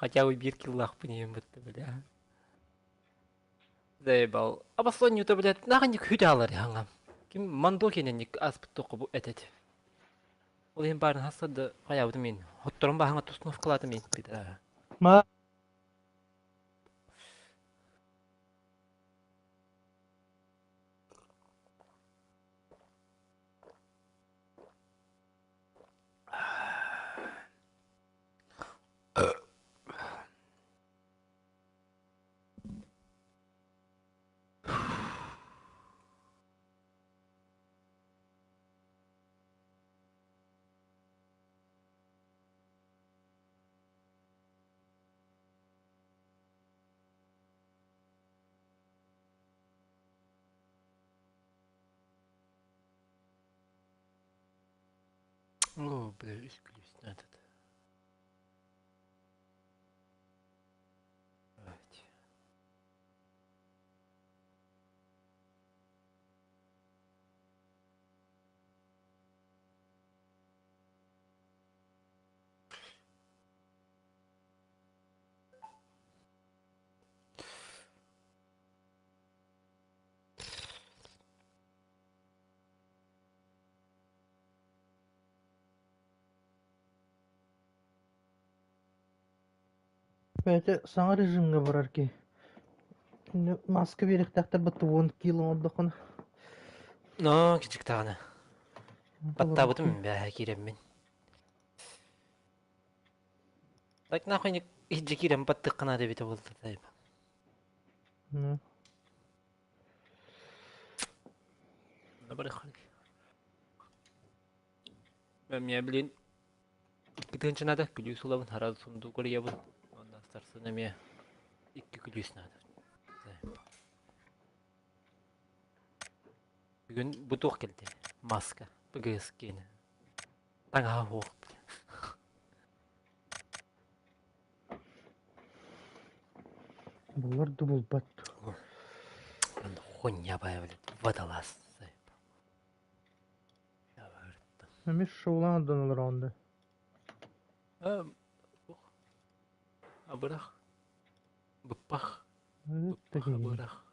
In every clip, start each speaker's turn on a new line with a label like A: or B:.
A: Хотя бы биир киллаахпын иһин бытта, бля. Заебал. Обослонньута, блядь, наханник хүтаалар хаҥам. Ким мандо кененник аспыт тоқу бу этет. Ол иһин баарын хасса да хайабытым мин. Хотторон баһаҥа туснов кылаатым мин.
B: Ма
A: О, бля, үс күлүүс надо. Давайте.
B: Бэйэтэ саҥа режимҥэ барар киһи. Маска биэриэхтээхтэр батта 10 кило оҥордоххуна.
A: Но, кичиктаҕына. Баттаабытым бээһэ киирэммин. Так нахуй иһдьэ киирэн баттыаххына да эбитэ буолла тайба.
B: Ну.
A: Эмиэ билин икки надо, күлүүс ылабын, хара сундук арыйабын. Онно сарсын эмиэ икки күлүүс надо. Бүгүн бу туох кэлди? Маска. ПГС киэнэ. Таҥаһа суох.
B: Булар да булбат.
A: Хуйня бая, блядь, водолаз.
B: Эмиэ шоулаан донолор онда.
A: Абырах. Быппах. Быппах абырах.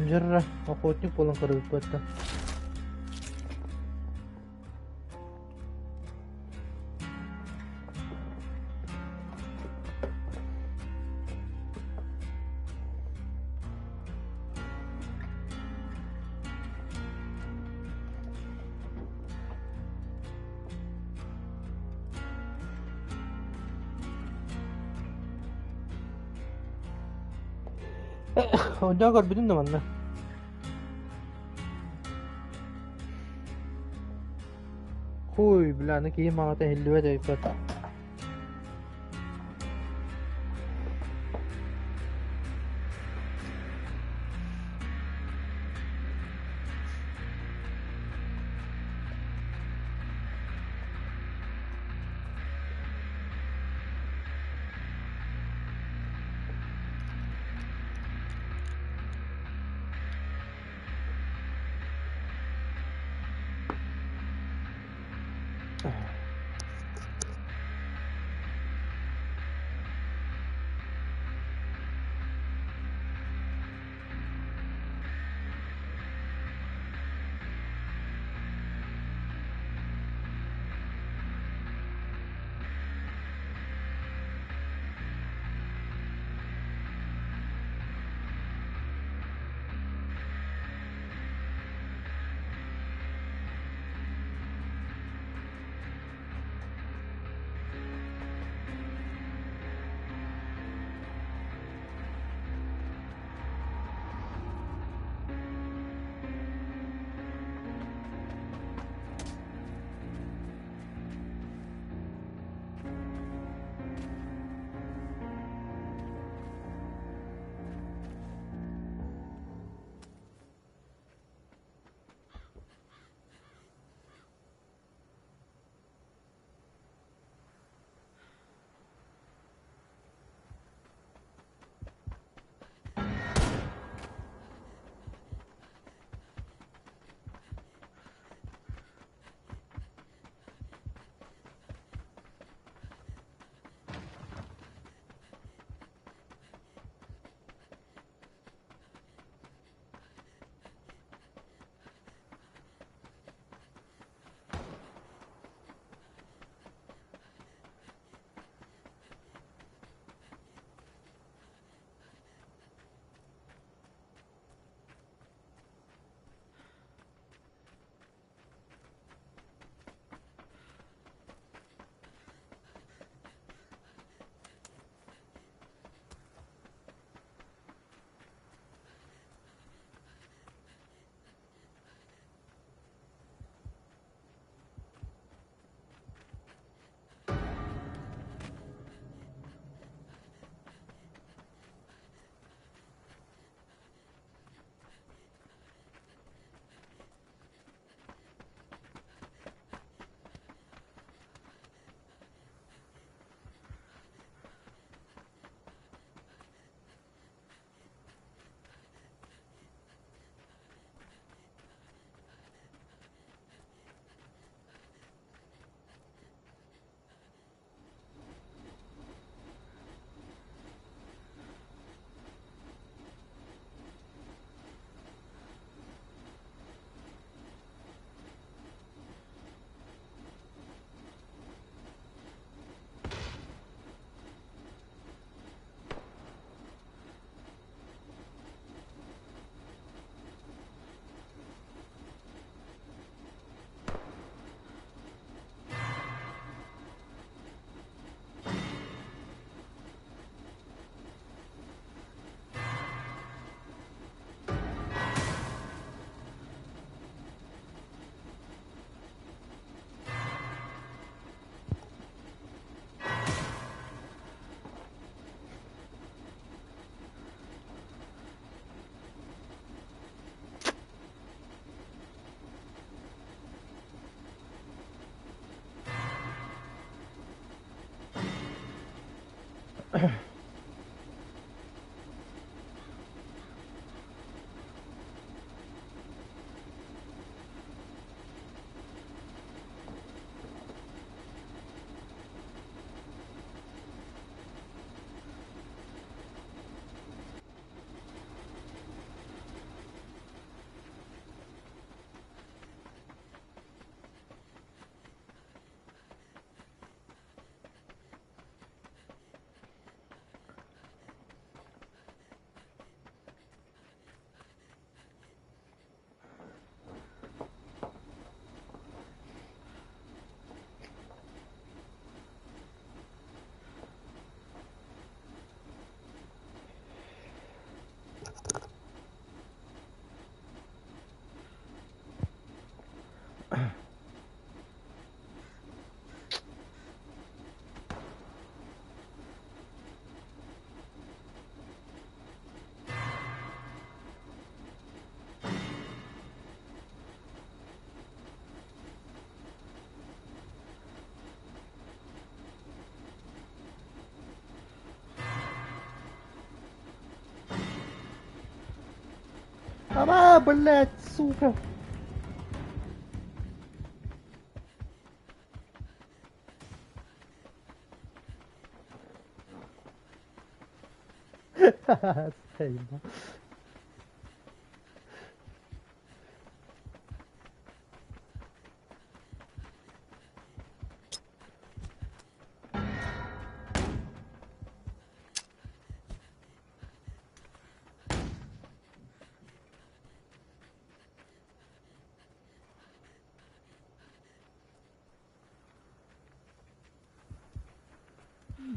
B: Дьэррэ, охотник буолан көрбүппүттэн. Онда көрбүтүм да манна. Хуй, бля, аны киһи маҕата иһиллибэт өйбөт. А, блядь, сука! Ха-ха,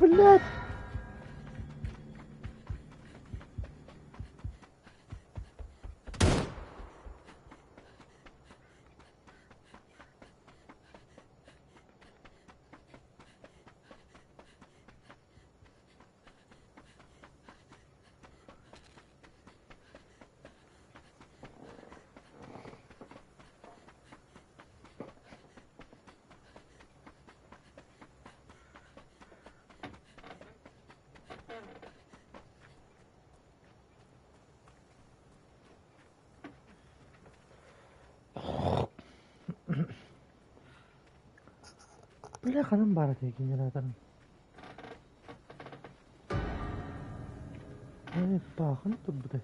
B: Блядь! Бля, ханан баар этэй генераторым? Ээ, баахын турбутай.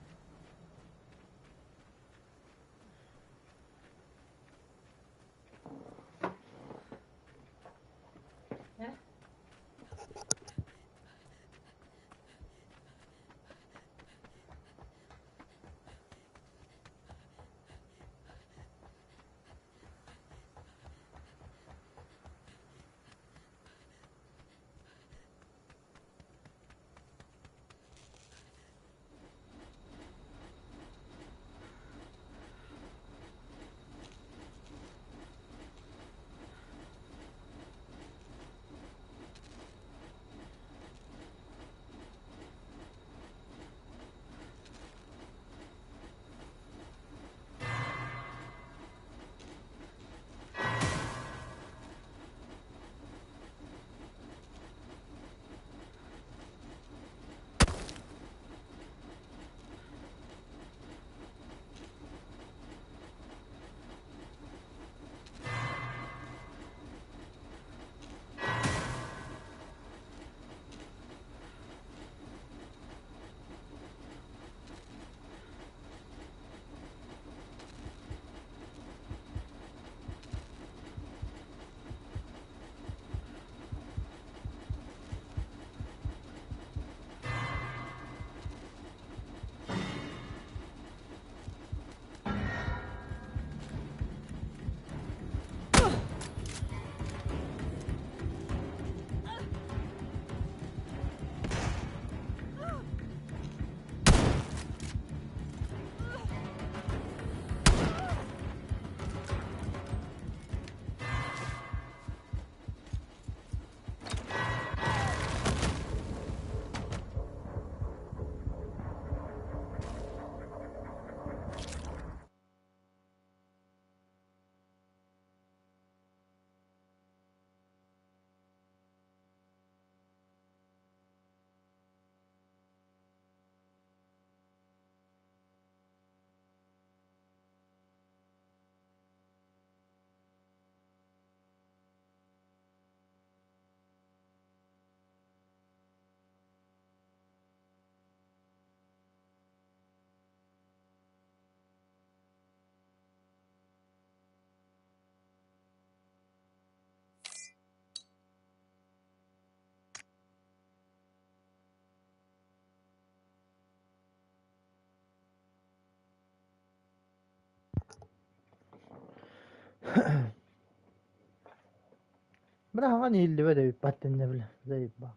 B: Бля, хаҥан иһиллибэт эбит баттынна бля, заебал.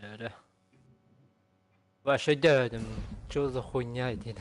A: Öyle. Вообще дедим. Чё за хуйня диэн.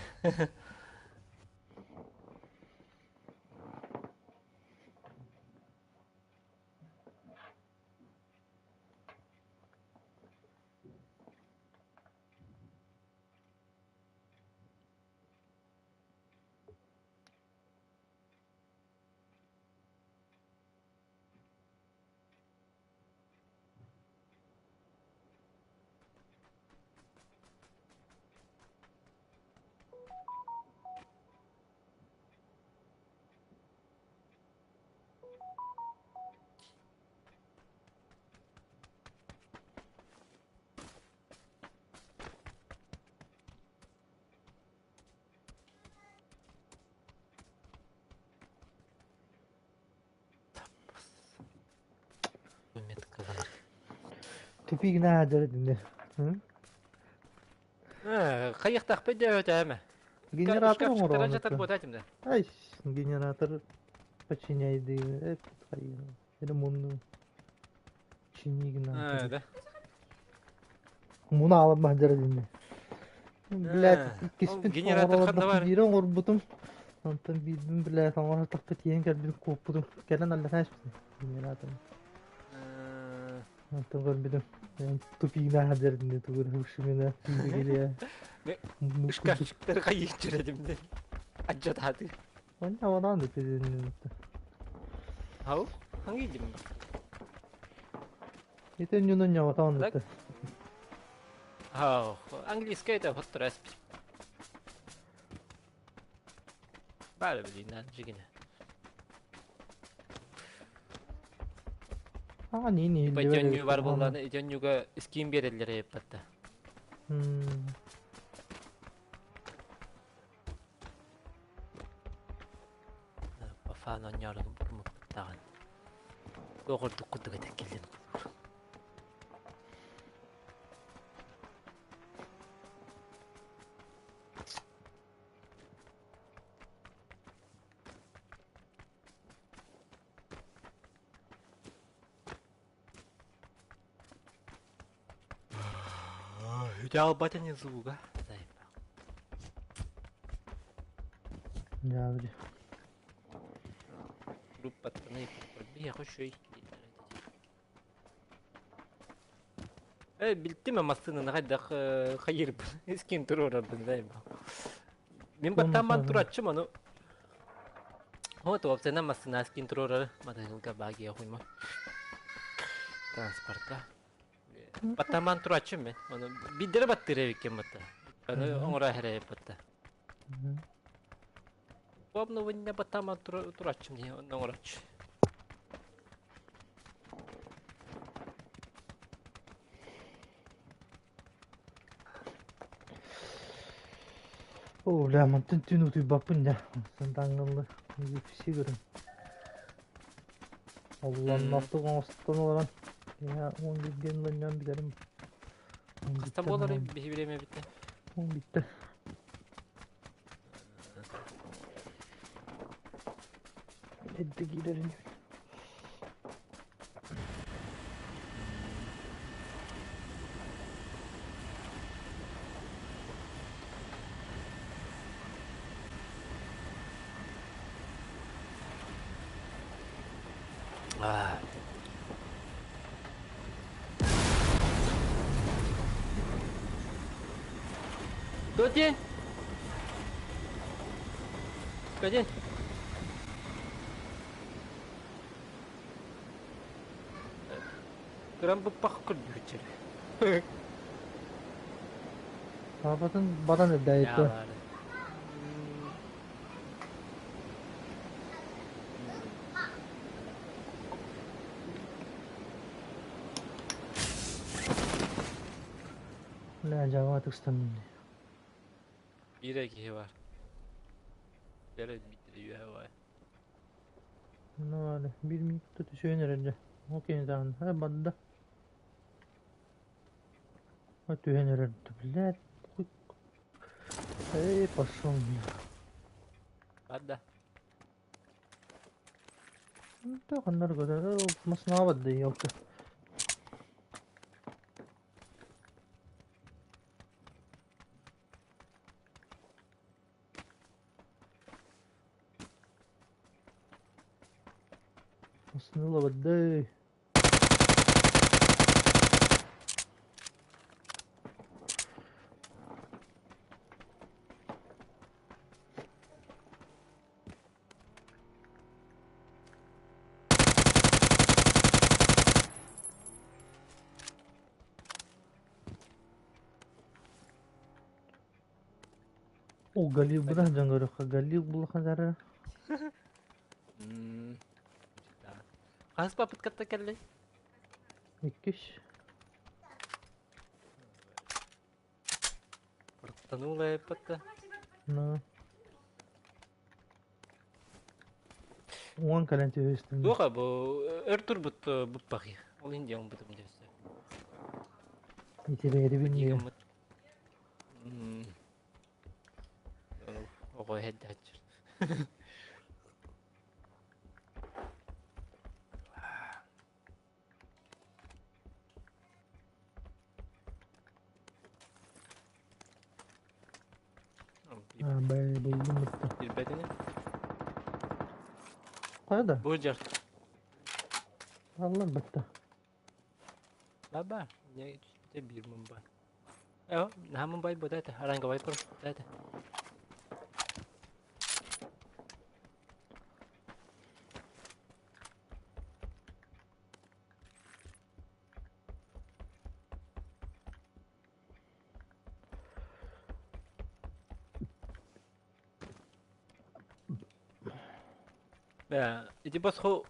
A: Меткалар.
B: Тупик наадыр динер.
A: Хайыктахпы дэбэтэме.
B: Генератор
A: Шкафчиктара жатар
B: оҥороҕун.
A: буотатым да.
B: Ай, генератор починяйды. Это мунну. Чини генератор.
A: Да.
B: Муну алып мадыр динер. Блядь, иккиспин
A: Генератор ханна бар?
B: Биир оҥорбутум. Онтон биирбин, блядь, оҥоро тахпыт тиийэн кэлбитим куоппутум. Кэлэн аллаһааш генератор. Онтон көрбүтүм. Тупик наадыр динер тугур хушмина. Тиигиле.
A: Шкафчиктар хайык да. Аджататы.
B: Онна онан да тедин.
A: Хау? Ханги дим.
B: Итен юнун ньоҕотоон
A: Так. Хау. Английская это вот раз. Бары блин, жигине.
B: Аа ни ни
A: Пойдённю бар болланы, идённюга скин берелер еппатта. Бафан онньоолугун бурмуттаҕын. Оҕордук курдук этэн кэллин. Үтэ звуга.
B: Дьаабыдь.
A: Группаттаны бия хошой. Билтиме массыынаны хайдах хайырбын. Искин турурарбын дайба. Мин баттаман тураччым ону. Вот опцияна массына скин турурары. Матайылга багия хуйма. Транспортка. Баттаман тураччым мен. Ону биддere баттыра эбиккен батта. Аны оңора хереп батта. Бобно винне баттаман тураччым дии оңорач.
B: О, бля, мантын түн утуйбаппын дьэ. Сантаҥҥыллы. UFC көрүҥ. Оллонноохтук оҥостон олорон киэһэ 11 ылынньан бүтэрим.
A: Хастан буоларый биһи бириэмэбитэ?
B: 10 бүттэ. Эрдэ киирэрин.
A: Аа.多见，再见。Кырам быппах көрдүүччү.
B: Паапатын баран эрдээйиттэ. Бля, дьаҕа тыкстанным дии.
A: Биир эрэ киһи баар. Бэрэ биирдэ үөһэ баар.
B: Ну ладно, биир минута түсүөн эрэр дьэ. Ол кини даҕаны э барда. Түһэн эрэр блядь. Эй, пошел бля.
A: Барда.
B: Да, ханнар көрөр, масынаҕа барда елка. Массыына барда. О, Галил бына дьаҥырыха, Галил булаханара.
A: Хас попыткатта кэллэй?
B: Иккис.
A: Протанула эппэтэ.
B: Ну. Уон кэлэн түһүстүм.
A: Туох бу өр турбут буппахи. Ол иһин диэн бутум диэссе.
B: Итибээрибин диye.
A: Оҕо иһэрдээччи.
B: Бай булдум бытта.
A: Билбэтини?
B: Хайа да?
A: Бу дьар.
B: Аллар бытта.
A: Баба, не биир мумбай. Э, наһаа мумбай бу дата, аранговай пор дата. Ити босхо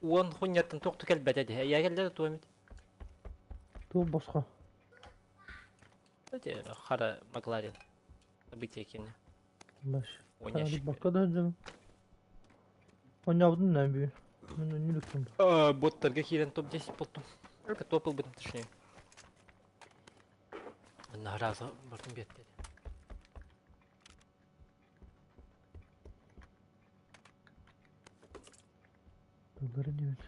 A: уон хунньаттан туох кэлбэтэ дии. Эйээ кэллэ туомит.
B: Туох босхо?
A: Эти хара Макларен. Событие кини.
B: Баш. Бакка да дьон. Оонньообутун да бүгүн. Мен өнүлүктүм.
A: Боттарга киирэн топ-10 болтум. Это топ ылбытым точнее. Наразы бартым бетти.
B: Тыллары диэбит.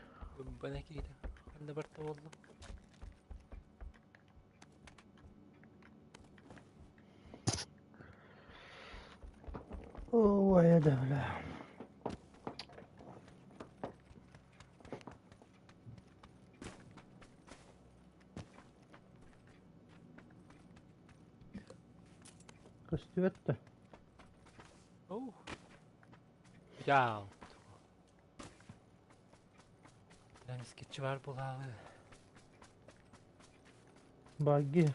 A: Бана киһитэ. Ханна барта буолла?
B: Ой, да, бля. Көстүбэт да.
A: Оу. Яа. Скетчи бар булаалы.
B: Багги.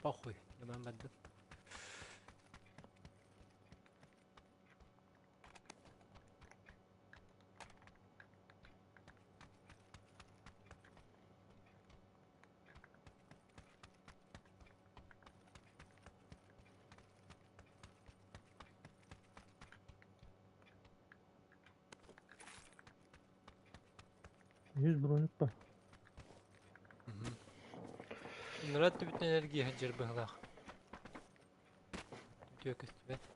A: Похуй, я бардым.
B: Үһүс броник ба.
A: Нурат түбүтүн энергия сылдьар быһыылаах. Үтүө көстүбэт.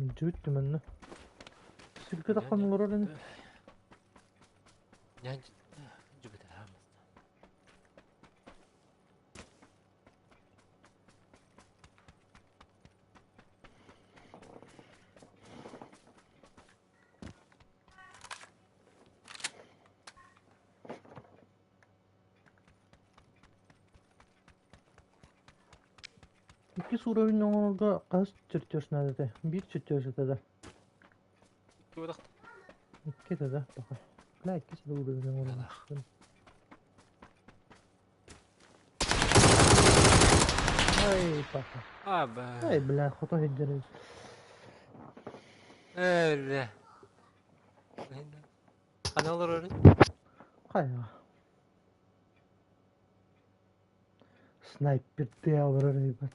B: Мүлдьүбүт түмэннэ. Сиргэ таххан олорор ини. Иккис уровень оҥорорго хаһыс чертеж наада этэ? Биир чертеж этэ да? Икки этэ да, пока. Бля, иккис да уровень оҥорон. Ай, папа.
A: А,
B: Ай, бля, хото сылдьар.
A: Бля. Хана олорор?
B: Хайа. Снайпердыы олорор эбит.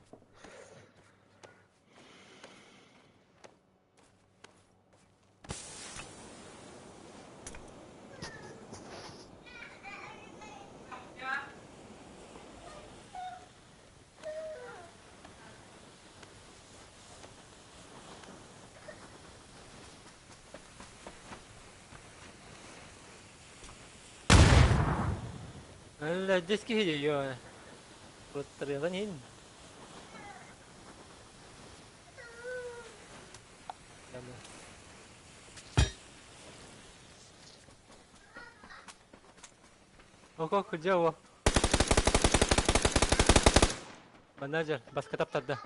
A: Дьэс киһи дьэ Туттарыаҕын иһин. Oko кыдьа Менеджер баска таптарда.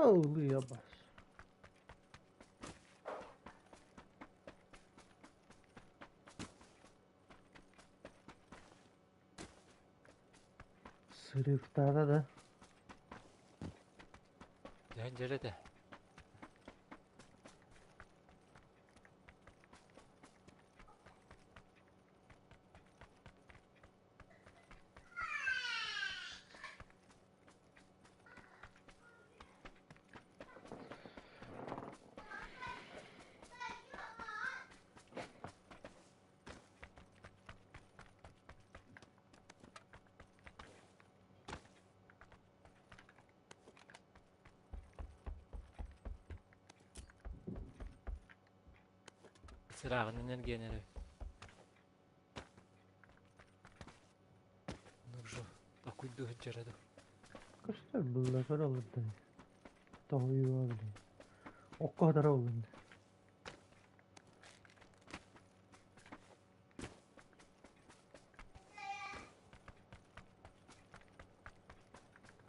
B: Holy abas. Сырыктаата да.
A: Дьэ дьэрэтэ. Сырааҕынан эргиэн эрэ. Нужно такуйду сылдьара дуу.
B: Көстөр булла көрө олордо. Тоһуйуо били. Окко хатара олун.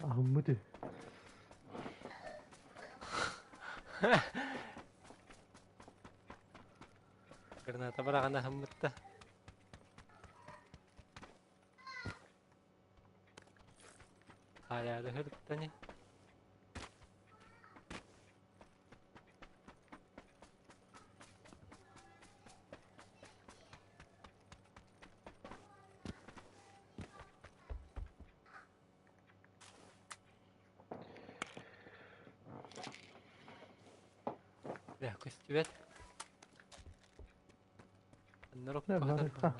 B: Аһыммыт үһү.
A: Граната быраҕан аһыммыт да. Хаайаары сырытта ини. Бля, көстүбэт. Оннук
B: Дьэ, барыахха.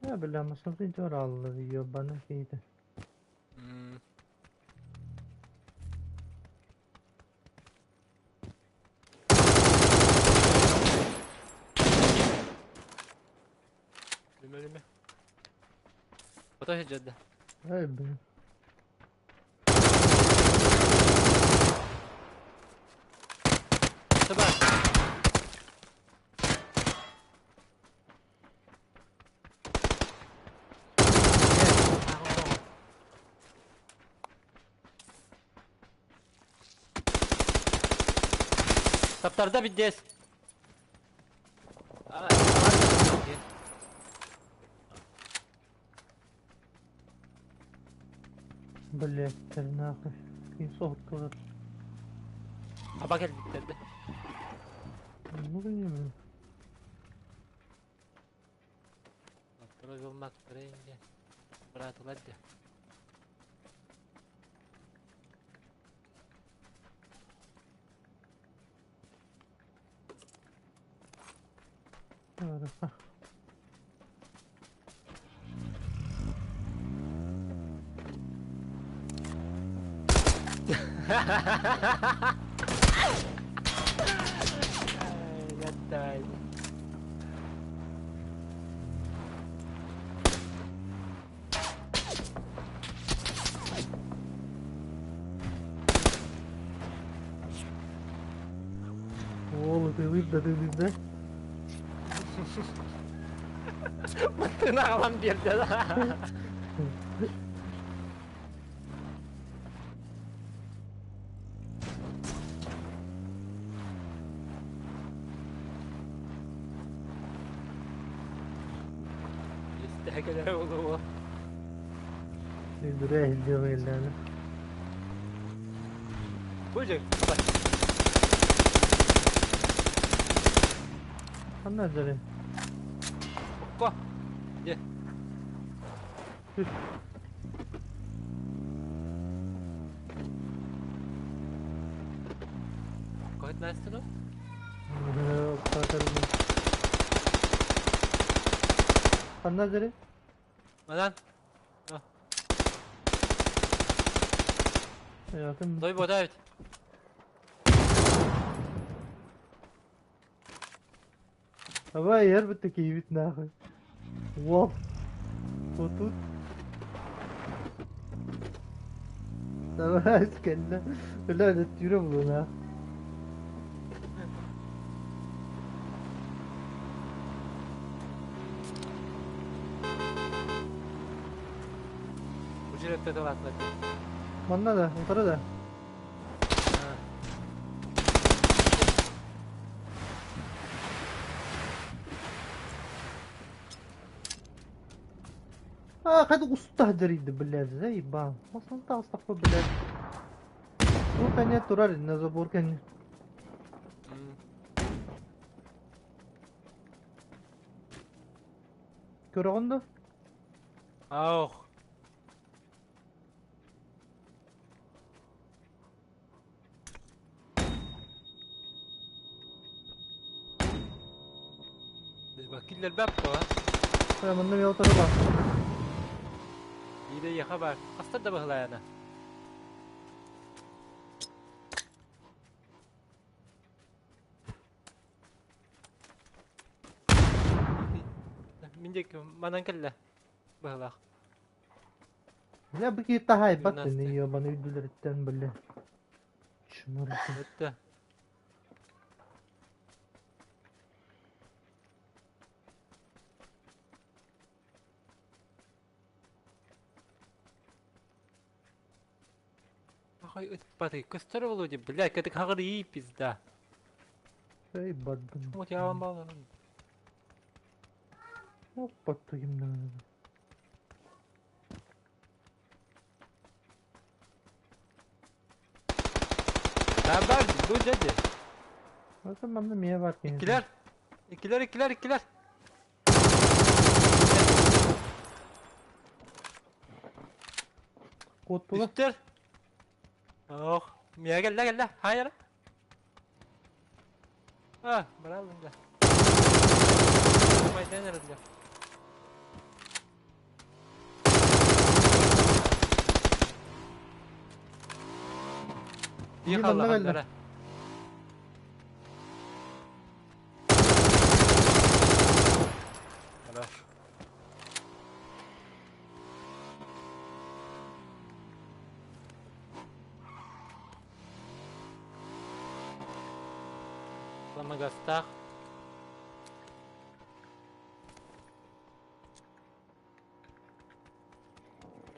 B: Бля, массыына дьуорааллар, ёбаный киһитэ.
A: Lüme lüme. Foto сылдьар
B: Ай, блин.
A: Табар. Таптарда биддес.
B: Блядь, нахуй. Ким соһуттулар.
A: Аба кэлбиттэр да.
B: Ну, блин.
A: Быраатылар да.
B: Хорошо.
A: Gattai.
B: Уол ытыылыыр да ытыылыыр да.
A: Мантыгын аҕалан биэрдэ да. Истэһэ кэлэрэ буолуо.
B: Дүрэ иһиллиэ кэллэҕинэ.
A: Бу дьэ
B: Ханна сылдьарый?
A: Окко. Дьэ.
B: Түс.
A: Окко настыгы?
B: Ханна сылдьарый?
A: Манан.
B: Атын
A: Той бота эбит.
B: Давай иһэр киһибит нахуй. Уол. Вот тут. Давай кэллэ. Бля, түүрэ булуна.
A: Бу жерде тылатлар.
B: Манна да, утары да. А, хайда уста дьарыйды, блядь, заебал. Масын таҕыстахпа, блядь. Бу кэннэ турар, на забор кэннэ. Көрөҕүн да?
A: Ах. Киллер бап па.
B: Манна мен утары бар.
A: Биирэ яха бар. Хастар да баһылайана. Миндек манан кэллэ. Баһылаах.
B: Бля, бу киһи таһайбат ини, ебаный үрдүлэриттэн, бля. Чмыр.
A: Өттө. Ахай ыппаты. Көстөр болу деп, бля, кэтик хагыр и пизда.
B: Эй, бадбын.
A: Вот я вам баллон.
B: Опа, кимнен.
A: Ben var, bu dedi.
B: Zaten манна мия бар киһи.
A: Иккилэр. Иккилэр, иккилэр, иккилэр.
B: Куоттула.
A: Үстэр. Ох, мия кэллэ кэллэ. Хайыр. А, браво да. Майдан эрэллэр. Дии
B: Иди манна кэллэ.
A: хааллахтара. Хорош. Ламагастаах.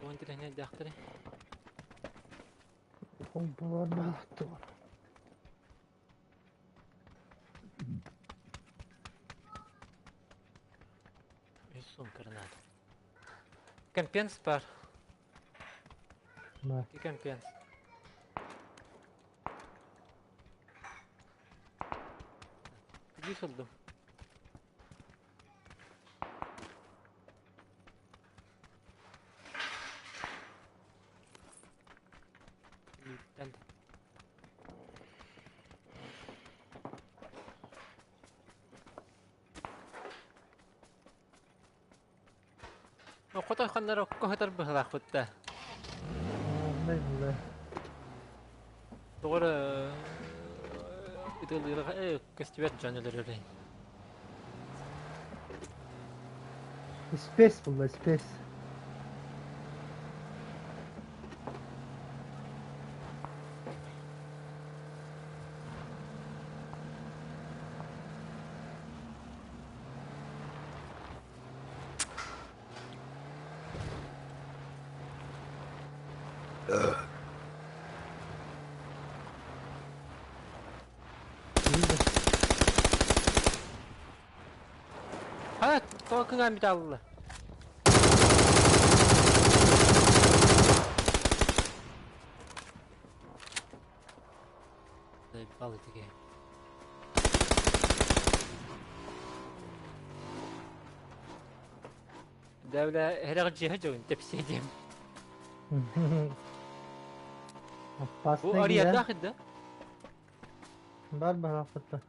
A: Тугун тирэһинэйдээхтэрий?
B: Помпалар баалаттылар.
A: Үс сумка граната. Компенс бар.
B: Да.
A: И компенс. Иди сылдым. Илииттэн Хотой ханнар окко сытар быһыылаахпыт да.
B: Онно булла.
A: Тоҕо эрэ ытыалыырга көстүбэт дьон өлөрөрүй.
B: Спец булла, спец.
A: Ha, тоҕо кыҥаан бүтэ алла. Заебал эти киһи. Дәүлэ эрэх дьиэ дьон тэпсиэ диэм. Бу
B: Опасный
A: арыйардаах да?
B: Бар баҕахпыта.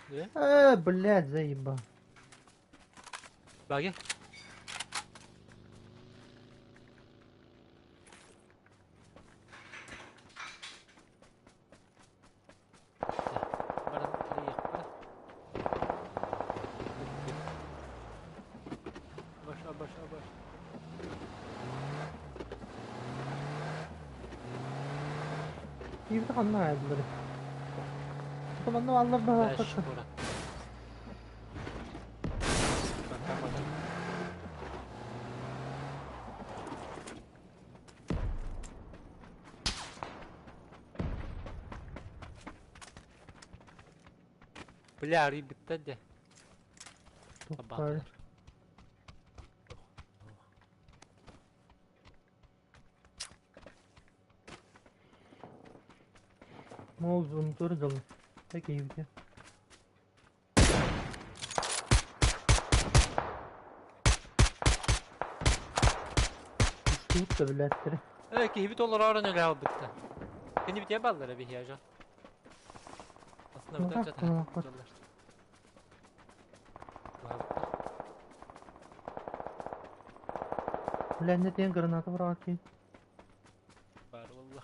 A: Да?
B: Э, блядь, заебал.
A: Баги. Баран кириэххэ. Баша, баша, баша.
B: Киирдэ ханна аайдылар? Манна бааллар
A: Дальше
B: баҕахпыта.
A: куорат. Пока-пока. Бля, арыйбыттар дьэ.
B: Туппар. Мол тур дьолу. Киһибитэ. Тут да билээттэрэ.
A: Э, киһибит олороорун өлө албытта. Кини битэ баллара биһиэ дьон.
B: Ну
A: Основной
B: как
A: дьон.
B: кулакпыт? Бля, тен граната быраҕат
A: Бар والله.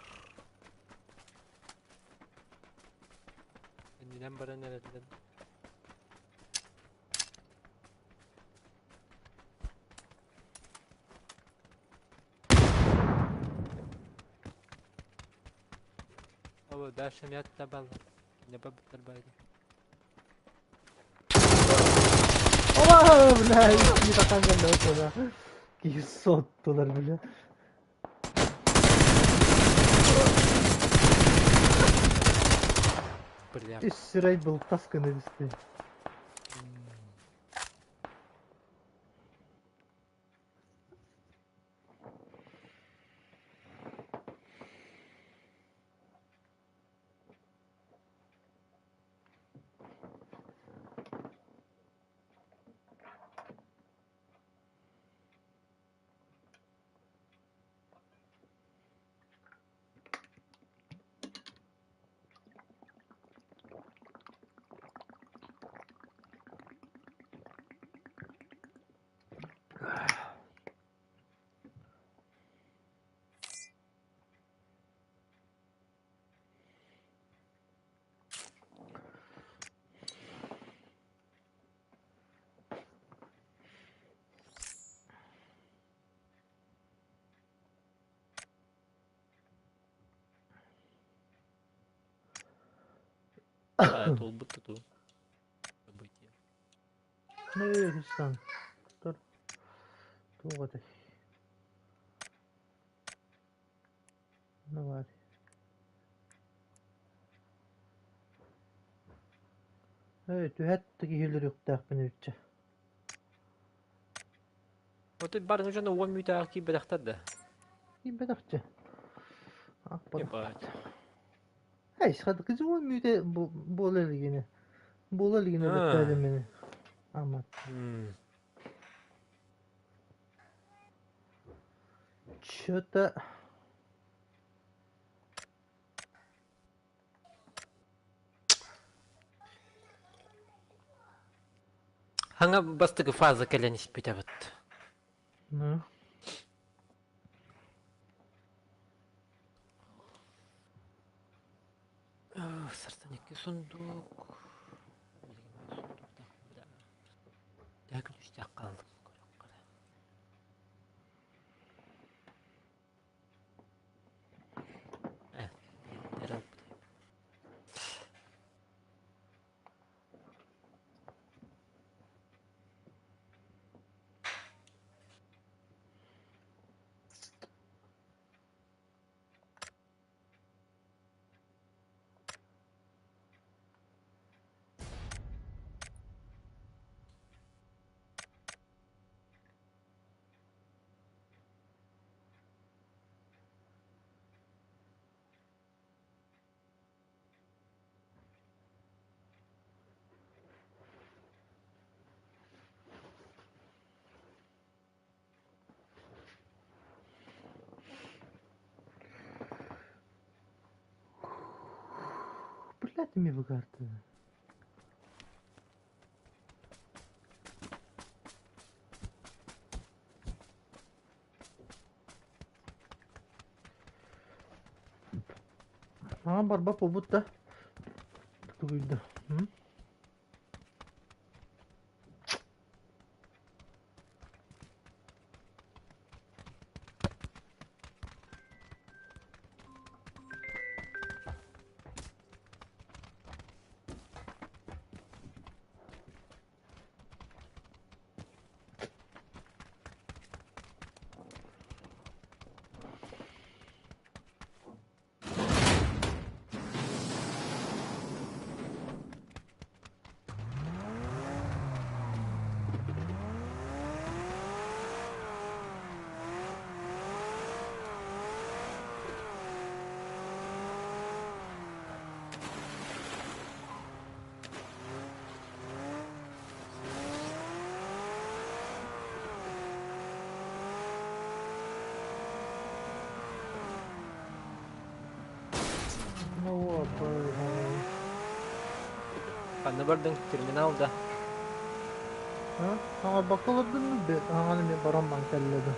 A: Иннинэн баран эрэллэр. О, дальше мята балла. Не бабтар байда.
B: Ола, бля, не такая да. Киһи соттулар, бля.
A: Бля.
B: Үс сирэй былтас гына түстэ.
A: Туолбут тутуу. Событие.
B: Нэ Тур. Туох этэй? Давай. Эй, түһэт да киһилэрүөхтээхпин үччэ.
A: Вот бары дьоно уон мүтээх киирбэтэхтэр да.
B: Киирбэтэхчэ.
A: Ебать.
B: Эй, садыкы уон мүтэ буола илигини. Буола илигини бэттээдимини. Амат. Чё-то
A: Хаҥа бастакы фаза кэлэн испитэбит.
B: Ну.
A: Сарсаникки сундук. Төһө күлүүстээх хааллым көрөххө эрэ.
B: Блядь, ми выгарты. Аҕам барбат буолбут да тугуйда. Ну вот,
A: Ханна бардың терминал да.
B: Хаҥарбакка олордун хаҥан эмиэ баран бан кэллэбин.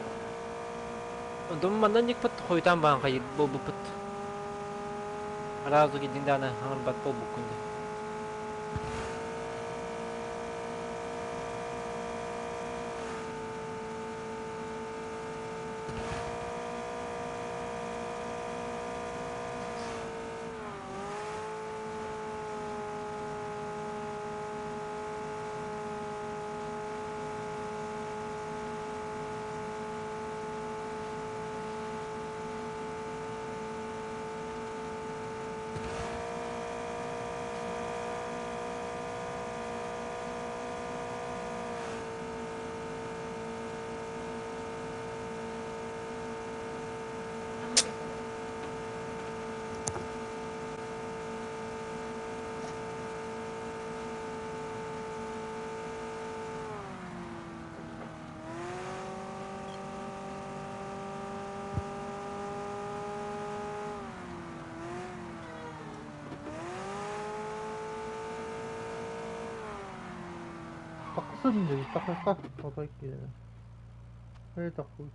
A: Онтон манна никпит хойутаан баан хайыр буолбуппут. Араас кидин дааны хаҥарбат буолбуккун дии.
B: Тахсын дии, тахса отой киирэн. Эй тахсыы.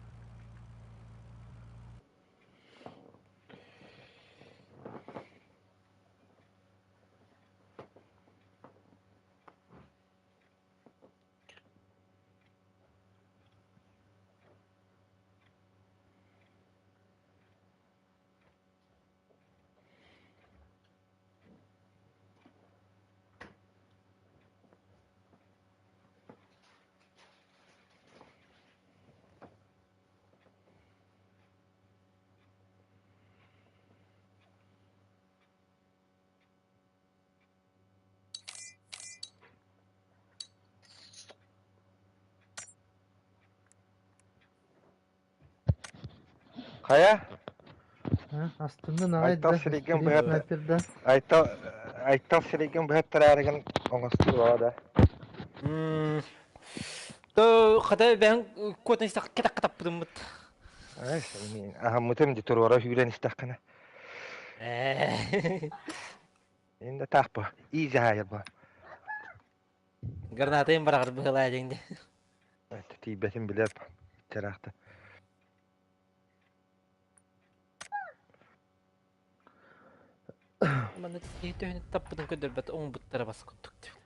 C: Хайа?
B: Астыннын аҕай
C: Айтал
B: да,
C: сиригин
B: стрим
C: быһа
B: снайперда.
C: Айтал Айтал сиригин быһаттараарыгын оҥостуу да.
A: То хата бэһэн куотан истэх кетак катаппытыммыт.
C: Ай, аһаммытым ди туруора сүүрэн истэххинэ.
A: Ээ.
C: Инде таах бу. Изи хаайар бу.
A: Гранатайын быраҕар быһылаа диҥ
C: Тиийбэтин билэр чараахта.
A: Манна киһи төһөнү таппытын көрдөрбөт оҥбуттара бас курдук диэн.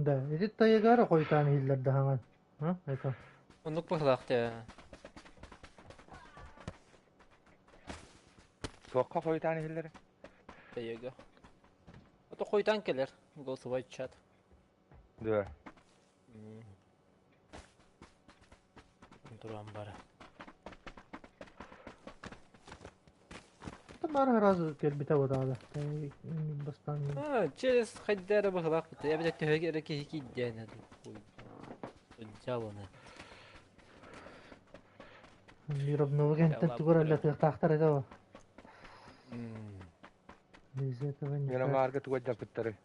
B: Да, ити тайыгар хойутаан иһиллэр да хаҥан. А, это.
A: Оннук быһылаах дии.
C: Туохха хойутаан иһиллэр?
A: Тайыга. Ото хойутаан кэлэр голосовой чат.
C: Да.
A: Туран бара.
B: Тамара сразу кэлбитэ буолаада. Бастаан
A: А, через хайдара быһылаах быта. Эбэтэр төһө эрэ киһи киирдээн Дьаланы.
B: Мировного кэнтэн тугар аллатыахтаахтар этэ ол. Без этого
C: Мен
B: никак.
C: аңаарга тугу дьаппыттары.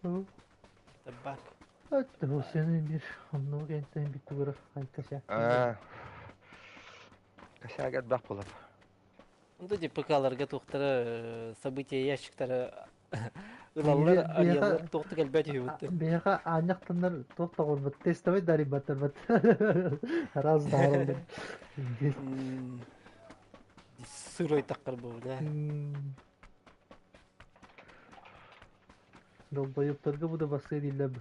A: Табак.
B: Это сені bir оннук кэнтэн бит тугар хайкася.
C: Аа. Косяк элбэх буолар.
A: Онто ди ПК-ларга туохтара события ящиктара ылаллар, арыйаллар, туохта кэлбэт үһү
B: Биһиэхэ аанньахтаннар туох да оҕорбут тестовый дарыйбаттарбат раз даараллар.
A: Сырой таххар буолу да.
B: Долбоебтарга бу да бассыа дииллэр.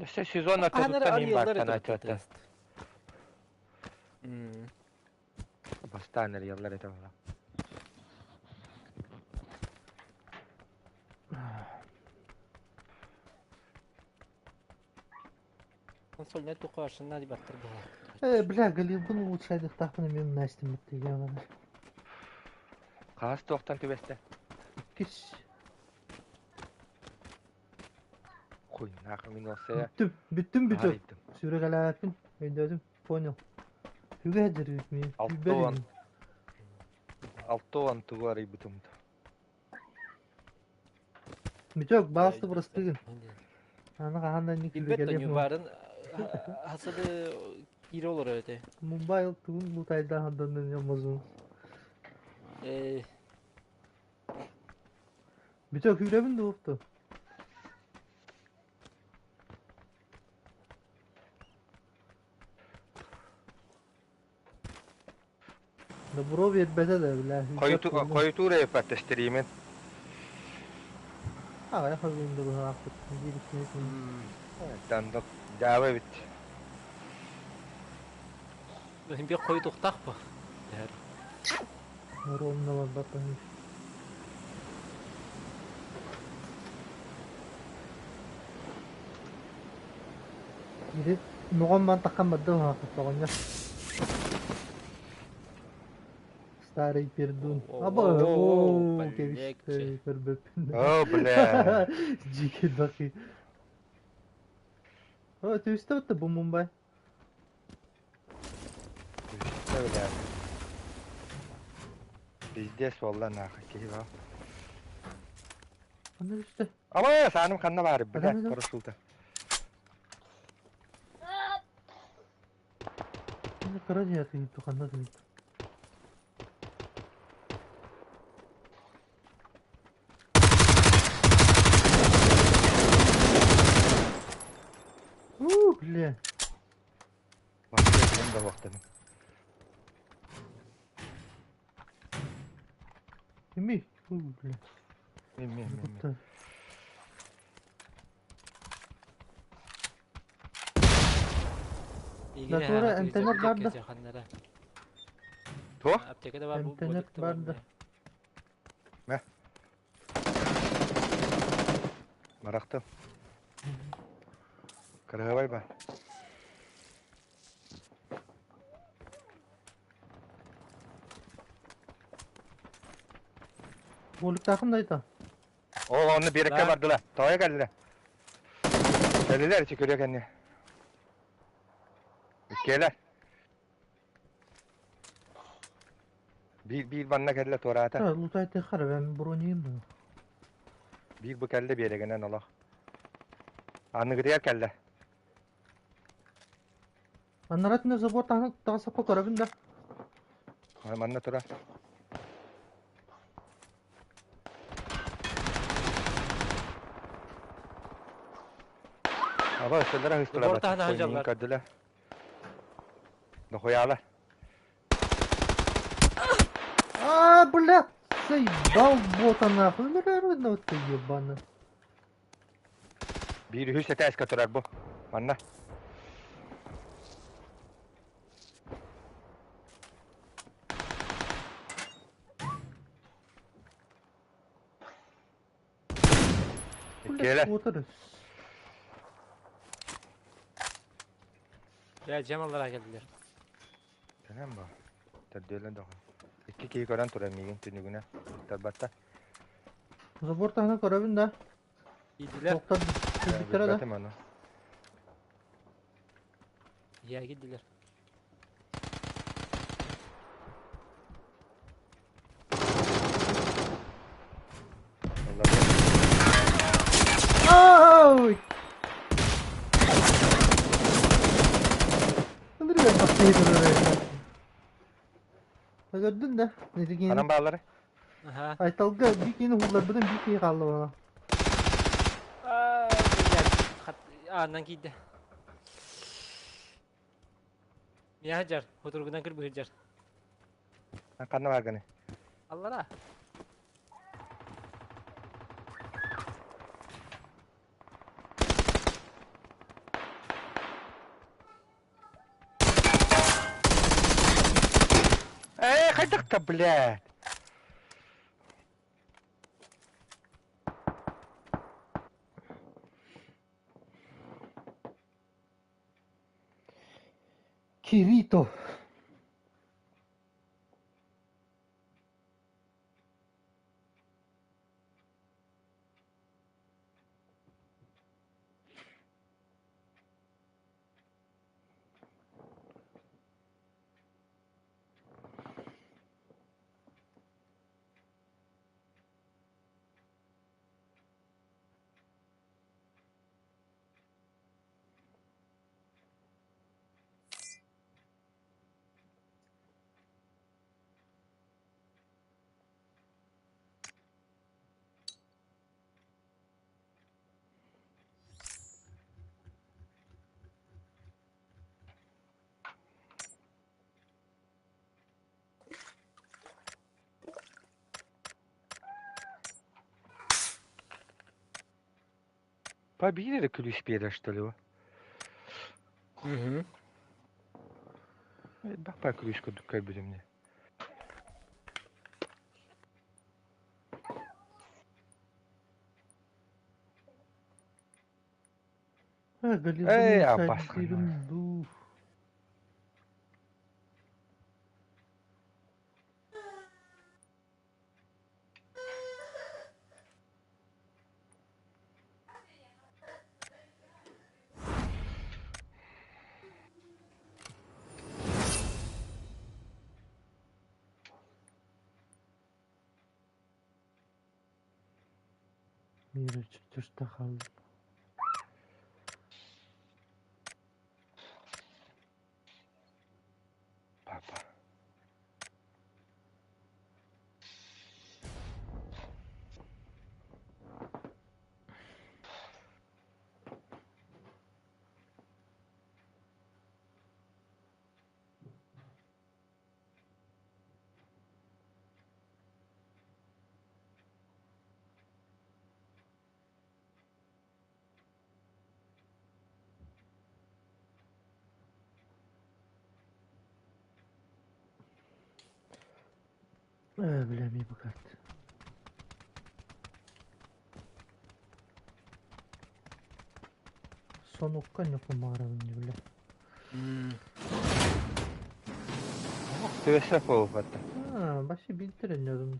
C: Өссө сезон
A: Хаһан эрэ
C: ортотуттан иин
A: арыйаллар
C: баартан
A: этэ
C: аччата.
A: тест.
C: Бастаан арыйаллар этэ буолла.
A: Консольнай туха арсенал баттар буолар.
B: Э, бля, Галилбын улучшайдыктаахпын эмиэ настиммит тиийэн.
C: Хаас туохтан түбэстэ?
B: Иккис.
C: Хуйнаах мин олсая.
B: Бүттүм, бүттүм бүтүм.
C: Арыйдым.
B: Сүрэгэлээппин, өйдөөтүм, понял. Үгэ дьэрүүт мин.
C: Алта 6 уон тугу арыйбытым.
B: Бүтөк, баалысты бырастыгын. Аны хаһан да инник
A: Билбэт
B: сүрэгэлиэх
A: ньубарын хасады киире олорор этэ.
B: Мумбайл тугун лутайдаах онтон Амазон.
A: Э,
B: Бүтөк күүрэбин дуопту. Добро биэрбэтэ да бля.
C: Хойутуур эппэт стримин.
B: Аҕай хойуун да быһаахпыт. Биир иккини
C: Дандок дьаабы эбит.
A: Бир хойутуохтаах бу.
B: Ровно барбаппын. Ити ноҕон ман таххан барда быһаахпыт Старый пердун. Аба, о, кэбис, көрбөппүн.
C: О, бля.
B: Дьиикэй бакы. О, түстэ бутта бу Мумбай.
C: Түстэ, бля. Пиздец буолла нахуй киһи баа.
B: Ханна түстэ?
C: Аба, сааным ханна баар, бля, парашюта.
B: Кыра дьиэ ханна тыйыт. У, бля.
C: Мастер да вахтаны.
B: Кими? У, бля.
C: Мен, мен, мен, мен.
B: Натура эмтэнэр бар да?
C: Туох?
A: Аптека да бар,
B: Эмтэнэр бар да?
C: Мэ. Барахтым. Кырыһабай ба.
B: Буолуктаахын да айта.
C: Ол онно биэрэккэ бардылар. Тоҕо кэллилэр? Кэллилэр ичи көрүө кэннэ. Иккиэлэр. Биир биир манна кэллэ туораата.
B: Лутай хара ben броньуйум бу.
C: Биир бу кэллэ биэрэгинэн олох. Аныгытыгар кэллэ.
B: Анарат забор таһынан таҕысаппа көрөбүн да.
C: Манна турар. Аба өссөлөрө ыһыстылар
A: Забор таһынан сылдьаллар.
C: көрдүлэр. Дохуяла.
B: А, бля, заебал бота нахуй. Ну, ну ты ебаный.
C: Биир үһүс этээскэ турар бу. Манна. Иккиэлэр.
A: Дьэ, дьэм аллараа кэллилэр.
C: Кэлэн бу. Төрдүөлэн доҕор. Икки киһи көрөн турар миигин түнүгүнэн. Тарбатта.
B: Забор таһынан көрөбүн да.
A: Киирдилэр.
B: Тоқтар киирбиттэрэ да.
C: Билбэтим ону.
A: Ийэ киирдилэр.
B: Ой! Ындырыгар баттыы турар. Көрдүн да, нетигин.
C: Ханан бааллары?
A: Аха.
B: Айталга биир киһини уһулларбытын биир киһи хаалла буолла.
A: Аа, блядь, хат аанынан киирдэ. Миэхэ сылдьар, хотуругунан кырбыы сылдьар.
C: Ханна бааргыный?
A: Аллара.
C: Ээ, хайдах-то, блядь!
B: Кирито.
C: Побили эрэ күлүүс биэрэр что ли?
A: Угу.
C: Элбэх баа күлүүс курдук көрбүтүм дии. Эй, аббас
B: дуу. Мира чүтүртэ хаалла.
C: Папа.
B: Бля, мимо карты. Сонукка не помарабын, бля.
C: Түбэсэ буолбата.
B: А, вообще билтирен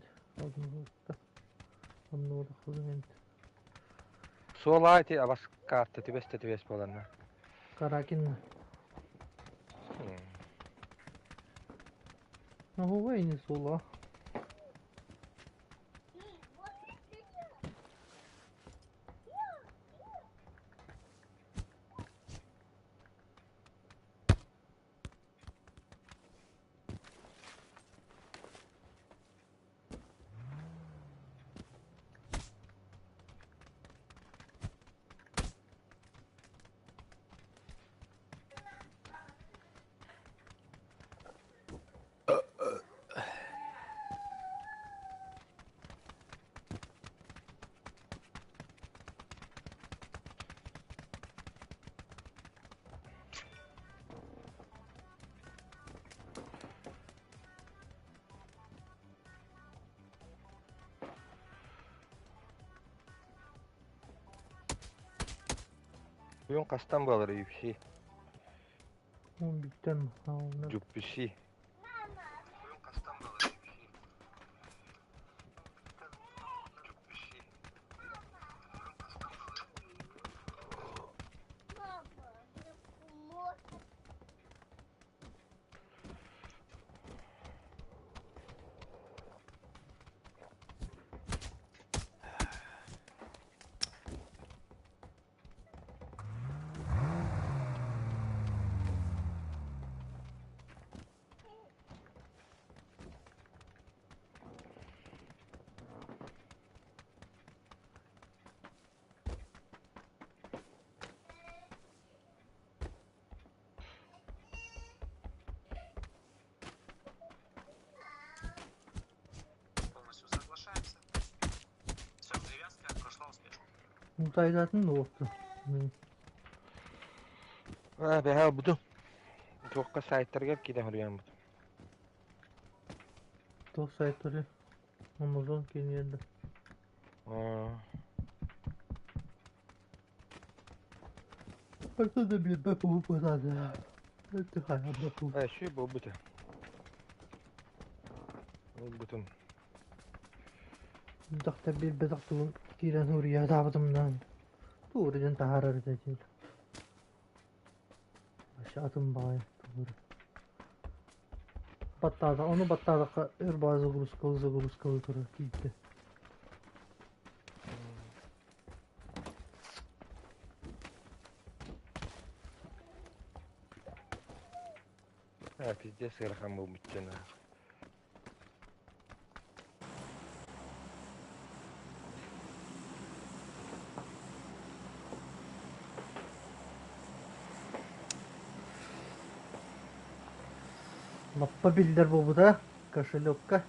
B: Онно
C: Суола ити абас карта түбэстэ түбэс буоланна.
B: Каракин. Ну, не суола.
C: Бүгүн хастан буолар UFC?
B: Бүттем.
C: UFC.
D: Полностью соглашаемся. Все, привязка прошла успешно.
B: Мутайдатын оқты.
C: А, бэһээ буту. Туохха сайтарга киирэн хоруйан бут.
B: Туох сайт туры. Amazon киэниэрдэ. Это да биэрбэт буолбатаа. Это хайа
C: Э, шүй буолбута. Буолбутун.
B: Дьахтар биэрбэтэх тугун киирэн уруйаатаабытымнаан тугу диэн таһаарар этэ диир. Вообще атын баҕайы тугу Баттаата, ону баттаатахха өр баҕайы загрузкалыы загрузкалыы турар киирдэ.
C: А, пиздец ыарахан буолбут
B: Лаппа биллэр буолбута кошелекка.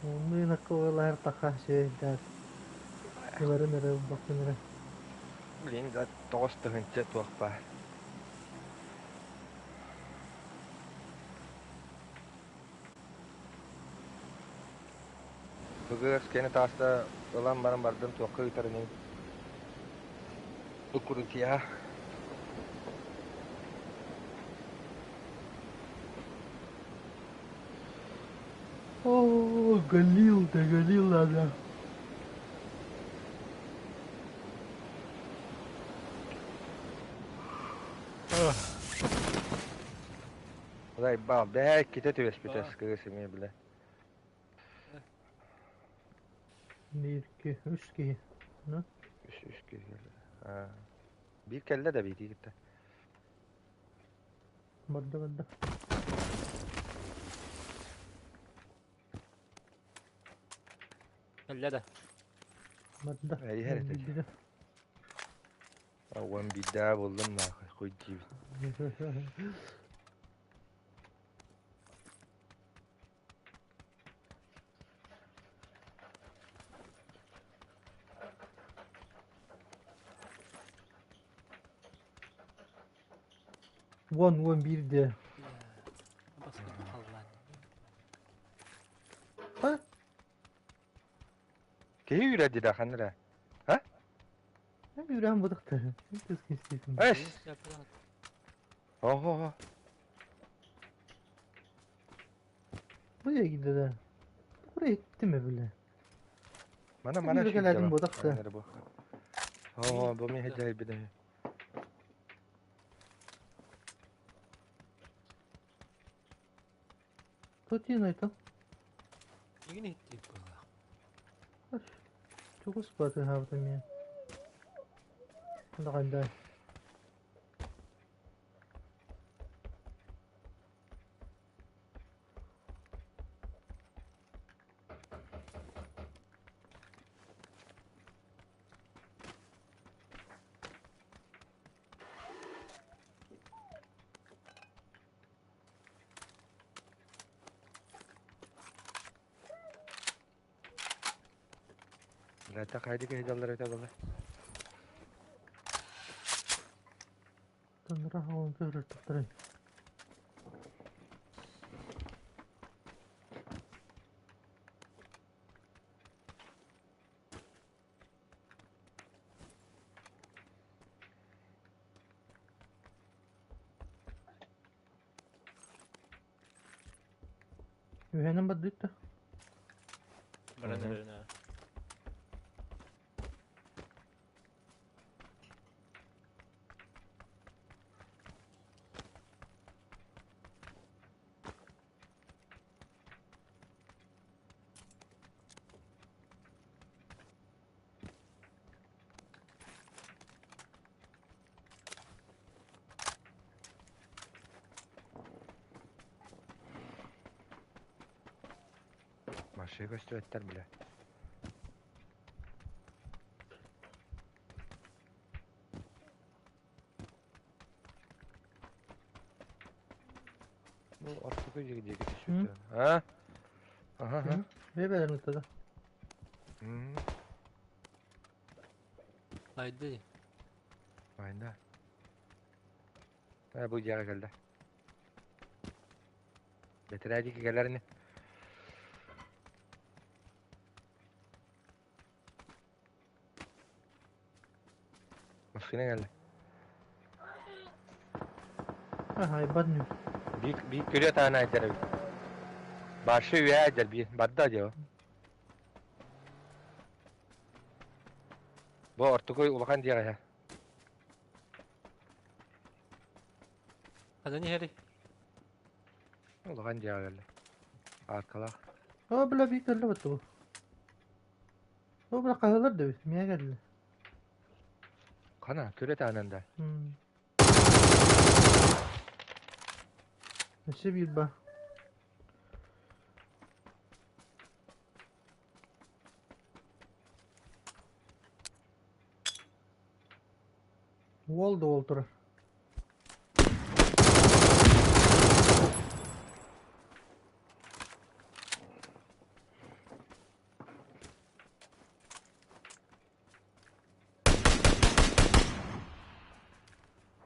B: Оннуйна таха сиэйдээр. Ыларын эрэ ылбаккын эрэ.
C: Блин, да тоҕус тыһыынча туох баар. Бүгүс кини тааста ылан баран бардым туохха ыытар ини. Укрутия.
B: О, Галил, да Галил надо.
C: Дай бал, бэһээ ките түбэспитэ кыыс эмиэ бile.
B: Bir, iki, үс киһи. Ну?
C: Үс үс киһи. Биир кэллэ да биирии кытта.
B: Барда барда.
A: Кэллэ да.
B: Барда.
C: Эйиһэр этэ.
B: Билдирэ.
C: Уон биирдээ буллум нахуй хуй диибин.
B: Уон уон биирдэ.
A: Баскын халлаан.
C: Киһи үүрэр диде ханна эрэ. А?
B: Үүрэн быдыктар.
C: Эс. Ого.
B: Buraya gidiyor. Buraya gitti mi bile?
C: Мана мана
B: Үүрэ кэлээтин бодохто.
C: Бу. Оо, бу мин хеджай биде.
B: Тотин айта.
A: Игин иттик буолла.
B: Чугас баты хабыта мен. Кандай.
C: Лата хайды киһи даллар эте буолла.
B: Тандыра хаалан тыырыттахтарай. Үһэнэн бардыт да.
A: Баран эрэрин
C: Машина көстүбэттэр бile. Ну, ортоку диэки
B: М?
C: түспүт. А? Аха, аха.
B: Бэбэлэрин ыттада.
C: М,
A: Айды.
C: Майна. Ә, бу дьиэҕэ кэллэ. Бэтэрээ диэки кэлэр ини. Массыына кэллэ.
B: Аха, айбат нү.
C: Биир биир күрүө таһынан айдар эбит. Башы үөһэ айдар биир. Барда дьэ. Бу ортоку улахан дьиэҕэ иһэ.
A: Ханан иһэрий?
C: Улахан дьиэҕэ кэллэ. Ааркалаах.
B: О, бля, биир кэллэ баттыбы. О, бля, хаһыалар да эбит. Миэхэ кэллэ.
C: Хана, күрүө таһынан да.
B: М. Өссө биир ба. Уол да уол турар.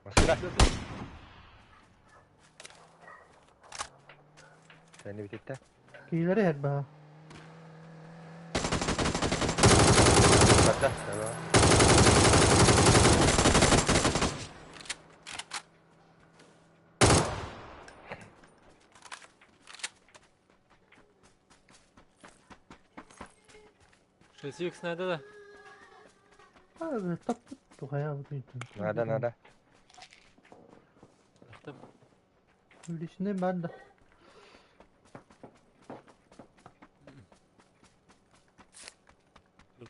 C: Массыына. Сәни бүтүттэ.
B: Киһилэри иһэр баһа.
C: Барда.
A: Шестикс надо да?
B: А, таппыт тухайа бутуйтун.
C: Надо, надо.
A: Там
B: Үлүсүнэ бар да.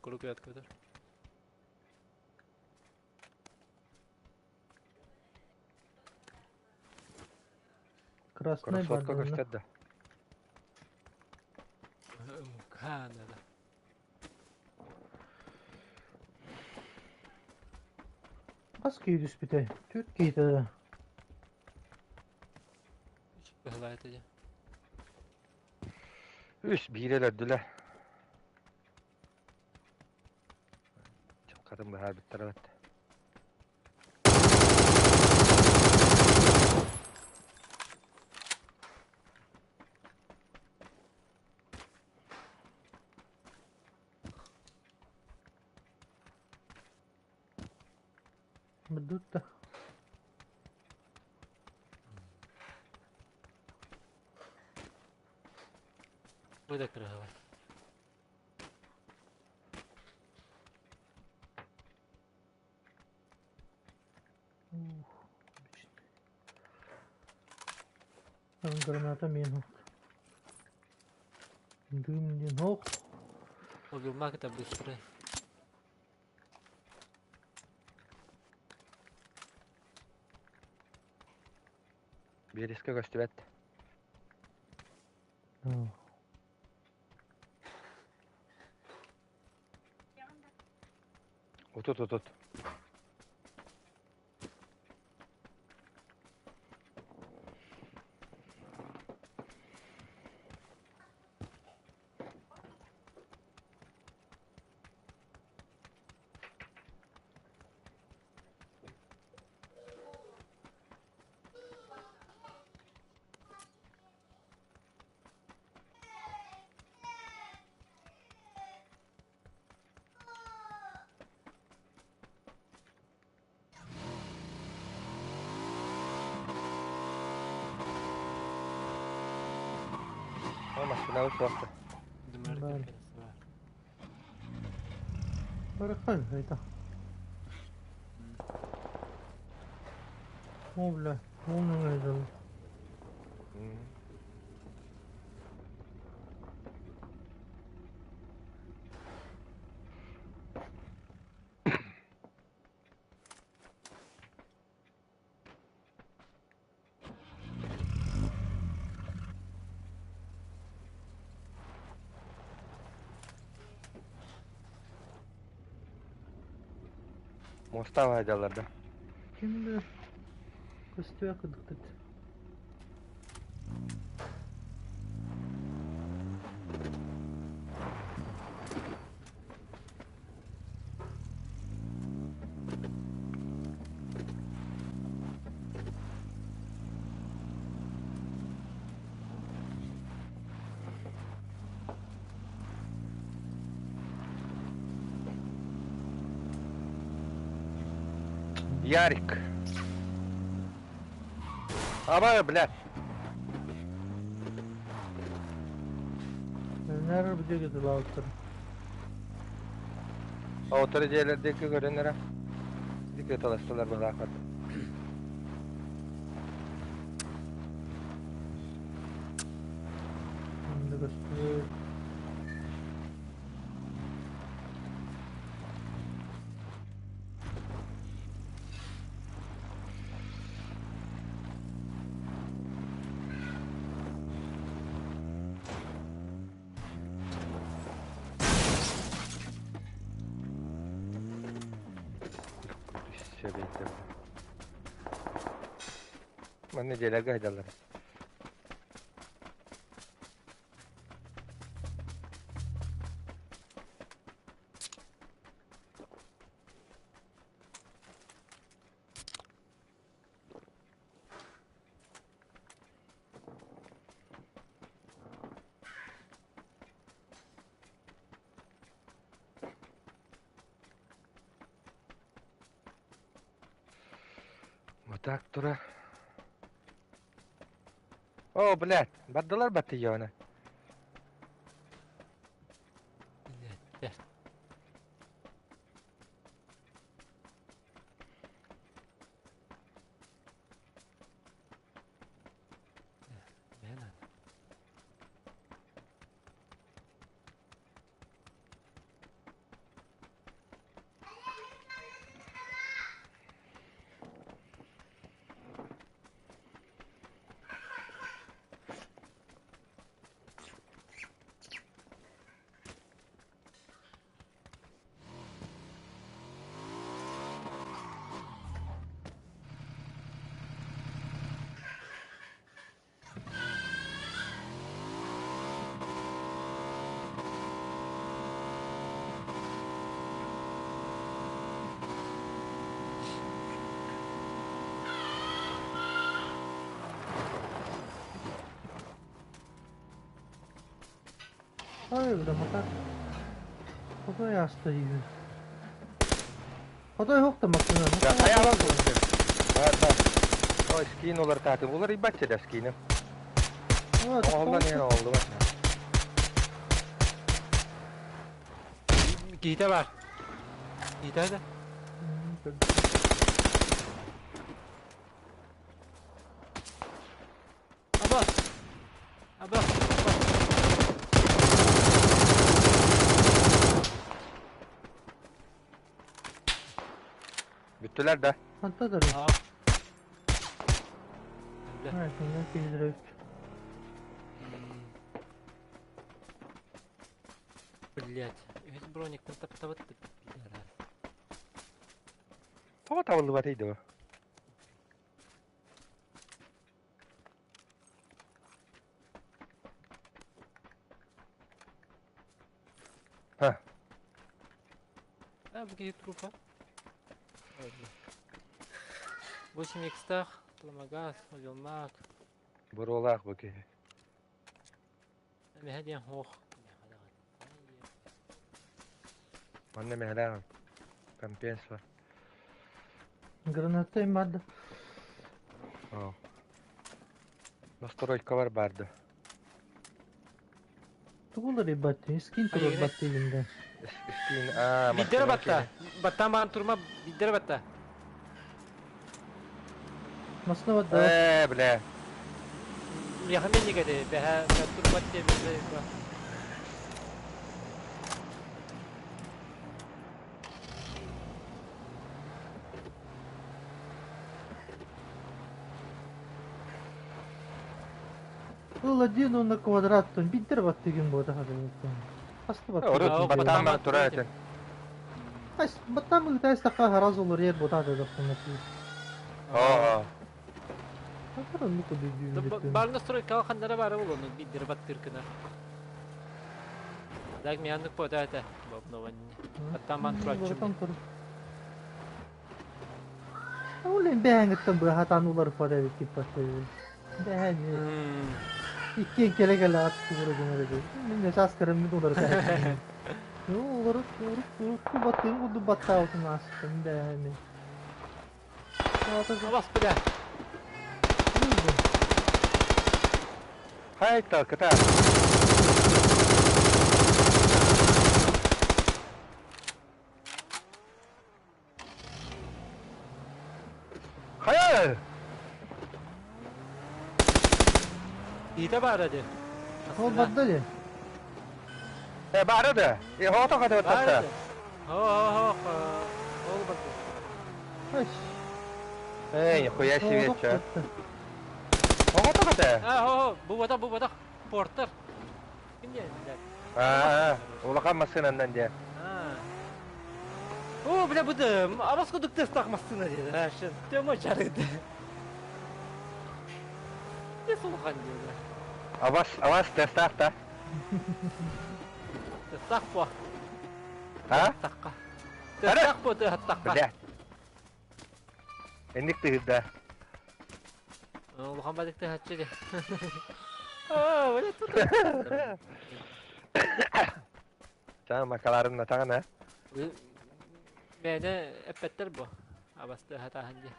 A: Куру куят көтөр.
B: Красный бар
C: Красотка
B: да.
C: көстөр да.
A: Мука надо.
B: Хас киһи түспүтэй? Түөрт киһитэ да.
A: Быһылаайта дьэ.
C: Үс биир өлөрдүлэр. Чылкатын быһаарбыттар эбит.
B: Будто.
A: Бу да кыраһабай.
B: Ух, Там граната мин. Дым дин ох.
A: Убивмак это быстро.
C: Биэрискэ көстүбэт. Отут отут. Ол массыынабыт суох да.
A: Думаю,
B: Барахан это. О, бля, он не
C: Муостаах сылдьаллар да.
B: Ким да көстүө кыдыктыт.
C: Ярик. Абай, блядь.
B: Нер бдеге дылаутыр.
C: Оторы дьиэлэрдиэки көрөн эрэ. Дики таластылар былаахат. Манна дьиэлэргэ сылдьаллар. Вот так тура. О, блядь, бардылар баттыйона.
A: Блядь. Лена.
B: Ай, бля, макар. Куда я стою? Хотой суох да массыына.
C: Да, хайаан көрдүм. Бар, бар. Ой, скин уларытаатым. Уларыйбат да скиним. Оҕоллон иһэн оҕоллубат.
A: Киһитэ бар. Киһитэ да. Аба! Аба! Аба!
C: Бүттүлэр да.
B: Ханта да.
A: Бля. Блять, үһүс брониктан таптабыт пидорас.
C: Тоҕо табыллыбатый дуо? Ха.
A: А, бу киһи трупа. 8 икстах, Пламагаз, Овелмак.
C: Буруолаах бу киһи.
A: Миһэ диэн хуох.
C: Манна мэһэлээх компенсва.
B: Граната барды.
C: Оо. Настройкалар барды.
B: Тугулар ебать, скин турар баттыгында.
C: Скин, аа,
A: Биддere батта. Баттан баан турма, биддere батта.
B: Масына батта.
C: Ээ, бля.
A: Яхын мен неге бэһэ турбат диэбит.
B: Ол один он на квадраттан биддер баттыгын бота хадыгын. Хаста
C: Орут
B: баттыгын.
C: баттаан баран турар этин.
B: Ас баттаан ыытайстахха хараз олор ер бота дохтун.
C: Оо.
B: Хатар оннук бүдүүн.
A: Бар настройка ханнара бары болону биддер баттыркына. Так мианнык бота это. Бобнование. Баттаан баан тураччы.
B: Ол бэһэҥиттэн быһатан улар пара киппаты. Бэһэн иккиэн кэлэ-кэлэ ат тугура гынар эбит. Мин да саас кыраммыт улар Улар урукку баттыын курдук баттаабытын ааспытым бэһэми.
A: Абас бля.
C: Хай талкыта. Хайа!
A: Иитэ баар ди.
B: Ол барда ли?
C: Э, баара да. Э, хоото хата
A: Баар
C: баттата.
A: ди. Хо хо хо. Ол барды.
B: Ай.
C: Эй, нихуя себе, чё. Хоото хата.
A: А хо хо бу бата бу бата. Портер. Ким диэн блядь?
C: Аа, улахан массыынаннан диэ.
A: А. О, бля, бу да, абас кудук тестах массына диэн. А, шын, тема чарыды. Не сулхан диэн.
C: Авас, авас тестаах та.
A: Тестах по.
C: А?
A: Тахка. Тестах по тахка.
C: Бля. Энник тыгырда.
A: Улахан бадык тахаччы ди. А, бля, тут.
C: Саа макаларын натаҕына.
A: Бэйне эппеттер бу. Абасты хатахан ди.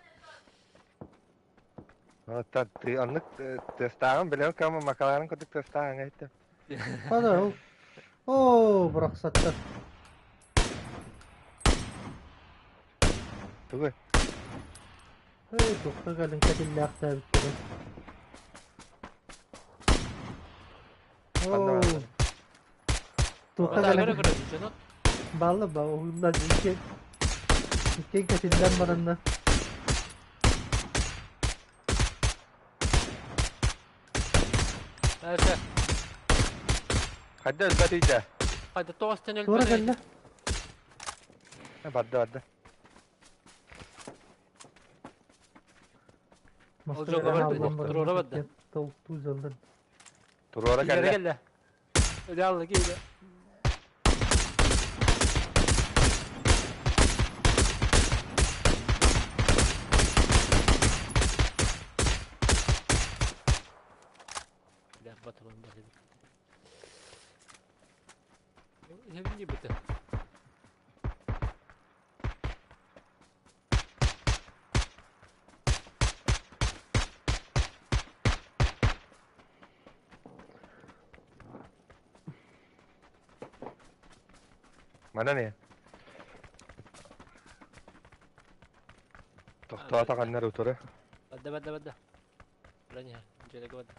C: Оттон оннук тестааҕын билэн кама макаларын курдук тестааҕын айттым.
B: Хада ол. Оо, бырахсаттар.
C: Тугу?
B: Эй, тухта кэлин кэтиллээхтээбиттэрэ.
C: Ханна
B: Оо.
C: бааллар?
B: Туохха
A: Көрө
B: кэлин
A: көрө дьонот.
B: баалла ба уһулла икки икки кэтиллэн баранна.
A: Дальше.
C: Хайда өлбөт үйдэ.
A: Хайда тоҕус
B: Туора
A: өлбөт.
B: кэллэ.
C: Барда барда.
A: Ол жолга барды, туруора барды.
B: Толтуу жалдан.
C: Туруора
A: Кэллэ
C: кэллэ.
A: кэллэ. Өдө алла киирэ. Бля, батырын бар эбит. Эбин быты.
C: Манан иһэн. Тохтоото ханнар утары.
A: Бадда бадда бадда. Баран иһэр. Дьиэлэгэ бадда.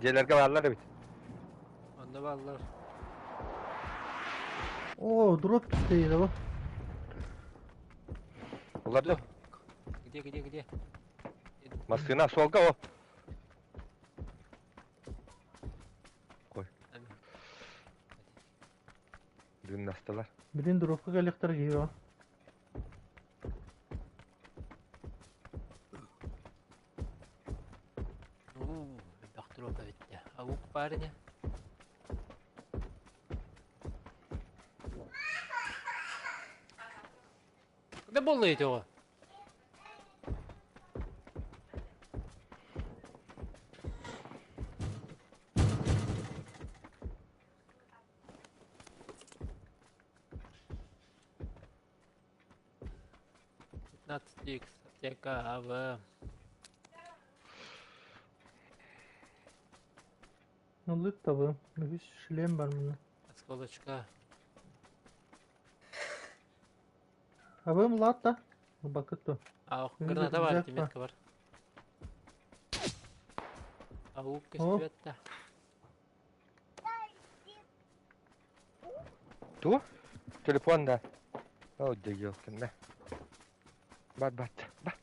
C: Дьиэлэргэ бааллар эбит.
A: Онно бааллар.
B: О, дроп түстэ бу.
C: Олар
A: Где, где, где?
C: Массыына суолга о. Кой. Дыннастылар.
B: Блин, дропка кэлиэхтэр киһи
A: Уу, элбэх дроп эбит дии. Аук баар ини. Да буолла ити оҕо. Пятнадцать икс, аптека, АВ.
B: Ыллык табы. Үһүс шлем бар мына.
A: Осколочка.
B: Абым латта. Бакыт то.
A: А, граната бар, метка бар. Аук көстүбэт да.
C: Ту? Телефон да. О, дегелкин да. Бат, бат, бат.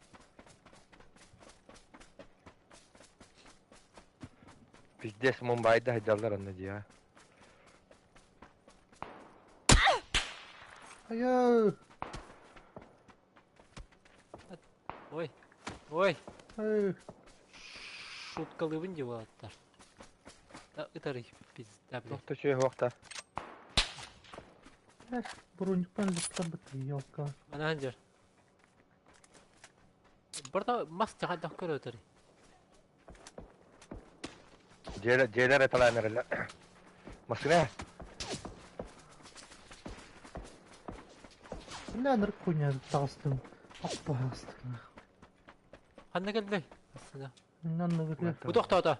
C: Пиздец, Мумбайда хайдаллар анна дия.
B: Айа!
A: Ой, ой.
B: Ай!
A: Шуткалыыбын дии уолаттар. Да ытарый пизда, блядь.
C: Туох да үчүгэй суохта.
B: Эх, броньуктан лыктарбыт елка.
A: Манаан дьэр. Барда мас хайдах көрө ытарый.
C: Дьиэлэр дьиэлэр эталаан эрэллэр. Массыына.
B: Бля, нырк хуйня таҕыстым. Аппаастым.
A: Ханна кэллэй? Массыына.
B: Нанныгы.
A: Бу тохтоото.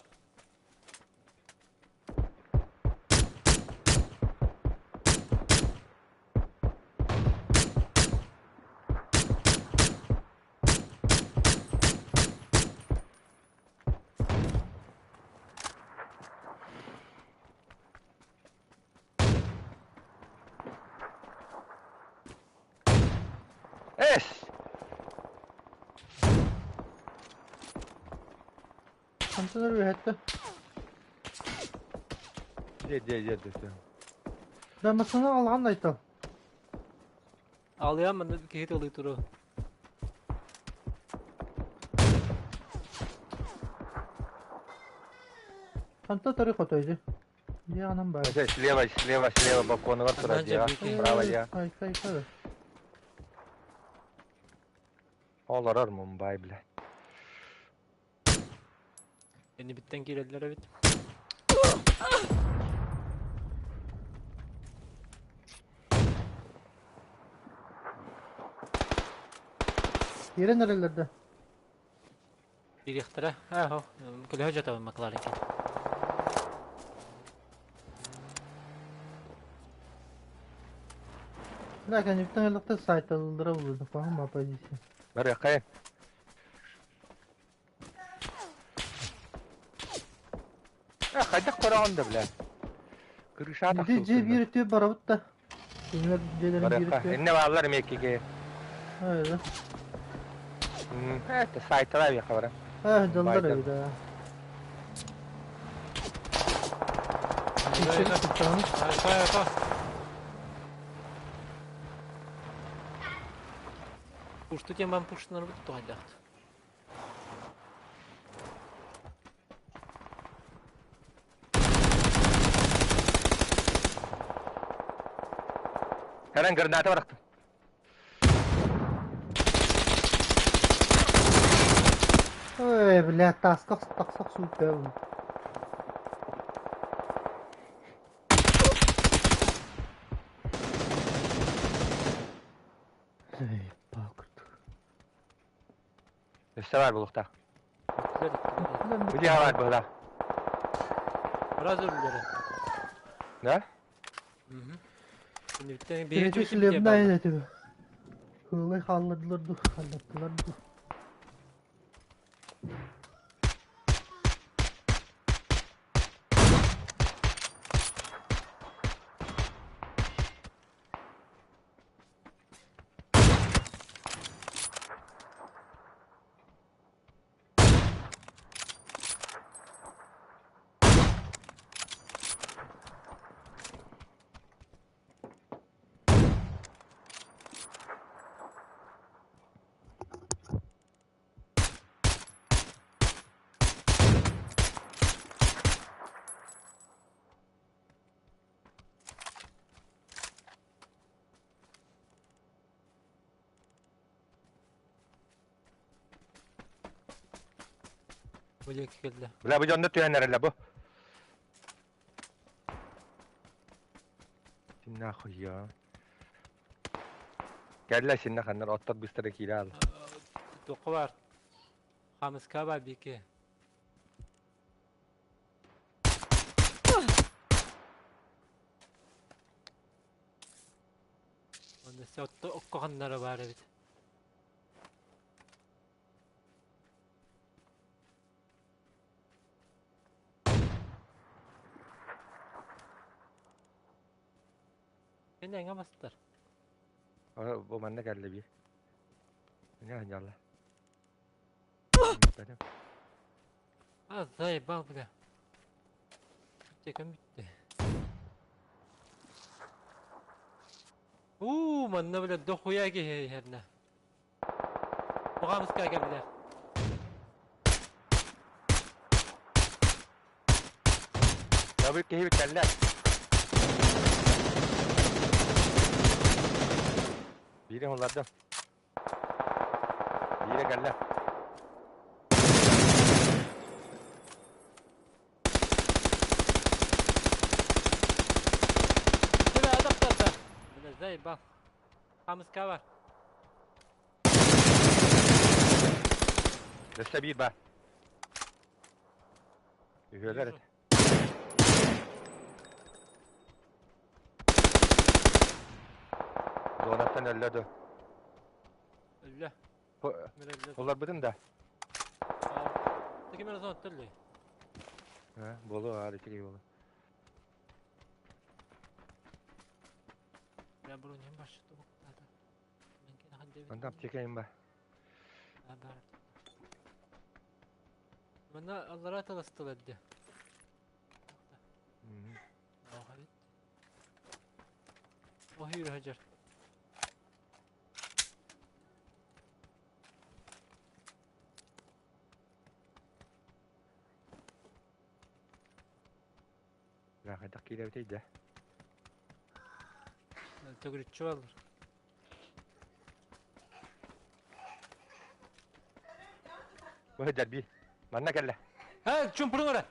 C: Эс!
B: Хантан үһэтте.
C: Дьиэ дьиэ дьиэ дьиэ.
B: Да массыына алҕан айтал.
A: Алыам манна киһи тылыы туруо.
B: Ханта тары хотойду. Дьиэ анан баар.
C: Слева, слева, слева балконугар турар дьиэҕэ. Право дьиэ.
B: Айка, айка.
C: Олорор Мумбай, бля.
A: Иннибиттэн киирэллэр эбит.
B: Киирэн эрэллэр да.
A: Киириэхтэрэ. Аа, көлөһө дьатабын Макларен.
B: Бля, кэнниттэн элэхтэр сайталлара булду. Пахым позиция.
C: Барыаххайын. Э, хайдах көрөҕүн да, бля. Крыша
B: Ити дьиэ биир өттүгэр барабыт да. Кинилэр дьиэлэрин биир
C: Барыахха.
B: өттүгэр.
C: Иннэ бааллар эмиэ киги.
B: Айда.
C: Это сайтала веха бара.
B: Аа, дьаллар
C: Байден.
B: эбит аа.
A: Айка, айка. Пушту тем вам пушту нарбыт туһайдахт.
C: Кэлэн граната бырахтым.
B: Ой, бля, таска тахса охсубуттар. Эй, пакырт.
C: Өссө баар буолуохтаах. Били баар быһыылаах.
A: Раз өллөрө.
C: Да?
B: Третий шлемная этим. Хылай хааллардылар ду, халлаттылар ду.
A: Бу диэки кэллэ.
C: Бля, бу дьонно түһэн эрэллэр бу. Ты нахуй я. Кэллэ синнэ ханнар оттор быстара киирэ аал.
A: Туохха баар? Хаамыска баар биики. Онно отто окко ханнара баар эбит. Кини эҥэ бастар.
C: Бу манна кэллэ бии. Не анньалла.
A: А, заебал, бля. Текем бүттэ. Уу, манна, бля, дохуя киһи иһэрнэ. Буҕаамыска кэллилэр.
C: Табы киһи кэллэ. Биирин улардым. Биирэ кэллэ.
A: Тебе адаптарда. Бля, заебал. Хамыска бар.
C: Өссө биир баар. Үһүөлэр этэ. Зонаттан өллө дуо?
A: Өллө.
C: Уларбытын да?
A: Таки мен зонаттан өллө.
C: Буолуо, аар ити буолуо.
A: Я броням баш
C: Онтон аптека ба.
A: Манна аллара таластылар дии. Оһүйр хажар.
C: Хайдах киирэбитий да?
A: Төгүрүччү баллар.
C: Бу дәрби. Манна кэллэ.
A: Ха, чумпурун ора.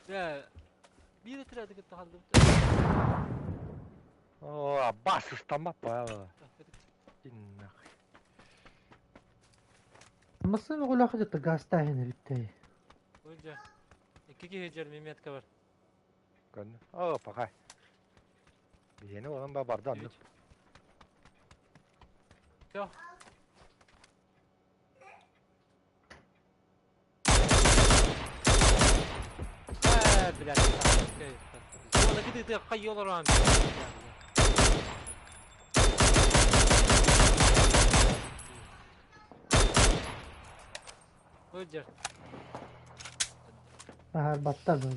A: Я биир отряды кытта халдыбыт.
C: О, бас ыстаммаппа.
B: Массыына оҕолоох дьэ гаастааһын эбиттэй.
A: Ылдьа. Икки киһи дьэр меметка бар.
C: Көннө. О, пока. Биһиэнэ олан ба барда оннук.
A: Все. Э, блядь, Оны кыты хайолар. Ылдьар.
B: Наһаар баттар бу.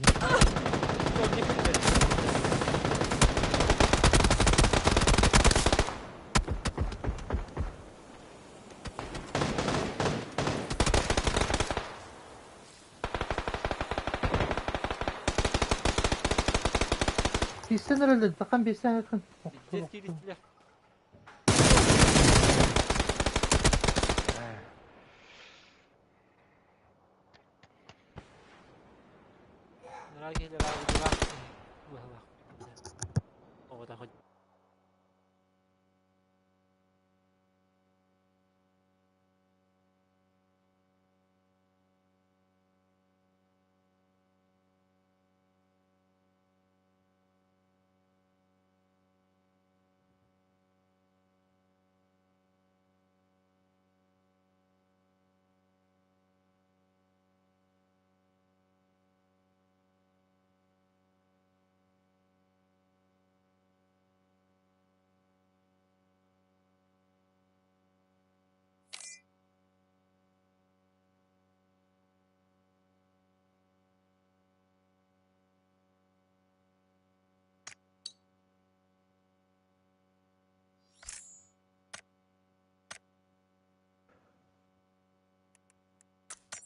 B: Киирсэн эрэллэр, тахан биирсэн эрэллэр.
A: Здесь кииристилэр.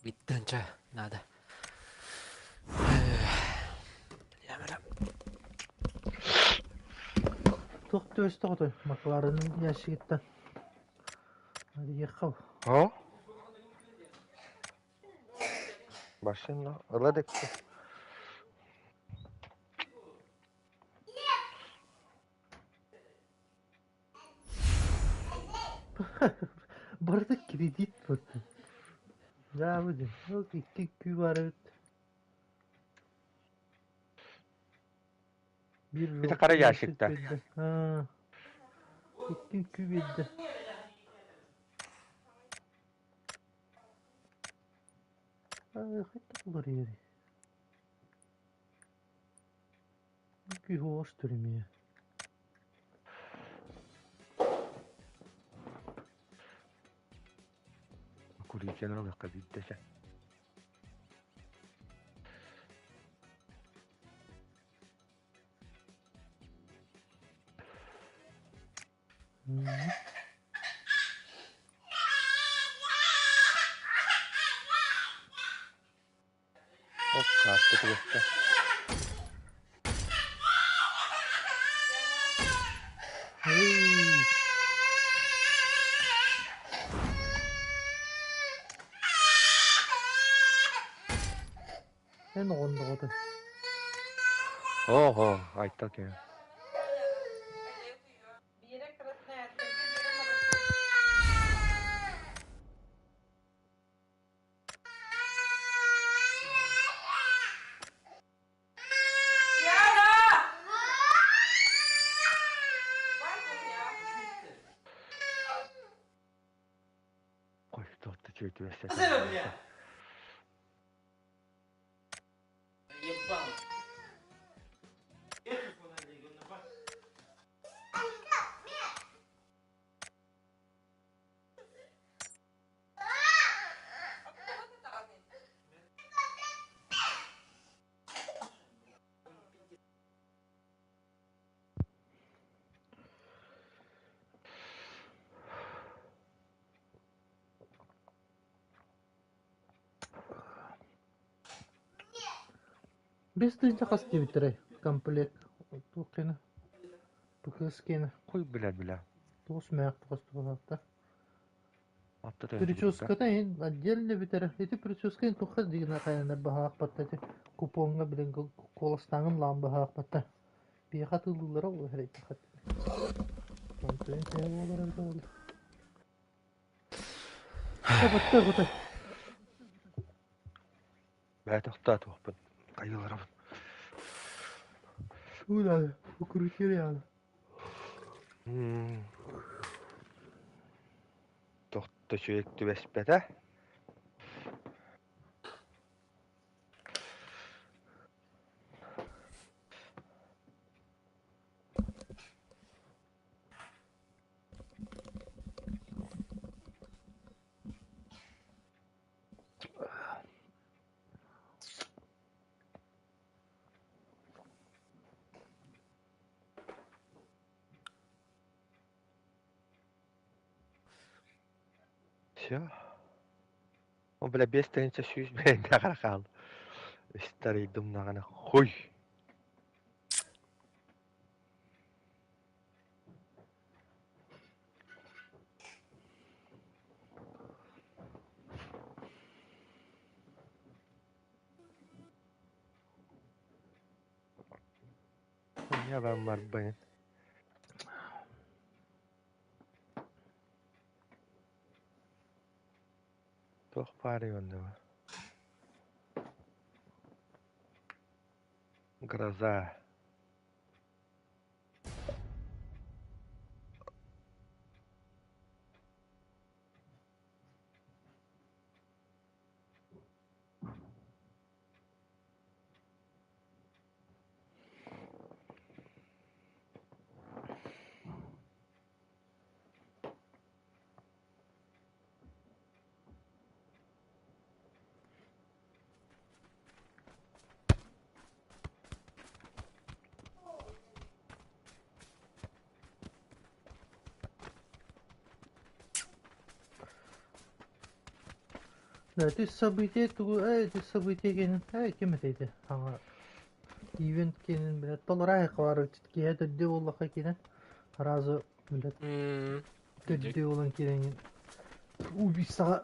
A: Биттэнчэ надо.
B: Туох түбэстэ отой Макларенын ящигыттан. Ехал.
C: О? Машина ыла декке.
B: Барыта кредит вот. Дьаабы диэн. Ол икки күү баар эбит. Биир
C: Ити хара ящикта.
B: биэрдэ. Аа. Икки күү биэрдэ. Аа, хайдах уларыйарый? Күү хоос түрүмүө.
C: Куричаны ылыахха биирдэ сэ. Ол каарта түбэстэ.
B: Эй! Эн оҕонноҕото.
C: Ого, айта киһи. Ой, туох да үчүгэй түбэстэ.
B: Бэс тыһыынча хас диэбиттэрэй комплект туох киэнэ ПКС киэнэ
C: Хуй билэр билэ.
B: туос мээх туос туһалаахтар.
C: Атта тыһыынча
B: Прическата иһин отдельно бүтэрэ. Ити прическа иһин туохха дигинэ хайанар баһаахпатта ити купоҥҥа билин куоластааҥын лаан баһаахпатта. Биһиэхэ атыылыыллара ол эрэйдэххэ. Онтон төһө буолар эбитэ буолла. Батта кута.
C: Бээ тохтоотуохпун. Хайыыларабын.
B: Ула, укрутили.
C: Тохто үчүгэй түбэспэтэ. Все. О, бля, 5300 бэйэҥ хаал. Старый думнаҕына хуй. Ньабан барбын. Туох баарый онно? Гроза.
B: Да, ити событие тугу э ити событие киэнин э ким этэй ити саҥа ивент киэнин билэ толорай хабар киһи төрдү буоллахха киинэ сразу билэ төрдү буолан киирэҥин убийствоҕа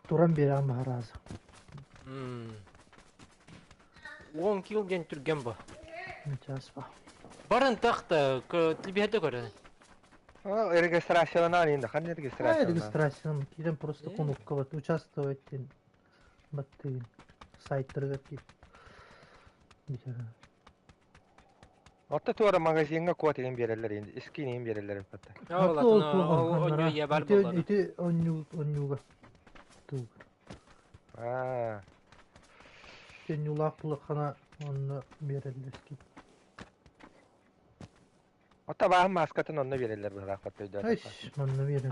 B: туран биэрэҕин сразу.
A: 10 килл диэн түргэн бу.
B: Час ба.
A: Барын тахта, тибиһэдэ көрөн.
C: Регистрацияланан инде, ханна регистрацияланан?
B: Регистрацияланан киирэн просто кнопка вот участвовать диэн баттыгын сайттарыгар киир.
C: Отто туора магазиҥҥа код иһин биэрэллэр инде, искин иһин биэрэллэр эппэтэ.
A: Ол онньуу бар буолла.
B: Ити онньуу онньууга. Туугар.
C: Аа.
B: Онньуулаах булаххана онно биэрэллэр скин.
C: Отто бааһын мааскатын онно биэрэллэр быһалаах өйдөөтөххө.
B: Манна биэрэн.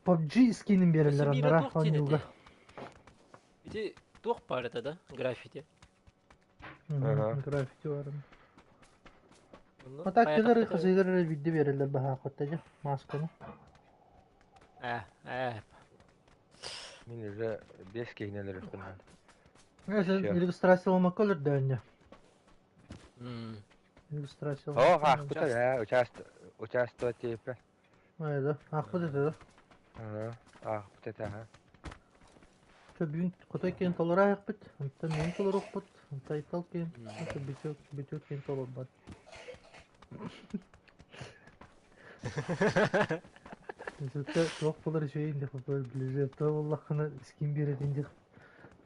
B: PUBG скинин биэрэллэр аннара оонньууга.
A: Ити туох баар этэ да граффити?
B: Граффити баар. А так кэлэр хасыгар эрэ биирдэ биэрэллэр баһааххатта дьэ маасканы.
A: Ээ, ээ.
C: Мин уже 5 киһини өлөрүөхпүн наада.
B: Сен регистрацияламакка өлөрдөөннө. Регистрация.
C: О, аахпыта ээ, участвовать тиэппэ.
B: Да, аахпыт этэ да.
C: Аахпыт этэ, аха.
B: Бүгүн хотой киэн толораайахпыт, онтон мин толоруохпут, онтон айтал киэн, бүтүк бүтүк киэн толорбат. Сөптө туох буолар үчүгэй диэх ближе буоллаххына скин биэрэтин диэх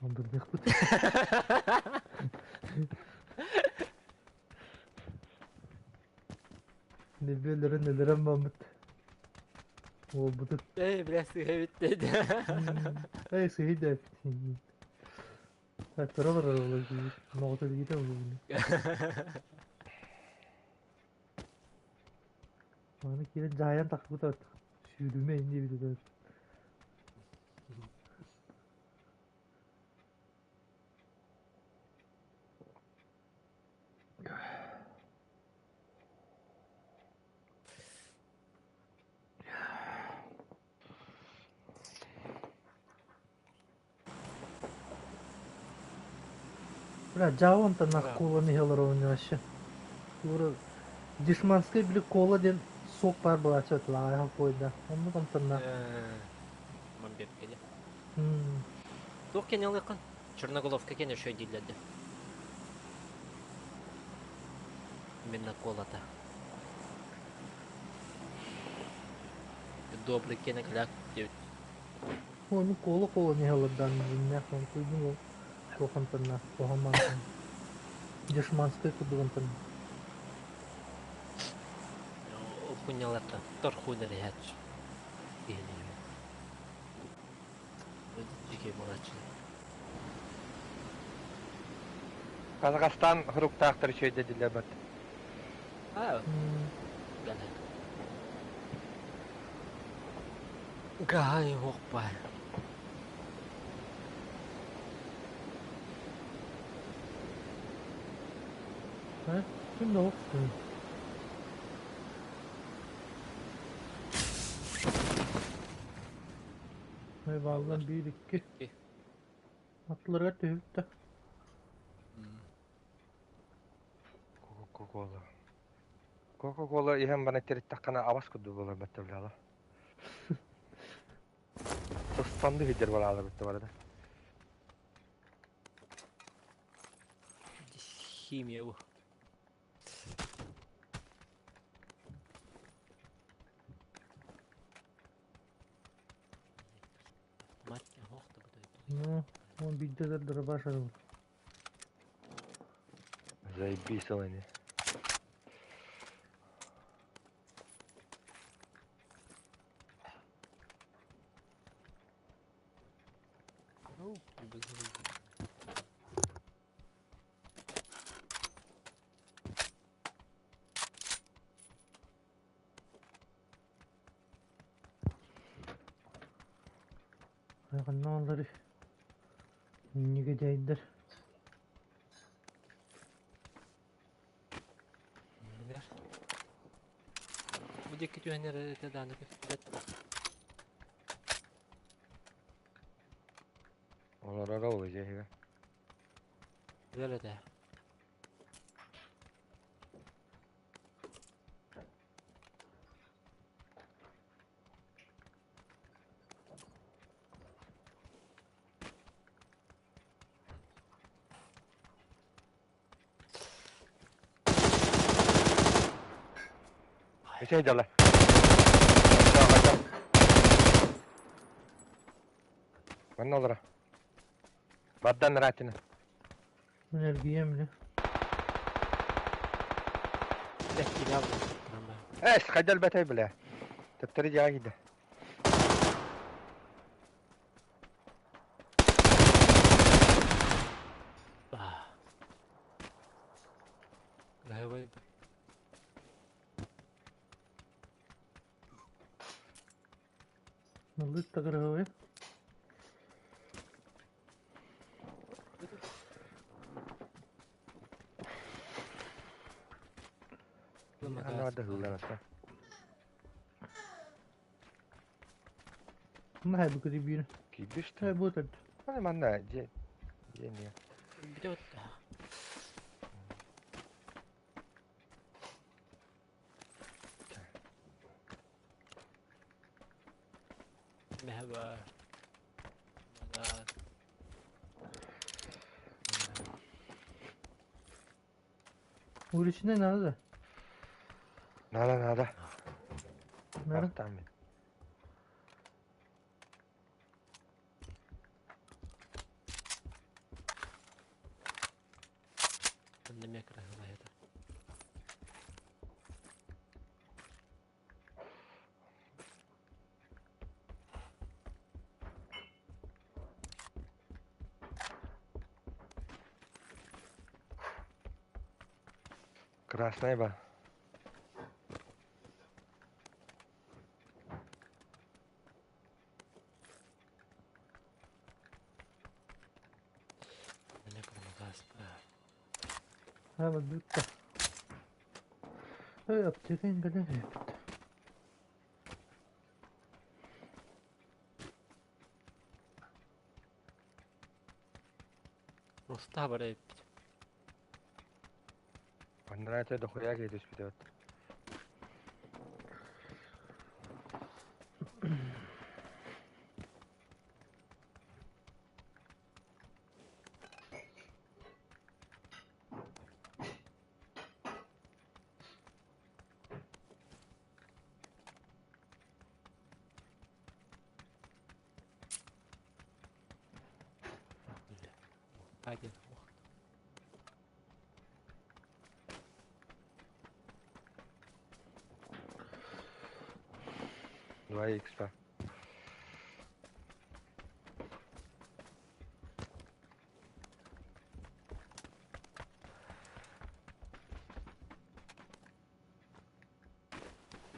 B: Ондурдуохпут. Небелерин өлөрөн баммыт. Уолбутун.
A: Эй, бля, сыһа бүттэ.
B: Эй, сыһы да Тура барар ол Ноҕото билгитэ улугуну. Аны киирэн дьаһайан тахсыбыт сүүрүмэ инни диэбит Бля, Джавонтан нах кола иһэлэр оонньооччу. Тура дешманскай били кола диэн сок баар буолааччы этилааҕа койда. Оннук амтаннаах.
A: Мамберкеде. Туох кэнэ ылыаххын? Черноголовка кэнэ үчүгэй дииллэр да. Именно колата. Добрый кэнэ кэлээк диэбит.
B: Ону кола-кола иһэлэрдаан дьиҥнээх онтуйдун ол туох амтаннаах куһаҕан амтан. Дешманскай курдук амтаннаах.
A: Ол хуйняларта торхуйдар иһээччи. Киһини Дьикэй буолааччы.
C: Казахстан хуруктаахтар үчүгэйдэ дилэбэт.
A: Аа, гана. Гай хоппай.
B: Э, ким да охтун. Бааллан биир икки. Аттыларыгар түһүбүт да.
C: Кока-кола. Кока-кола иһэн бана тириттэххинэ абас курдук буолар баттабылаала. Сыстанды сылдьар балаалар битте барыта.
A: Химия бу.
B: Ну, он биирдэ дробаш арыллар.
C: Заебись ол ини.
B: Ханна Негодяйдар.
A: Бу диэки түһэн эрэр этэ даҕаны көстүбэт.
C: Олорор ол дьиэһигэ.
A: Билэр этэ.
C: Үчэй дьала. Хайда, хайда. Манна олоро. Бардан ыраатына.
B: Мин эргийэм бile.
C: Эс, хайда элбэтэй бile. Төптөрү дьиэҕэ киирдэ.
B: Налыт тагырыһы.
C: Ханна да хылланата.
B: Мына бу кыды биир.
C: Киирбиште.
B: Бу тут.
C: Мана манна дьиэ дьиэ не.
A: Бүтэ Merhaba.
B: Уличный надо.
C: Надо, надо.
B: Надо.
C: Там. Красная ба.
B: Ха бүттэ. Эй, аптекаң кэлэн бүттэ.
A: Просто барай.
C: Андрате дохуя киһи түспүтэ эбит.
A: Один.
C: Два икса.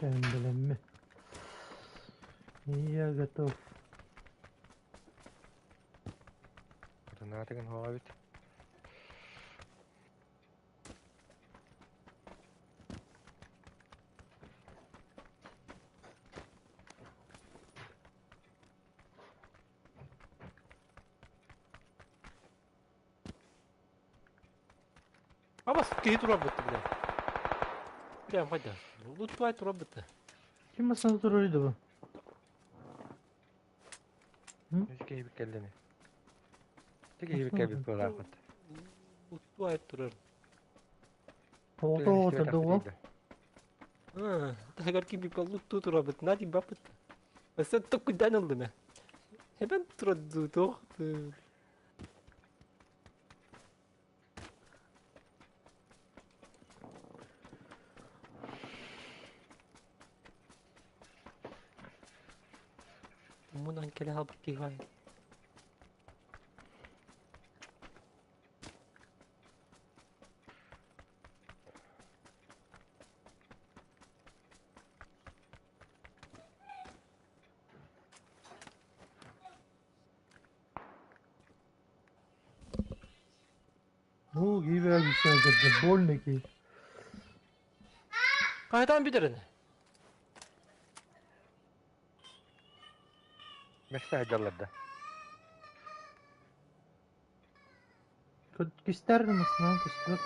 B: Кэмбэлэммэ. Я готов.
C: Гранатыгын хоҕо эбит.
A: Абас киһи турар бытты бля. Прям хайда. Лутпай турар бытты.
B: Ким масына турар бу?
C: Үс киһи кэллини. Ити киһи кэлбит буолаахпыт.
A: Лутпай турар.
B: Оҕото оҕото уол.
A: Таһыгар ким луттуу турабыт, на баппыт. Өссө токкуйдаан ыллым ээ. Эбэн турар дуу, туох Мунан кэлэ хаалбыт киһи баай.
B: Ну, киирэ больно ки.
A: Қайтан бүтэрин?
C: Мехсе сылдьаллар да.
B: Кистер масынан көстүбэт.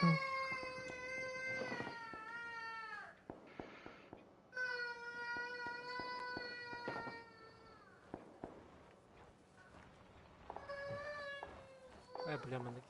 A: Ай, бля, маннык.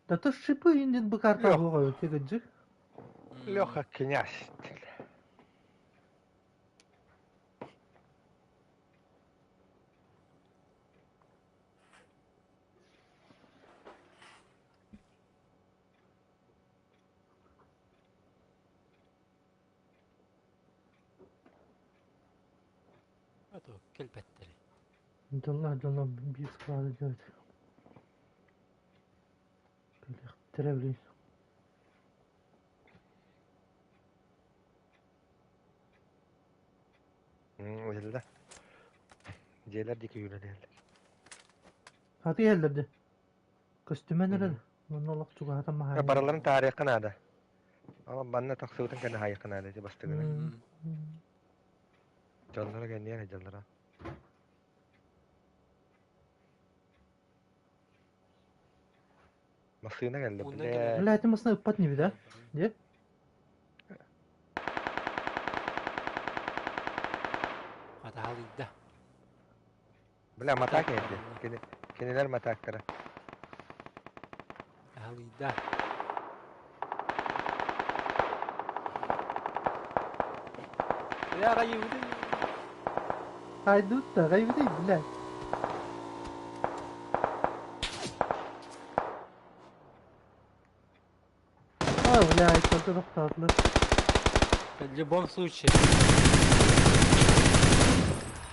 B: Да то шипы индин бы карта буга тегеджик.
C: Леха князь.
A: А то кэлбэттэр.
B: Дьонно дьонно биир склады делать. Кэлэхтэрэ
C: Öyle. Дьиэлэр диэки үүрэлэллэр.
B: Хаты иһэллэрди. Көстүмэн эрэл. Онно олох чугаһатан маһаайа.
C: Барыларын таарыахха наада. Ама манна тахсыбытын кэннэ хаайыахха наада ити бастыгына. Дьонноро кэнниэр дьонноро. Массыына кэллэ, бля.
B: Бля, это массыына ыппат небе да? Де?
A: Хатаалыйда.
C: Бля, матаак эрди. Кинилэр матаактара.
A: Халыйда. Бля, кайыбыты.
B: Хайдут да, кайбыты, бля. А, бля, это тоқтатылы.
A: В любом случае.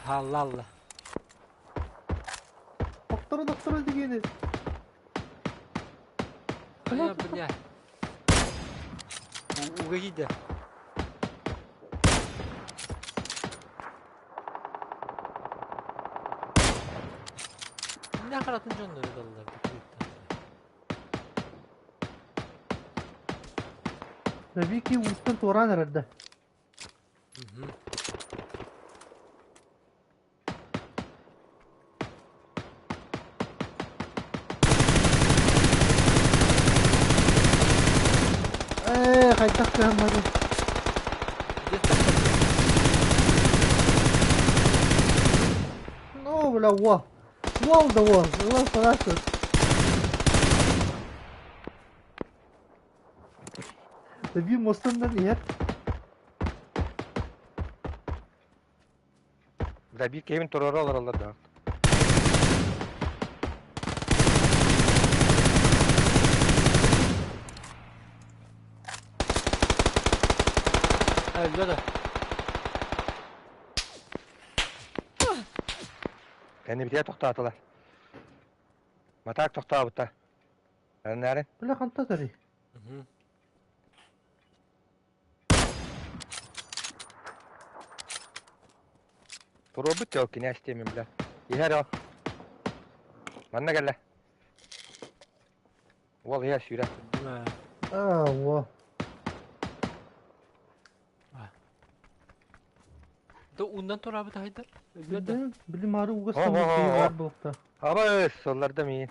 A: Халалла.
B: Доктора, доктора дегені.
A: Бля, бля. Угадида. Не қаратын жоннор даллар.
B: Вики уттан туоран эрэрдэ. Ээ, хайдах кыһаммадым. Ну, бля, во. Вол да вол. Вол парашют. Таби мостундан иһэр.
C: Бля, биир киһибин туруора олороллор да.
A: Өлдө да.
C: Кэннибитигэр тохтоотулар. Матаак тохтообута. Эрнээрин.
B: Бля, ханта тари.
C: Туруорбут дьол кинээс диэмин бля. Иһэр ол. Манна кэллэ. Уол иһэр сүүрэ.
B: Аа, во.
A: То уунан тураабыт аһайдар. Өлбөт да.
B: Билбэм, били маары ууга
C: О, о,
B: ыстаммыт киһи
C: о,
B: баар
C: о.
B: буолта.
C: Абыс, олларда миин.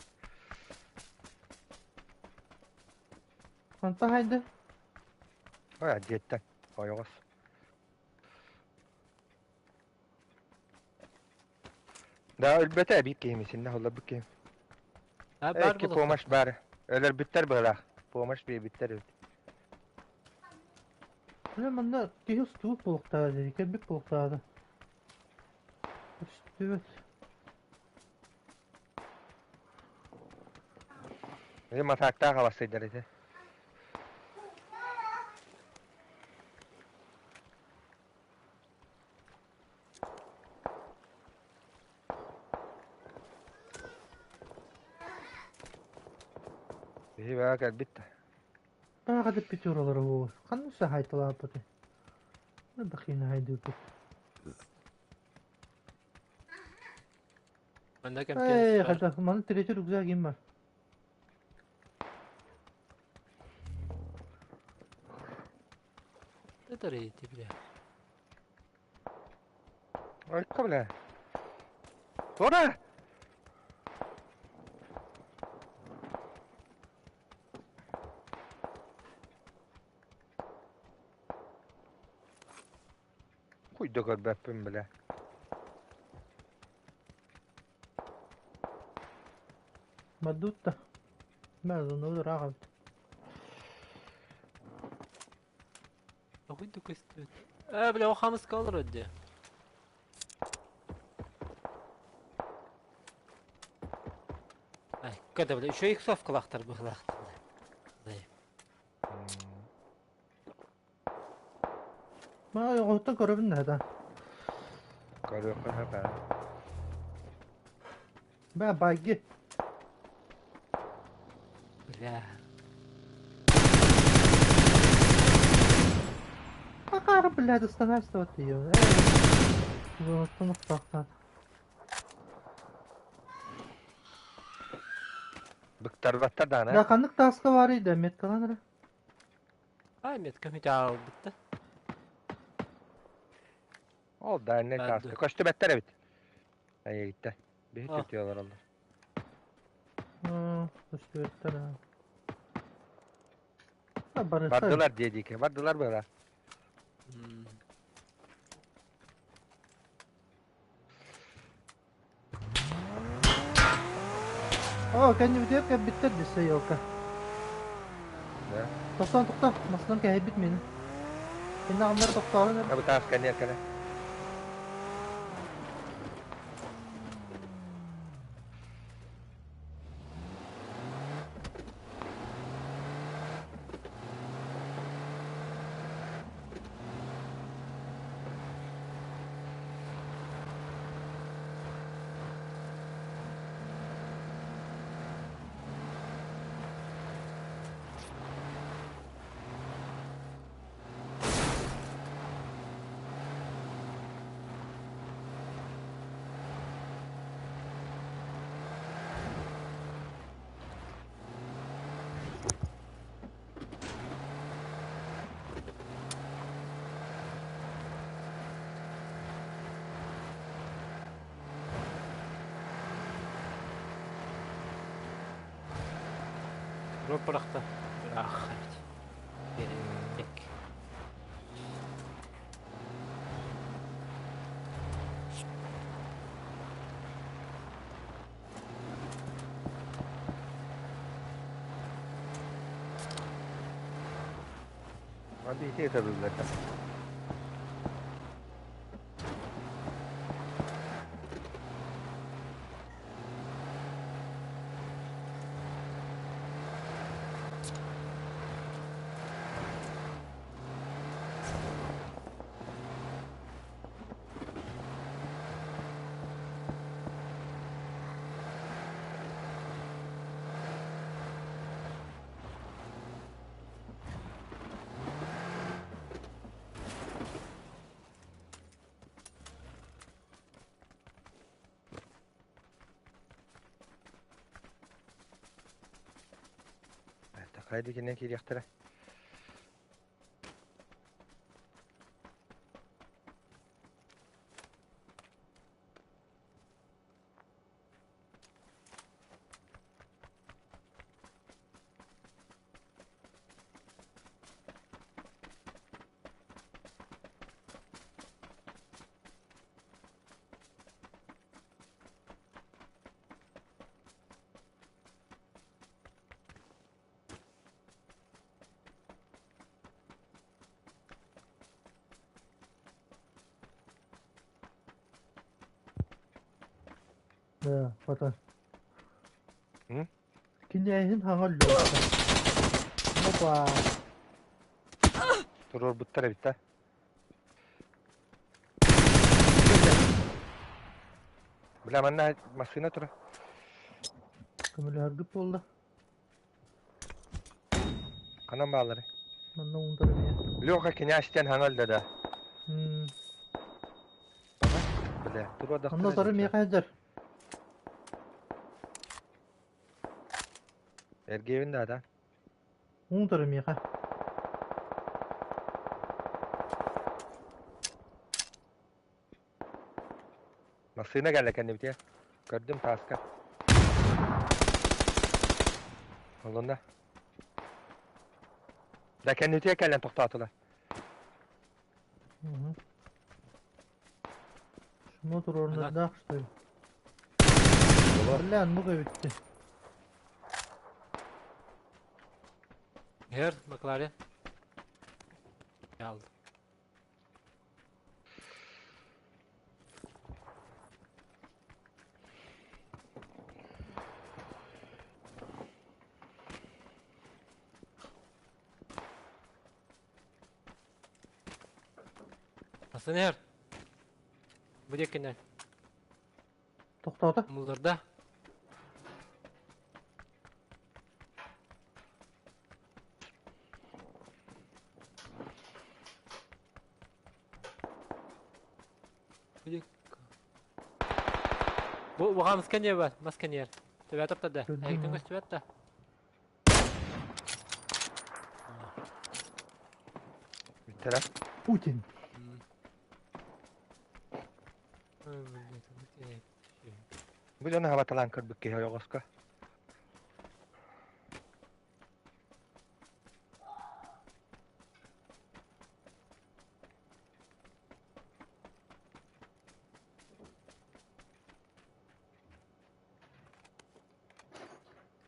B: Хантан хайда?
C: Ой, дьиэттэн. Ойоҕос. Да, өлбөтө эбит киһим исиннэ оллорбут киһим.
A: А
C: Э,
A: баар
C: икки
A: буолуохтаах.
C: помощь баар. Өлөрбүттэр быһыылаах. Помощь биэрбиттэр эбит.
B: Бile манна киһи устубут буолуохтаах дии, кэлбит буолуохтаах. Үстүбэт.
C: Ити матаактаах алассыйдар ити. Биһи баа кэлбит да.
B: Бааҕа да пятералара буолуо. Ханнык саһайталаабытай? Бахина хайдыыппыт.
A: Манна
B: Эй,
A: кэмпиэн бар.
B: хата, маны третий рюкзак им бар.
A: Это рейти, бля.
C: Ойка бля. Тура! Куйда көрбөппүн бля.
B: Мадутта. Мазуну ыраах эбит.
A: Охуй көстүбүт. Э, бля, о хамыска олорор дии. Ай, когда, бля, еще иксовкалаахтар быһылаахтар. Бля.
B: Ма оҕоттон көрөбүн да да.
C: Көрүөххэ сөп ээ.
B: Бә байги.
A: Бля.
B: Акары, блядь, останавливаться ее. Зонаттан ықтақтан.
C: Быктарбаттар даҕаны.
B: Да ханнык тааска бар иде, меткалан эрэ.
A: Ай, метка мүтэ аалбытта.
C: Ол да иннэ
A: Барды.
C: тааска. Көстүбэттэр эбит. Айыгытта. Биһи
A: А.
C: түтү олороллор.
B: Көстүбэттэр. А, барыта.
C: Бардылар дии диэки. Бардылар быһыылаах.
B: О, кэннибитигэр кэлбиттэр десэ елка.
C: Да.
B: Тохтоон тохтоо, массыынам кэһэйбит миэнэ. Иннэ аҕамнар тохтоорун эрэ.
C: Бу тааска кэнниэр кэлэ.
A: Бырахта. Ах, Берек.
C: Hadi ити этабыллар. Такай дикинен кириэхтэрэ.
B: Да, хата.
C: М?
B: Кинээһин хаҥа өллөөхтө. Опа!
C: Туруорбуттар эбит да. Бля, манна массыына тура.
B: Көмөлөһөргүт буолла.
C: Ханан бааллары?
B: Манна уунтар эмиэ.
C: Леха кинээстэн хаҥа өллө да. Бля, туруордахтара
B: Онно утары
C: эбит.
B: миэхэ сылдьар.
C: Эргиэбин да да.
B: Уунтары миэхэ.
C: Массыына кэллэ кэннибитигэр. Көрдүм тааска. Олунна. Да кэннитигэр кэлэн тохтоотулар.
B: Угу. Шуну туруорунардаах что ли? Бля, ну эбитти.
A: Her Макларен. Aldı. Hasan her. Бу диэкинэн.
B: Тохтоото.
A: Мулларда. Бу буға масканер бар, масканер. Төбә топтады. Әйттен көстүбәт та.
C: Бүттелер.
B: Путин.
C: Бу дьону хабаталаан көрбүт киһи ойоҕоско.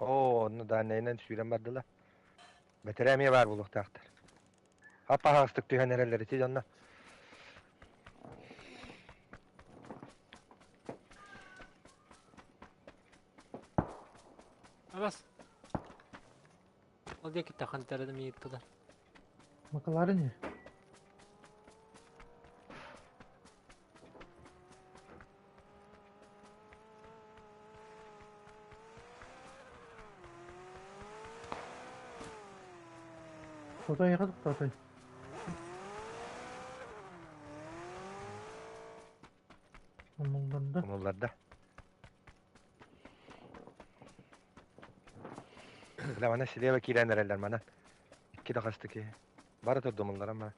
C: Оо, онно дааннайынан сүүрэн бардылар. Бэтэрээ эмиэ баар буолуохтаахтар. Ап-аһаҕастык түһэн эрэллэр ити дьонно.
A: Абас. Ол диэки тахантарыным ыйыттылар.
B: Макалары не? Тотой яха тотой. Умулларда.
C: Умулларда. Бля, мана слева киирэн эрэллэр мана. Икки да хасты киһи. Бары турдумуллар ама.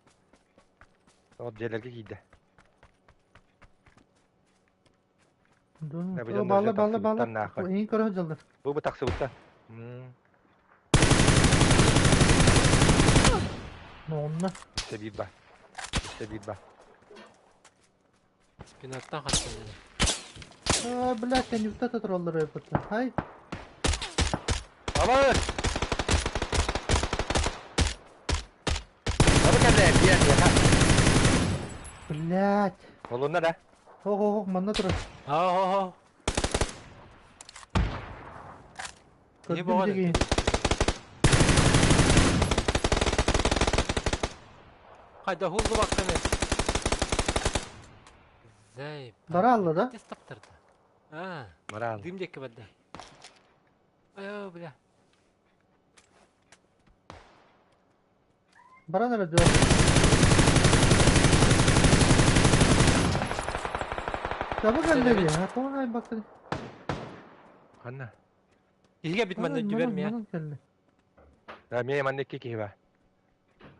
C: Ол дьиэлэргэ киирдэ.
B: Балла балла балла. Эйин көрө сылдьаллар.
C: Бу бу тахсыбыттан.
B: Онно.
C: Өссө биир бар. Өссө биир бар.
A: Спинаттан хастан.
B: А, блядь, они вот этот роллер выпадают. Ай.
C: Абы! Абы кэллэ, диэн диэхэ.
B: Блядь.
C: Олунна да?
B: Ох, ох, ох, манна турар.
A: Ах, Не
B: Көрдүм
A: боҕор.
B: дигин.
A: Хайда хуллу бакканы. Зай.
B: Бара алла да?
A: Тез таптырды. А,
C: Морал.
A: дым диэки барда. Ай, бля.
B: Баран эрэ дьон. Таба кэллэ дии, а тоҕо хаайбаккын?
C: Ханна?
A: Иһигэ бит манна
B: Манан,
A: түбэр мия.
B: манан кэллэ.
C: Да, миэ манна икки киһи бар.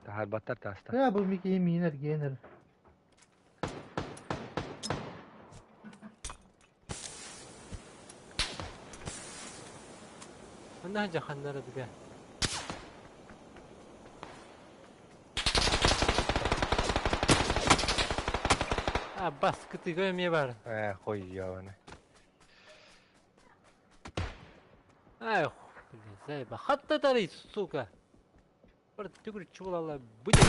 C: Таһаарбаттар таастар.
B: Я бу микиһи миин эргиэн эрэ.
A: Манна жаханнара бля. А, бас кытыга эмиэ бар.
C: Ээ, хойёны.
A: Ай, блин, заеба. Хатта тарый, сука. Бар түгүр чугулала будет.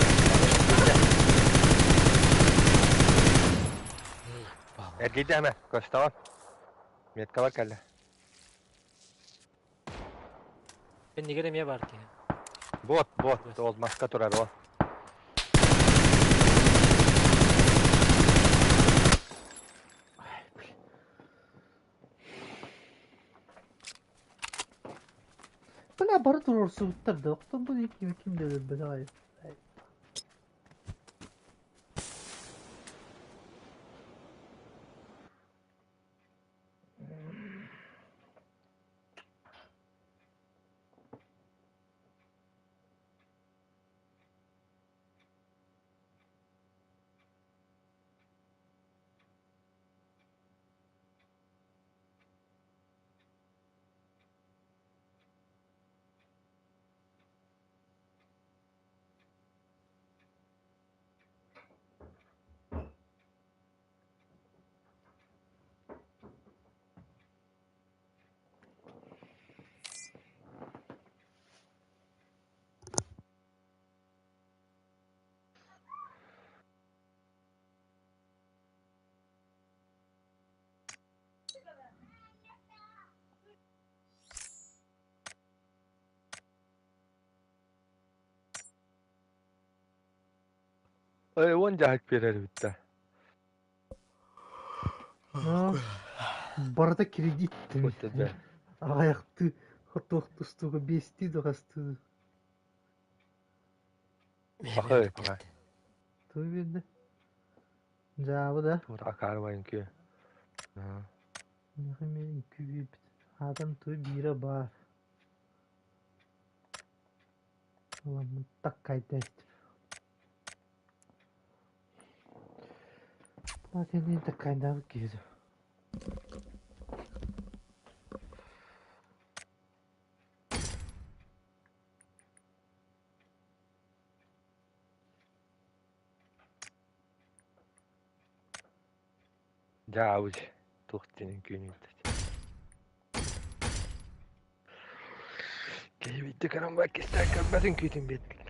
A: Эй, бал.
C: Эргийдэ эмэ, көстөҕүн. Меткалар кэллэ.
A: Кэннигэр эмиэ баар киһи.
C: Бот, бот, ол маска турар ол.
B: Бля, бары туруорсубуттар да, оттон бу ким ким да өлбөтөх аайы.
C: Ой, уон дьаһык биэрэр эбит да.
B: Барыта кредит. Аҕыйахтыы хотуох тустууга биэстии да хастыы.
C: Пахай, пахай.
B: Тугу биэрдэ? Дьаабы да?
C: Акаарыбай үҥкүү.
B: Миэхэ эмиэ үҥкүү биэрбит. Аатан тугу биирэ баар. Ыламмын таккайдааттым. Атын таккайдаабыт киһи дуо?
C: Дьаабыч туох диэн үҥкүүнү ыыттаччы. Киһи биирдэ көрөн баран кистээн көрбөт үҥкүүтүн биэрдилэр.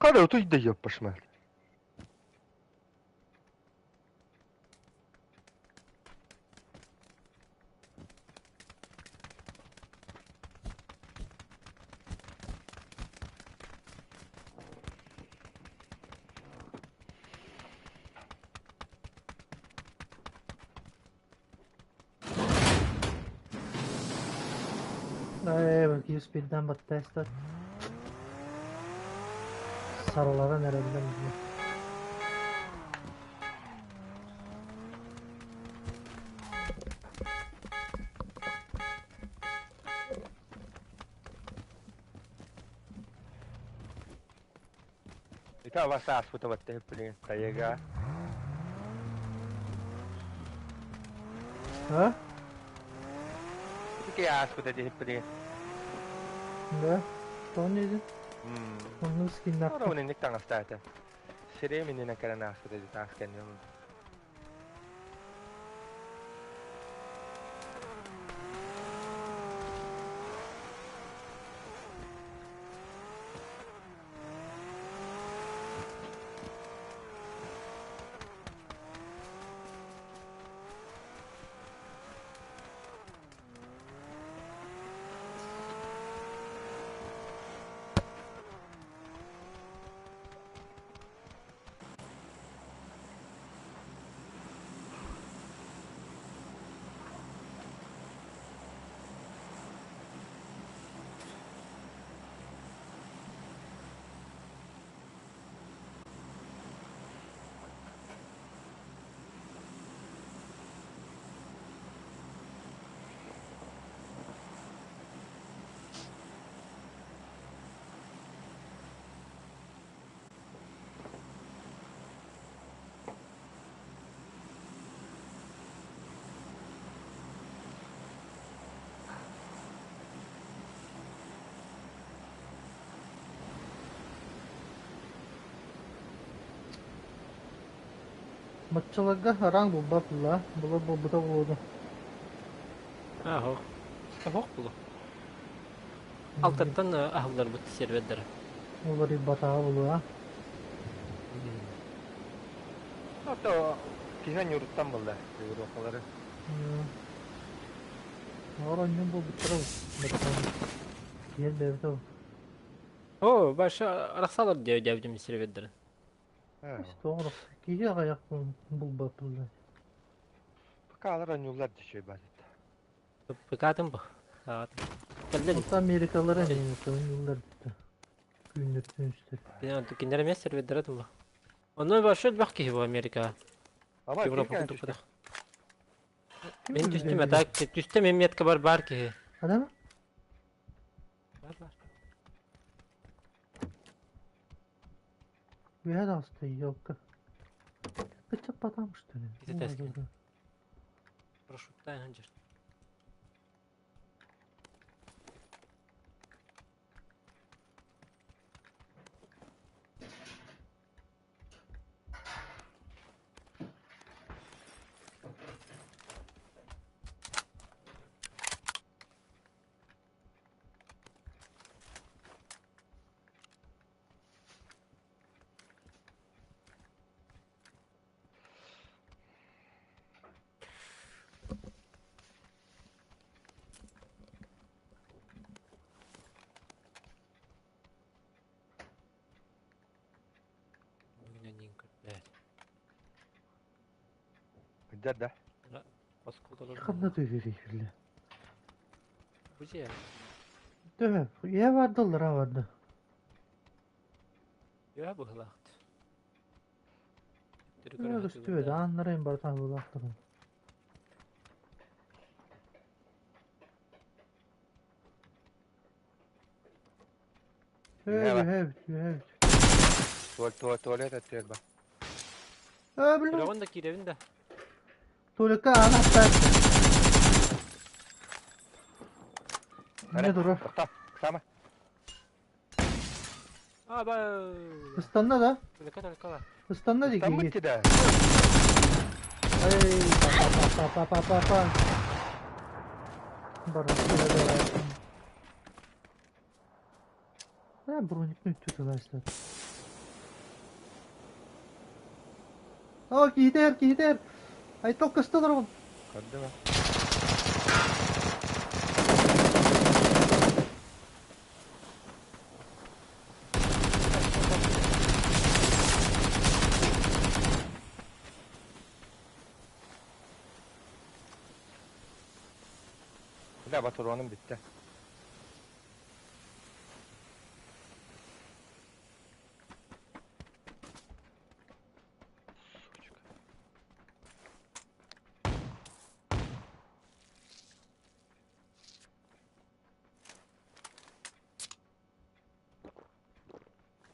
C: Хара утуйда ёппашмар.
B: Ээ, 101-ден баттаастар. Сараларан эрэллэр бу.
C: Ити абас ааспыта баттаһып билигин тайыга.
B: А?
C: Ити ааспыта диһип билигин.
B: Да? Тоҕо диэтин? Оннук скиннаахпын.
C: Ора инник таҥастаата. Сирэйим иннинэн кэлэн ааспыта дии таас кэннин.
B: Баччаларга араҥ булбат буолла, булар буолбута буолуо дуо?
A: Ааһох. Оһох булу. Алтаттан аһылларбыт сервердара.
B: Уларыйбатаҕа буолуо.
C: Ото киһи ньуруттан булла Европалары.
B: Оҕор онньун буолбуттара Киһи бэйэбит ол.
A: О, баша арахсалар диэбитим сервердарын.
B: Тоҕо киһи аҕыйах булбат буолла.
C: Пока оонньууллар дьэ баар.
A: ПК-тым бу. Кэллэ
B: Оттон Америкалара эмиэ оонньууллар Күннэр күнүстэр.
A: Кинилэр эмиэ сервердара тула. Онно вообще элбэх киһи бу Америка.
C: Ама
A: Европа
C: киһи
A: курдук Мен түстүм это түстэ мен метка бар бар киһи.
B: Адам?
A: Бар бар.
B: Үөһэ таҕыста елка. Кыччап потому что ли?
A: Ити тэскин. Прошуттаан ханжыр.
C: Кырдьар да?
B: Ханна түһүрүйүллэ?
A: Бу дьиэ.
B: Төһө? Ийэ бардыллара барда.
A: Үө быһылаахт.
B: Көстүбэт, ааннара барытан булаахтарын. Үһэ, үһэ.
C: Туалет өттүгэр бар.
B: Ээ, блин.
A: Көрөҕүн да киирэбин да.
B: Туалекка аан аттар. Не турар.
C: Тоқта, сама.
A: А, ба.
B: Ыстанна да?
A: Туалекка, туалекка бар.
B: Ыстанна дии
C: Там
B: киһи.
C: да.
B: Ай, па па па па па. Бар. Э, броникны үттү О, киһитэр, киһитэр. Айтал көстө олорон.
C: Көрдүм. Бля, патроным бүттэ. Сучка.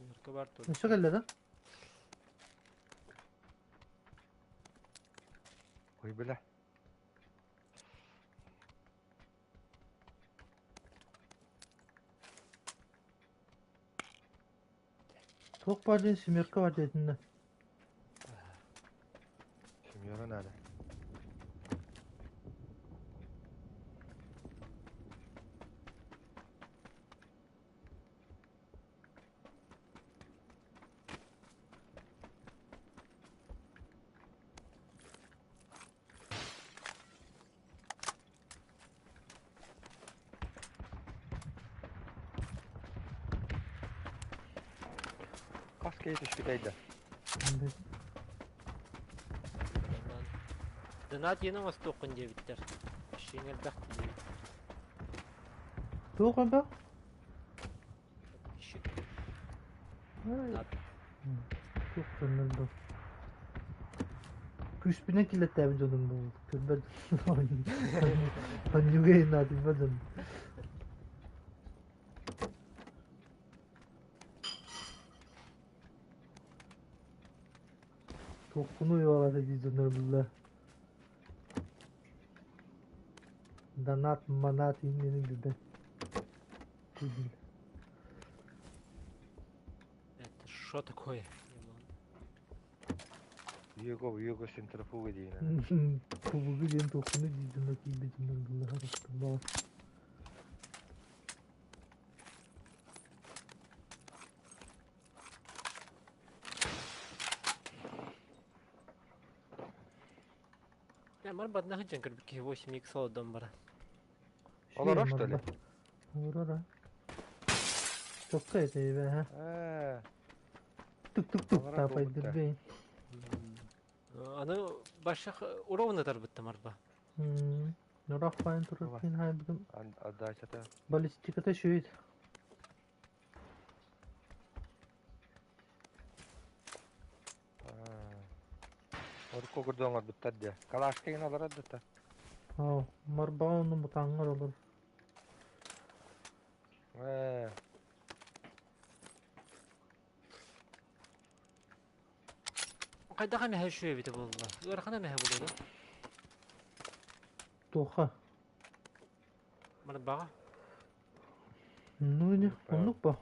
A: Нырка бар тур.
B: Өссө кэллэ да?
C: Ой, бля.
B: Туох бар диэн семерка бар диэтиннэ.
C: Семера надо. Хас киһи түспүтэй да.
A: Донат иэнэ оҥостуоххун диэбиттэр. Шиҥ элбэх диэбит.
B: Туох элбэх?
A: Щит.
B: Ай,
A: Донат.
B: Туох дьоннор бу. Күүспүнэн киллэртээбит дьонум бу. Көрбөт Онньуга наадыйбат дьон. Туохпуну уйалаата дии дьоннор булла. Донат, манат иҥнэнин билбэт. Кудил.
A: Это что такое?
C: Юго, юго центрофуга диэн.
B: Кубугу диэн туоххуну диидин киирбитинэн буллаха тахталлаах.
A: Я марбатна хыджан көрбүт киһи 8x олордон баран.
C: Олорор что ли?
B: Олорор а. Чокка этэ ha.
C: Ээ,
B: Тук-тук-тук
C: Олорор
B: таапайдыр
C: буолбуттар.
B: бэйин.
A: Аны башах уровны тарбытта марба.
B: Норах файн турар кин хайбытым.
C: Отдачата.
B: Баллистиката шүйт.
C: Орко курдук оҥорбуттар диэ. Калашка игин олорор да
B: Оо, марбаҕа онно бутааҥҥар олор.
C: Ээ,
A: Хайдах эмэһэ үчүгэй эбитэ буолла. Ыарахан эмэһэ буолуо да?
B: Туохха?
A: Марбаҕа.
B: Ну не, оннук ба.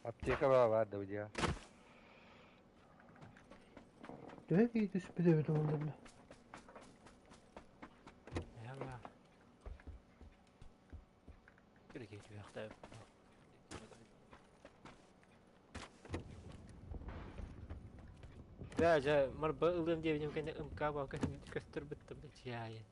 C: Аптека баа баар да дьиэ.
B: Төһө киһи түспүт эбитэ буолла бile.
A: Эһэ баа. Киһи түһүөхтээх. Да, дьэ, марба ылыам диэбитим кэннэ МК баа көстөр быттым да чиайын.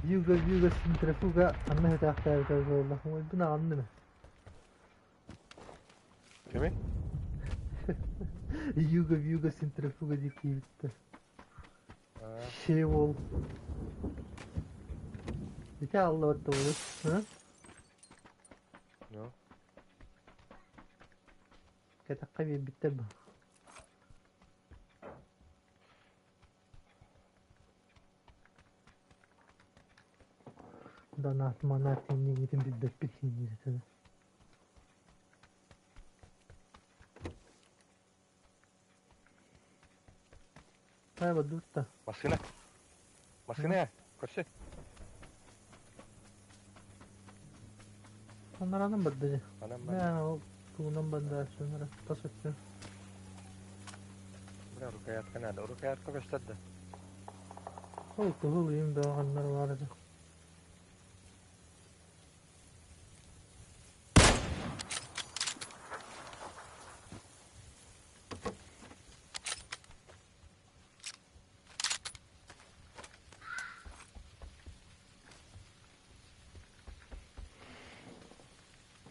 B: Юга юга центрофуга анна хэтээхтээбитэ буолла. Уойбун аҕынным.
C: Кими?
B: Юга юга центрофуга диир киирбиттэр. Шевол. Ити аллабат да буолур. Ы?
C: Ну.
B: Кэтэххэ биэрбиттэр бу. Донат манат иннигитин билбэппит иннигитин. Хайа бадутта.
C: Массыына. Массыына, көрсө.
B: Анаранан барда дьэ.
C: Анан бар.
B: Мэ ол тугунан барда сонара тас өттүн.
C: Бля, рукоятка надо. Рукоятка көстөр да.
B: Ол кыһыл ыйым бөҕөннөр бар этэ.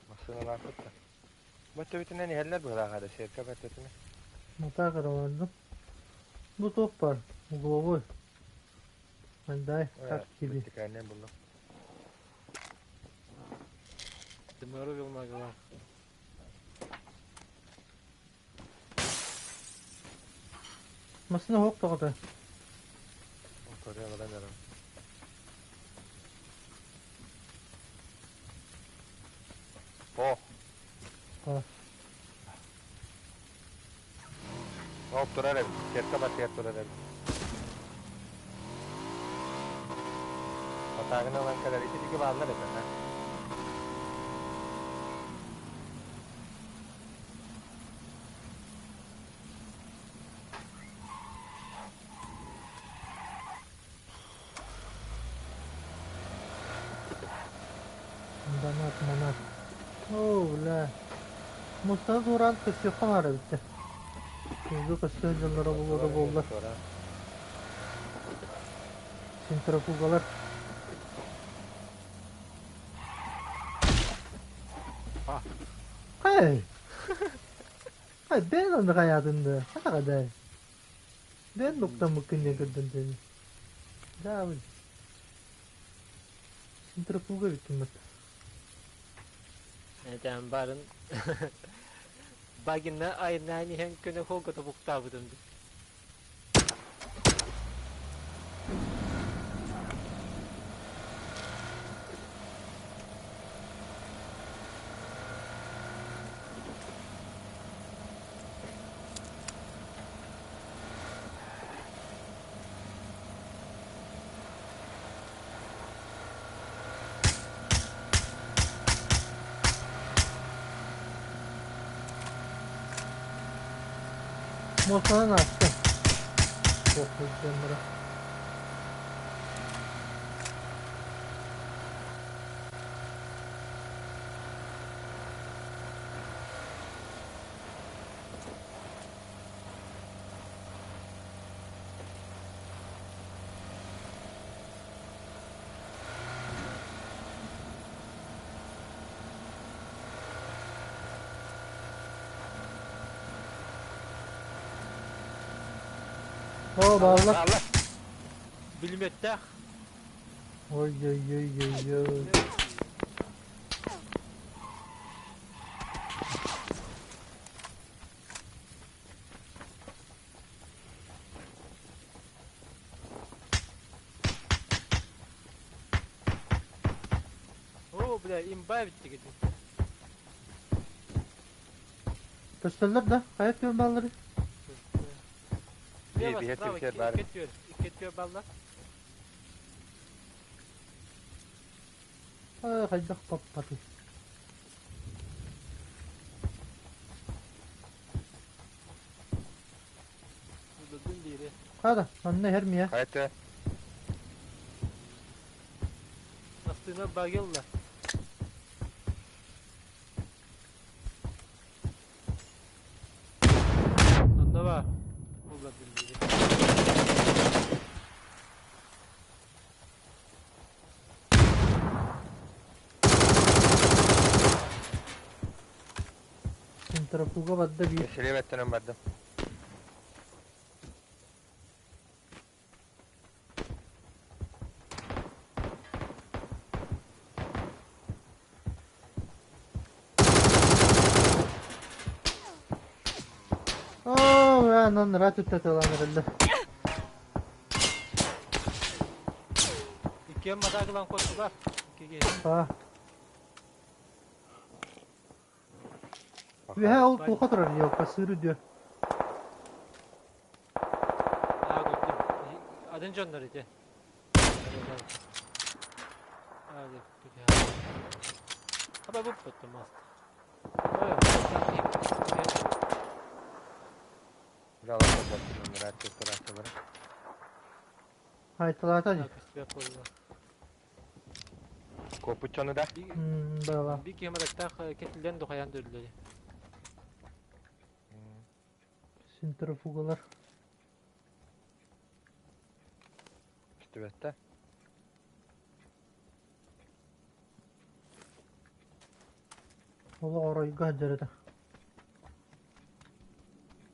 C: Массыыналаах да. Бу төбүтүнэн иһэллэр быһылаах эрэ, сиэркэ бөттөтүнэ.
B: Мутаа кыралардым. Бу туох бар? Угловой. Дай, как тебе?
C: Вертикальный буллум.
A: Дымыру могла.
B: Массыына суох тоҕото.
C: Көрө баран эрэ. О,
B: А,
C: ол турар эбит. Сиэркэ баттыгар турар эбит. Батаагын ылан кэлэр. Ити диги бааллар этэ, ha?
B: Донат, манат. О, бля. Мустан тураан көстүөххэ баар эбит дьэ. Күндү көстөр дьонноро буолуо да буоллар. Центрофугалар.
A: А.
B: Хэй! Хай, бэйэн онно хайаатын да. Хатаҕа дай. Бэйэн нуктаммыккын диэн көрдөн дьэни. Да, Центрофуга бүттүм.
A: Этэн барын багина айнаан иһэн көнө холго тобуктаабытым.
B: Муостанан ааста. Туох сылдьаллара. Оо, бааллар.
C: Бааллар.
A: Бүлүмүөттээх.
B: Ой-ой-ой-ой-ой.
A: О, бля, имба биттиги.
B: Көстөллөр да? Хайа түөн бааллары?
A: Слева,
C: Биир,
A: справа,
C: биир баар.
A: икки түөр. Икки түөр баллар.
B: Ай, хайдах паппаты.
A: Дудун бири.
B: Хада, манна иһэр миэ.
C: Хайа түө.
A: Астына багилла. Анда бар. Улладым бири.
B: Центрофуга барда биир.
C: Силиэм өттүнэн бардым.
B: Оо, анан рат үттэтэлан эрэллэр.
A: Иккиэн матаагылан куоттулар. Иккиге.
B: Аа. Үөһэ ол туохха турар елка сыыр үрдүө.
A: Аа, көрдүм. Атын дьоннор ити. Аа, Хаба буппуттум маста.
B: Хайталаата дии.
C: Копуччону да?
B: Быала.
A: Бик кемеректах кетилден духаян дөрлөри.
B: Центрофугалар.
C: Түбәттә.
B: Олох оройго сылдьар этэ.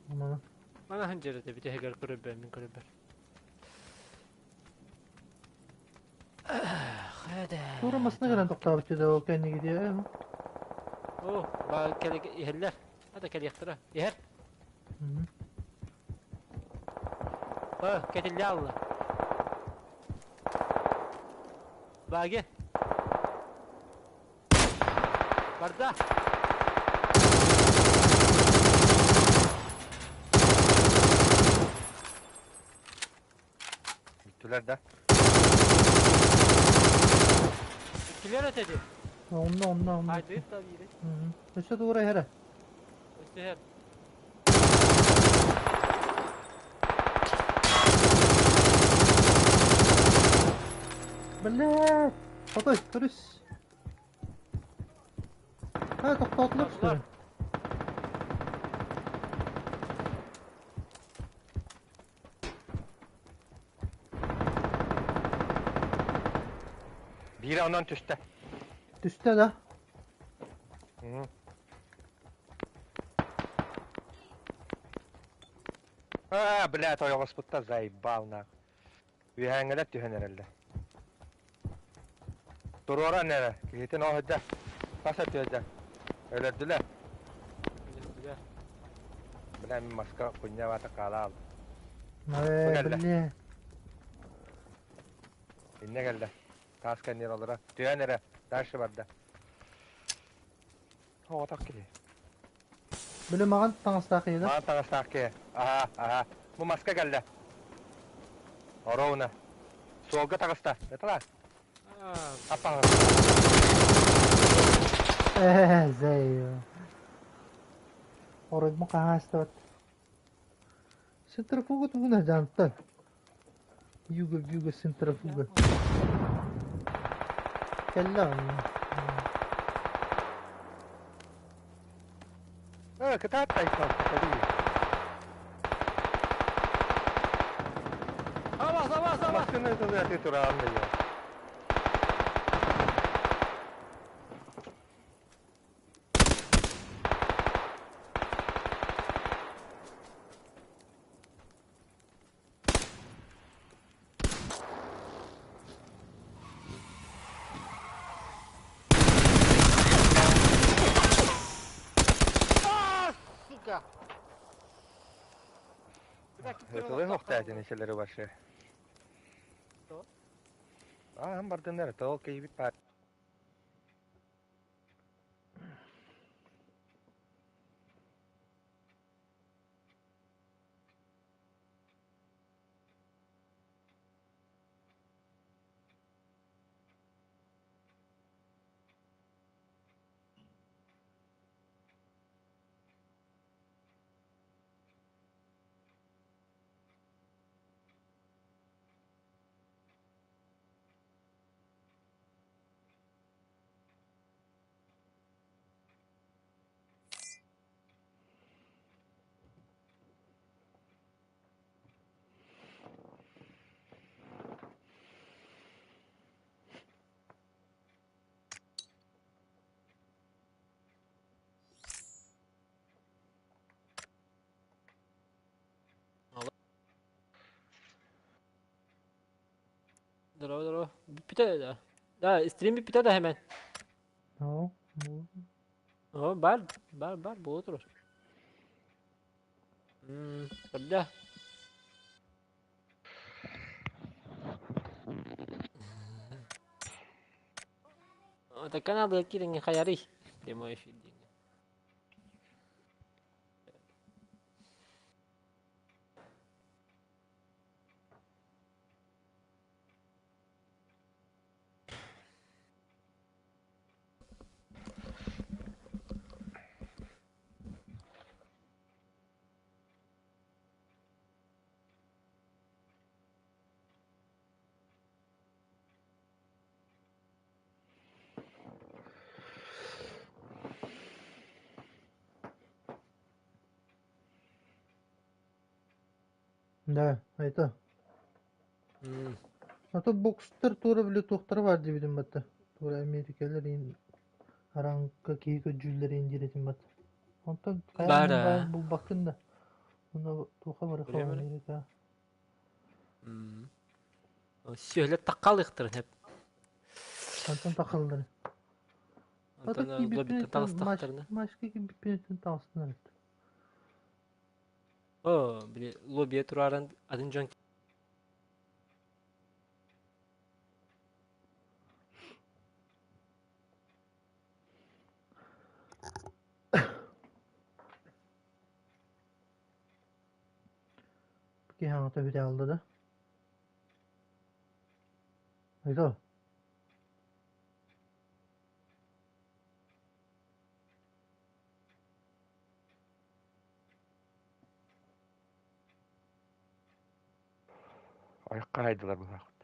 B: Манан.
A: Мана ханжер эте бите хегер көрөбөр мин көрөбөр.
B: Тура масына кэлэн тохтообут да ол кэнниги диэ.
A: О, ба келе иһэллэр. Ата келиэхтара. Иһэр. Ба кетилле алла. Баги. Барда.
C: Бүттүлэр да.
A: Иккилер өтеди.
B: Онно, онно, онно.
A: Хайдыт да бири.
B: Өссө тура иһэрэ.
A: Өссө иһэр.
B: Блядь! Хотой, көрүс. Ха, тохтоотулар
A: Тохтоотулар.
B: үстэрэ.
C: Биирэ онон түстэ.
B: Түстэ да?
C: А, блядь, ойоҕоспутта заебал нах. Үөһээҥҥилэр түһэн эрэллэр. Туруоран эрэ, киһитин оһодьа, тас өтүөдьэ. Өлөрдүлэр.
A: Өлөрдүлэр.
C: Бля, мин маска хуйня баата хаалаал.
B: Э,
C: кэллэ.
B: бля.
C: Иннэ кэллэ. Таас кэннир олоро. Түһэн эрэ. Дальше барда. Оҕотох киһи.
B: Били маҕан таҥастаах ийэ да?
C: Маҕан таҥастаах киһи. Аха, аха. Бу маска кэллэ. Ровно. Суолга таҕыста. Это Аппаҕа.
B: Ээ, зэй. Оройбун хаһаастыбат. Центрофуга тугуна дьаантан. Юга-бюга центрофуга. Кэллэ онно.
C: Э, кытаат тайкал, кытарыы.
A: Саба, саба, саба!
C: Массыына тылы тураан да
A: Сука!
C: Тылы хохтаатин ишелери башы. Аһым бардыннар, тол кейбит бар.
A: Здорово, здорово. Бүппүтэ да. Да, стрим бүппүтэ да hemen.
B: О,
A: О, бар, бар, бар, буола турар. Көрдө. Это канал кириҥ хайарый? Прямой эфир диэн.
B: Да, это. А то бокстар туора били туохтара баар диэбитим батта. Туора Америкалар иин араҥка киһи көрдүүллэр иин диирэтим бат. Онтон хайаан
A: Баар
B: баар булбаккын да. Уна туоха бары
A: Билем эрэ.
B: Америка.
A: Сүөлэ таққалыктырын хеп.
B: Онтон тахаллар.
A: Онтон лоббиттан таҕыстахтарына.
B: Машка киирбиппинэн таҕыстынар.
A: О, били лоббия турааран атын дьон
B: Киһи аҥата бүтэ алда да. Айто.
C: Айыққа хайдылар быһаахыт.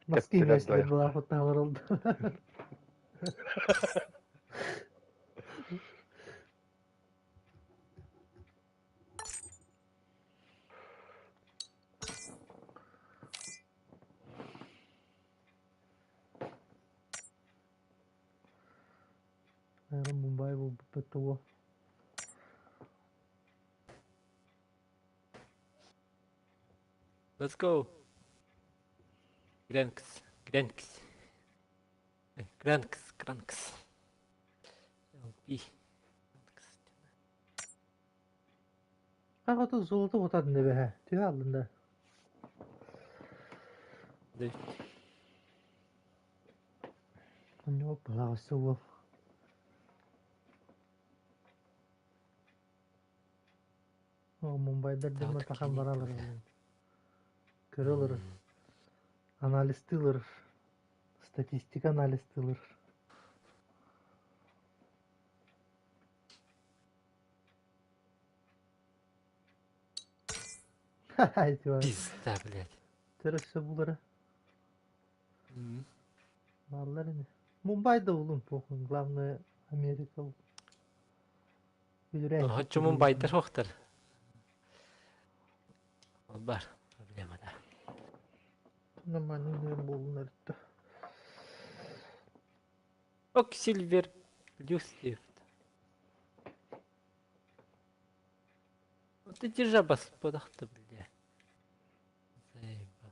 B: Маски
C: Тэптилэр
B: имэстилэр
C: дойах.
B: былаахыттаалар олду. Мумбай буолбуппут тугу.
A: Let's go. Грэнкс, Грэнкс. Грэнкс, Грэнкс. LP.
B: Хахаты золото отадын эбэһэ. Түһэ алдын да. Онньуок балаҕасы уол. Мумбайдар дьонно тахан баралар. Көрө олорор. Анализтыылар. Статистика анализтыылар.
A: Пизда, блядь.
B: Төрөссө булара. Бааллар ини. Мумбай да улун похуй. Главное Америка.
A: Оччо Мумбайдар суохтар. Ол бар проблема да.
B: Нормальный буолун өртө.
A: Ок, Сильвер плюс лифт. Вот ты держа бас подахта, бля. Заебал.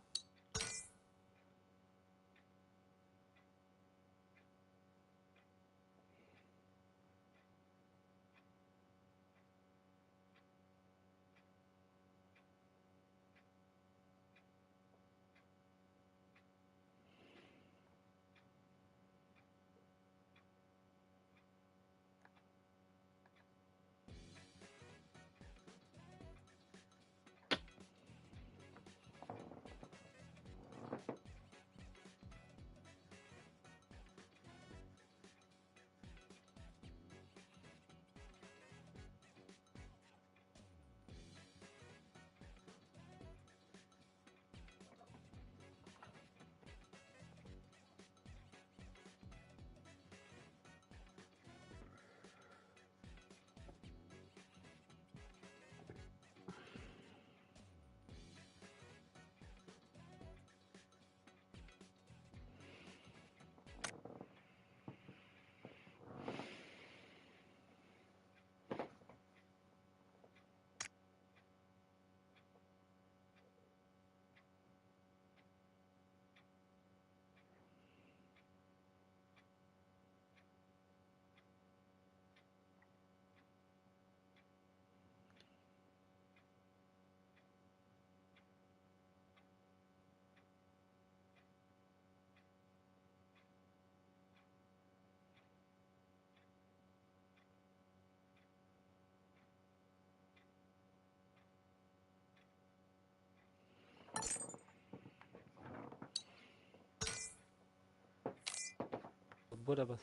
A: Бура бас.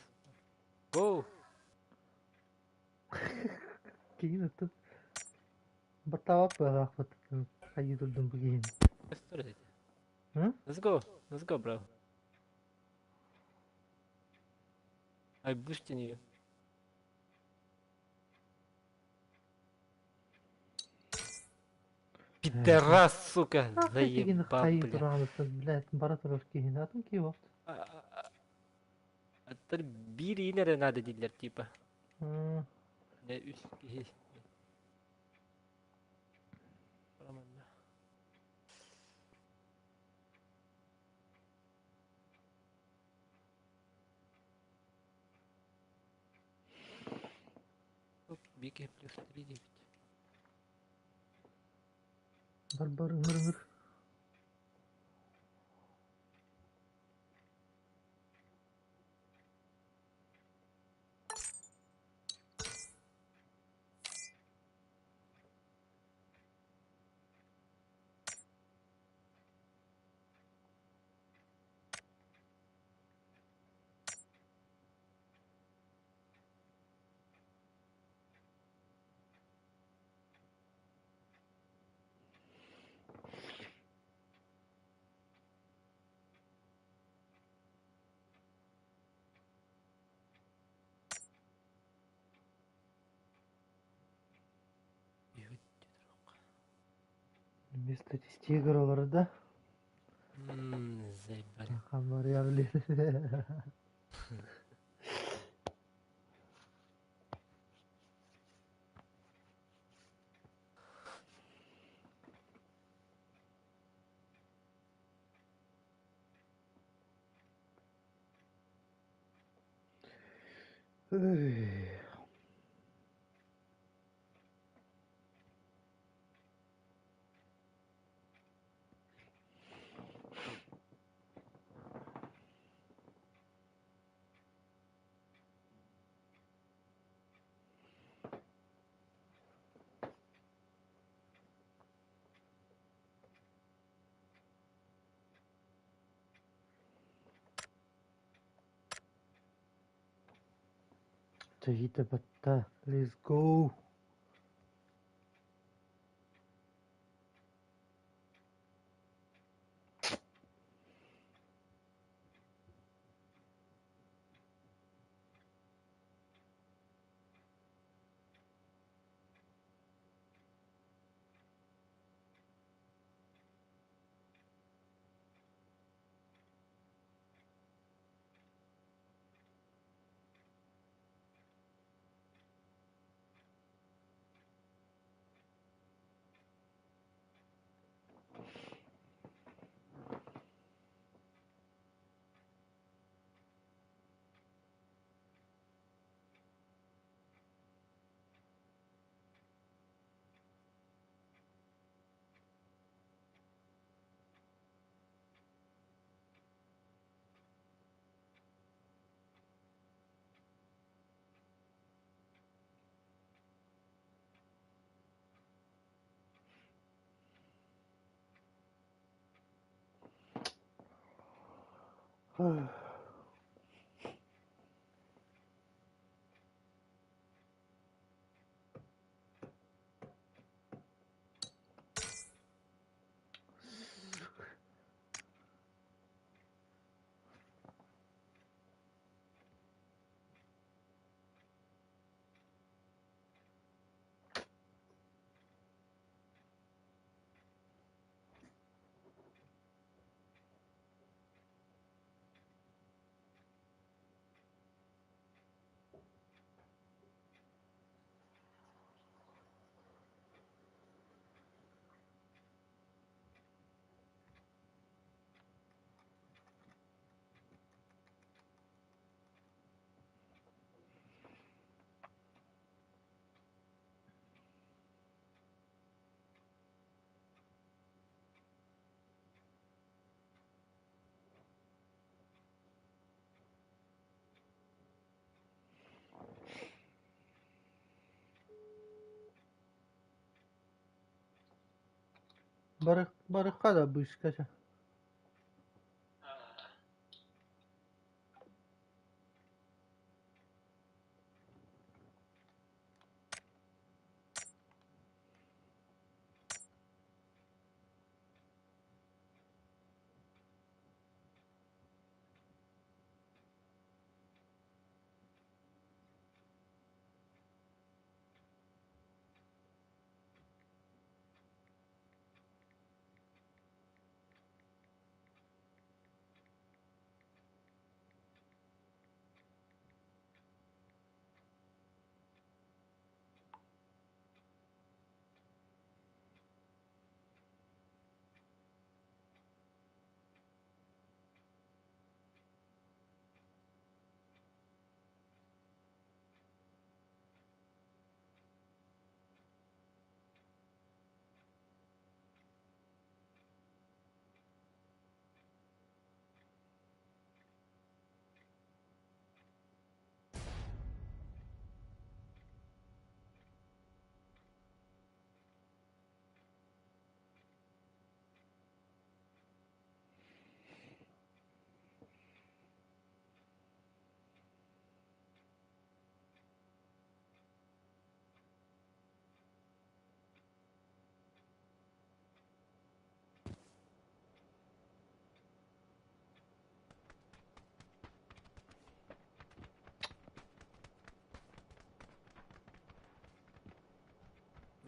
A: Go!
B: Киин ыттын. Баттаабат быһалаахпыт. Хайыы турдум бу киһини.
A: Let's go. Let's go, bro. I boosting you. Пидорас, сука, заебал,
B: блядь. Блядь, бара турар киһини атын киһи вот.
A: Аттар биир иин эрэ надо дииллэр типа. Үс киһи. Бики плюс 3 9.
B: Бар бар ыңыр ыңыр. Статистика олар да.
A: Заебали.
B: Хамар блин. Чэйиитэ батта, let's go! Барыкка да быыска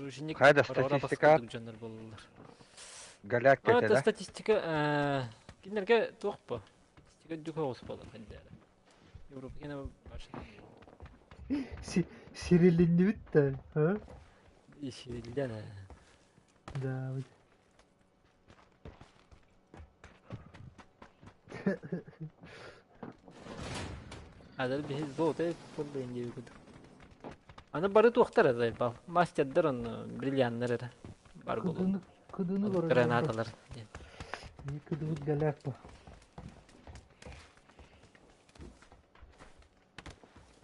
A: Дружинник
C: Хайда
A: Аврора
C: статистика
A: баскырдык дьоннор буолаллар.
C: Галактика
A: Ата
C: да?
A: статистика кинилэргэ туох бу? Статистика үрдүк оҕус буолар хайдара. Европа кene
B: Сирилиннибит да, а?
A: Ишилден.
B: Да, вот.
A: Адыр биһи золото буоллун диэби курдук. Аны бары туохтар эрэ бал. Мастердар онно бриллианнар эрэ бар буолуо.
B: Кыдыны кыдыны көрөр.
A: Гранаталар диэн.
B: Кыдыбыт гэлээк бу.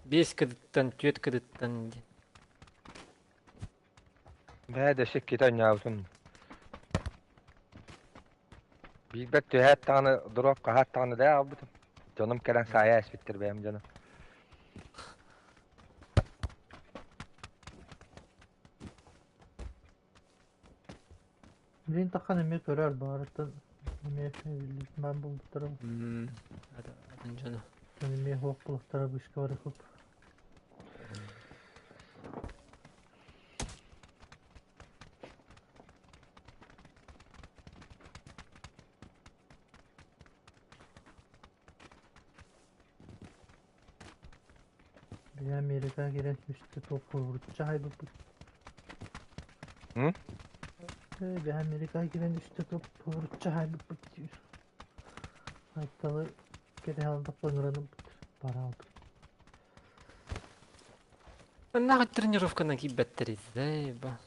A: Биэс кыдыттан, түөрт кыдыттан диэн.
C: Бээ да сиккитэ анньаабытым. Биирбэр түһээт даҕаны дроп хаһаат даҕаны дээ аҕалбытым. Дьонум кэлэн саайа эспиттэр бэйэм дьоно.
B: Билин тахан эмиэ көрөр баарыттан эмиэ баан булбуттара.
A: Атын дьону.
B: Эмиэ хуох булуктара бышка бар хуп. Били Америка кэлэн үстэ туох уручча хайбыппыт.
C: М?
B: Били Америка кэлэн үстэ туох уручча хайбыппыт диир. Айталы кэтэһэлдэх ыҥыраныбыт бараалбыт.
A: Нахуй тренировканан киирбэттэр заеба.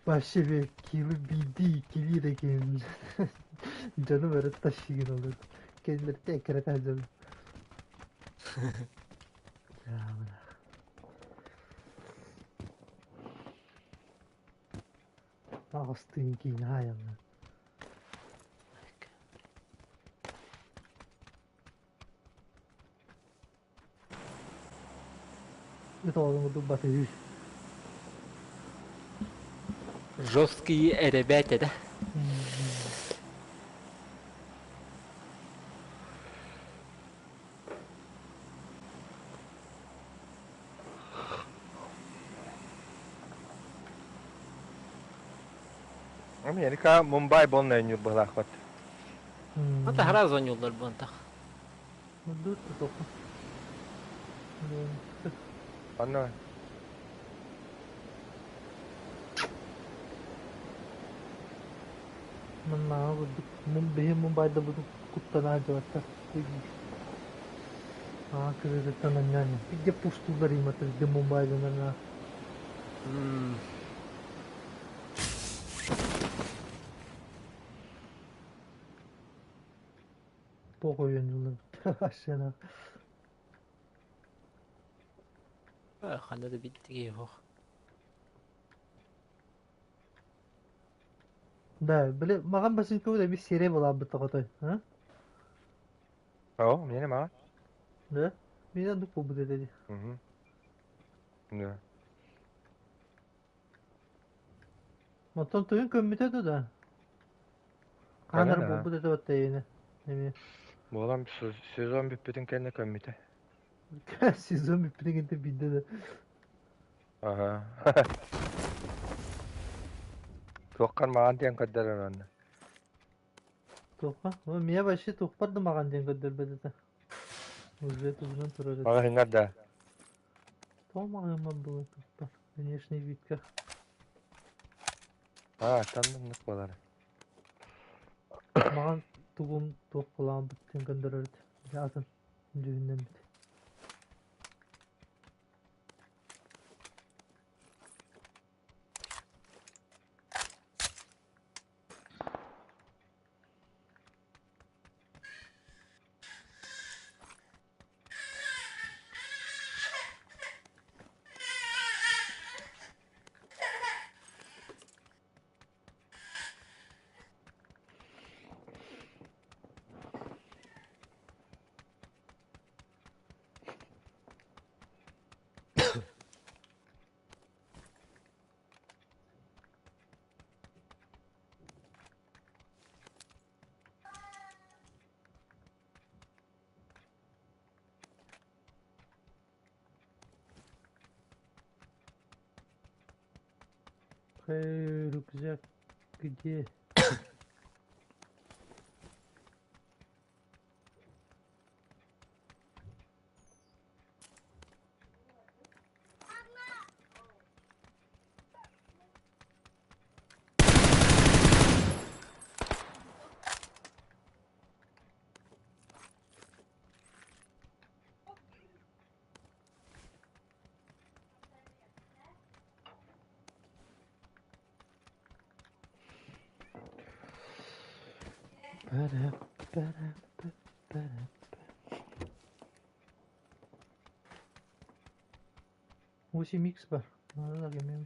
B: Вообще бе килы биирдии иккилии да киһим дьону бары тащигин олор. Кэллэртэ эккирэтэ сылдьабын. Аҕыстыын киинэ аайаллар. Ыт оҕолорун курдук батыһыы.
A: Жесткие ребята, да?
C: Америка Мумбай буолна өнньүр быһылаахпат.
A: Ата хара звонюллар буонтах.
B: Мурдуут тутуохха.
C: Анна
B: Маннааҕы курдук биһи Мумбайдабытын куттана сылдьыбаттар. Аа кырыытыттан анньаан биирдэ пустуулар имата биирдэ Мумбайданан Туох өйөннүлэр Ашена.
A: Ханна да биттиги суох.
B: Да, били маҕан басыыкабыт эбит сиэрэй буолаабыт тоҕотой, а?
C: О, миэнэ маҕан.
B: Да? Миэнэ оннук буолбут этэ дии.
C: Мгм. Да.
B: Оттон туйун көммүтэ да да? Хаһан
C: Кэлэн
B: эрэ
C: аа.
B: буолбут этэ батта эйиэнэ. Эмиэ.
C: Буолан сезон бүппүтүн кэннэ көммүтэ.
B: Сезон бүппүтүн кэннэ биирдэ да.
C: Аха. Туоххар маҕан диэн көрдөрөр онно.
B: Туохха? Миэ вообще туохпар да маҕан диэн көрдөрбөт этэ. Уже тугунан турар этэ.
C: Маҕаһыыҥҥар да.
B: Тоҕо маҕаһыыммар буолуой туохпар? Внешний видка.
C: Аа, танныннык буолар.
B: Маҕан тугум туох буолаабыт диэн көрдөрөр этэ. Атын дьүһүннэммит. Эй, рюкзак где? 8x бар. Надо кемем.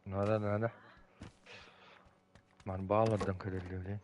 C: Надо, надо. Ман баалардан көрөллөр.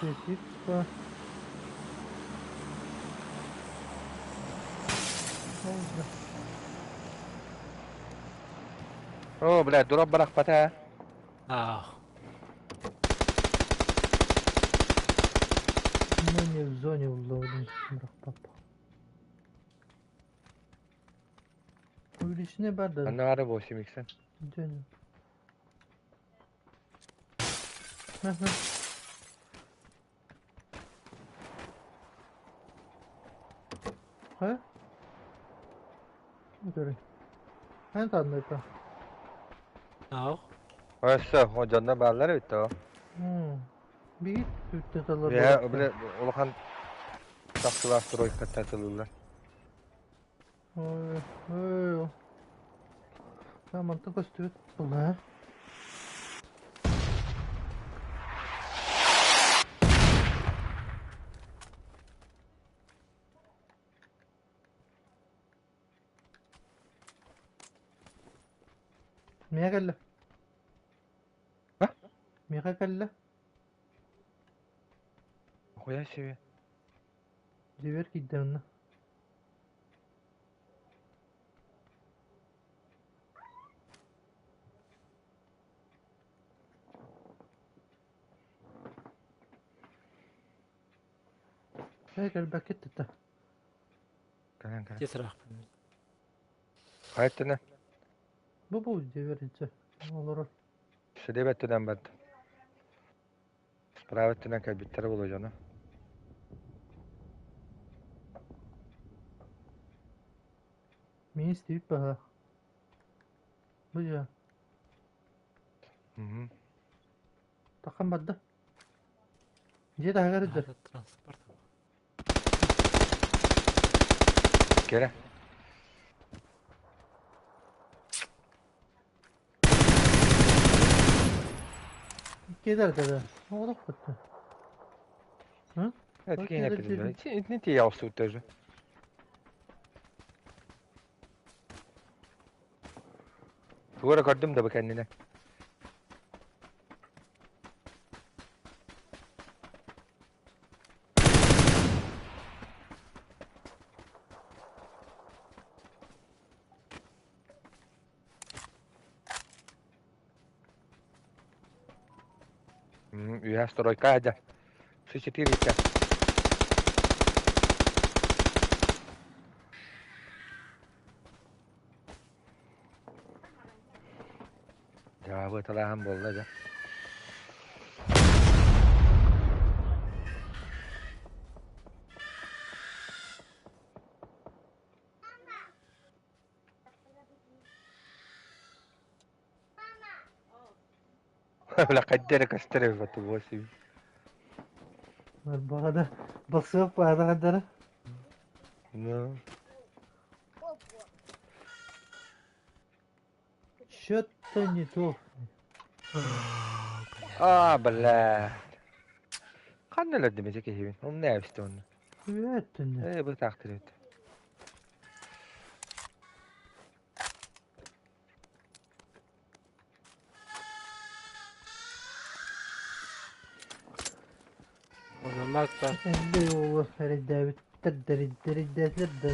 B: 5x бар.
C: О, блядь, дурак барахпата.
A: Ах.
B: Мы не в зоне уловим, папа. Увеличение бар да.
C: Аннары 8x.
B: Дөнө. Ага. Ха? Көрө. Эн танныта.
A: Ах.
C: Өссө, о дьонно бааллар эбит то.
B: Биир үттэ талар.
C: Бля, бля, улахан тахсылаах стройкаттан тылыллар.
B: Ой, ой. Манта көстүбүт була. Миэхэ кэллэ.
C: А?
B: Миэхэ кэллэ.
C: Хуя себе.
B: Дьиэбэр киирдэ онно. Ээ кэлбэккит да.
C: Кэлэн кэлэн.
A: Тесрах.
C: Хайттына.
B: Бу дьиэбэр илдьэ олорор.
C: Сидебет түнэн бат. Справа түнэн кэлбиттэрэ буолуо дьоно.
B: Мин истибит баһа. Бу дьэ. Таххан барда. Дьиэ таһыгар сылдьар.
A: Транспорт.
C: Кэрэ.
B: Кедер да. Олох бутта. Hı?
C: Это кине пиздец. Не те я усу тоже. Тугара көрдүм да бу кэннинэ. Үһэ стройка дьэ. С4 икки. Дьаабы талааһын буолла дьэ. Бля, хайда эрэ көстөр эбит 8.
B: Баҕада басыап баада
C: Ну.
B: Что-то не то.
C: А, бля. Ханна өлөрдүм ити киһибин? Умна эбисте онно.
B: Үөттүннэ.
C: Ээ, бу таахтыр эбит.
A: Ономакта.
B: Энди оҕо эрэйдээбиттэр дэрийдээтилэр да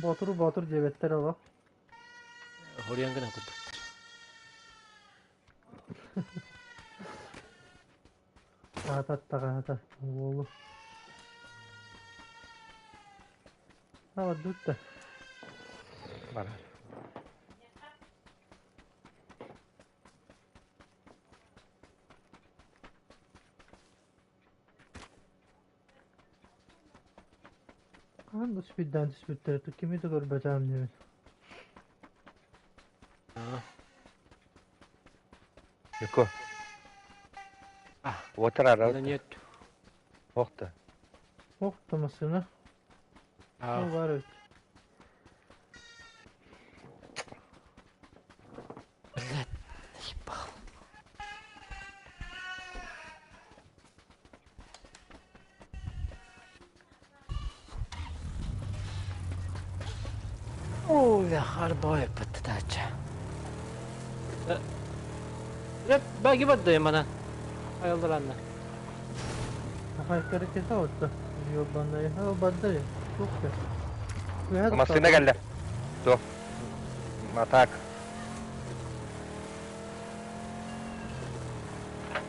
B: Боотур боотур диэбэттэр олох.
A: Хоруйан гынан курдук.
B: Аата таҕаата уолу. А дутта.
C: Бара.
B: Хаһан да спиддаан түспүттэрэ, кими да көрбөтөҕүм диэбит.
C: Юко. Уотар
A: Да нет.
C: Охта.
B: Ох, да массыына. Ол баар эбит.
A: Блядь, ебал. Ой, харбой поддача. Баги бадда мана. Айылдыранна.
B: Хайкары кesa отта. Yolbanday. Ha badday. Çok da.
C: Массыына кэллэ. Туох. Атак.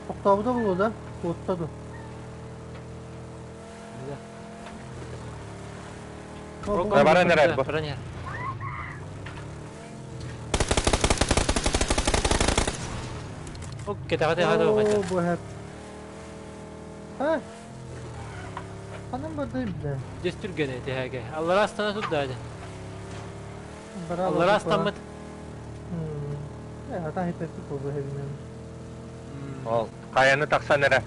B: Тоқтабыда булу да. Куоттаду.
C: Баран эрэр бу.
A: Баран Кэтэҕэ
B: Оо, бу хэп. Ha. Ханан бардай билэ.
A: Дьэс түргэнэ тиһээгэ. Аллара астана турда
B: Бара
A: Аллара астаммыт.
B: Э, хата хипеппит буолу хэбинэн.
C: Ол хайаны тахсан эрэ.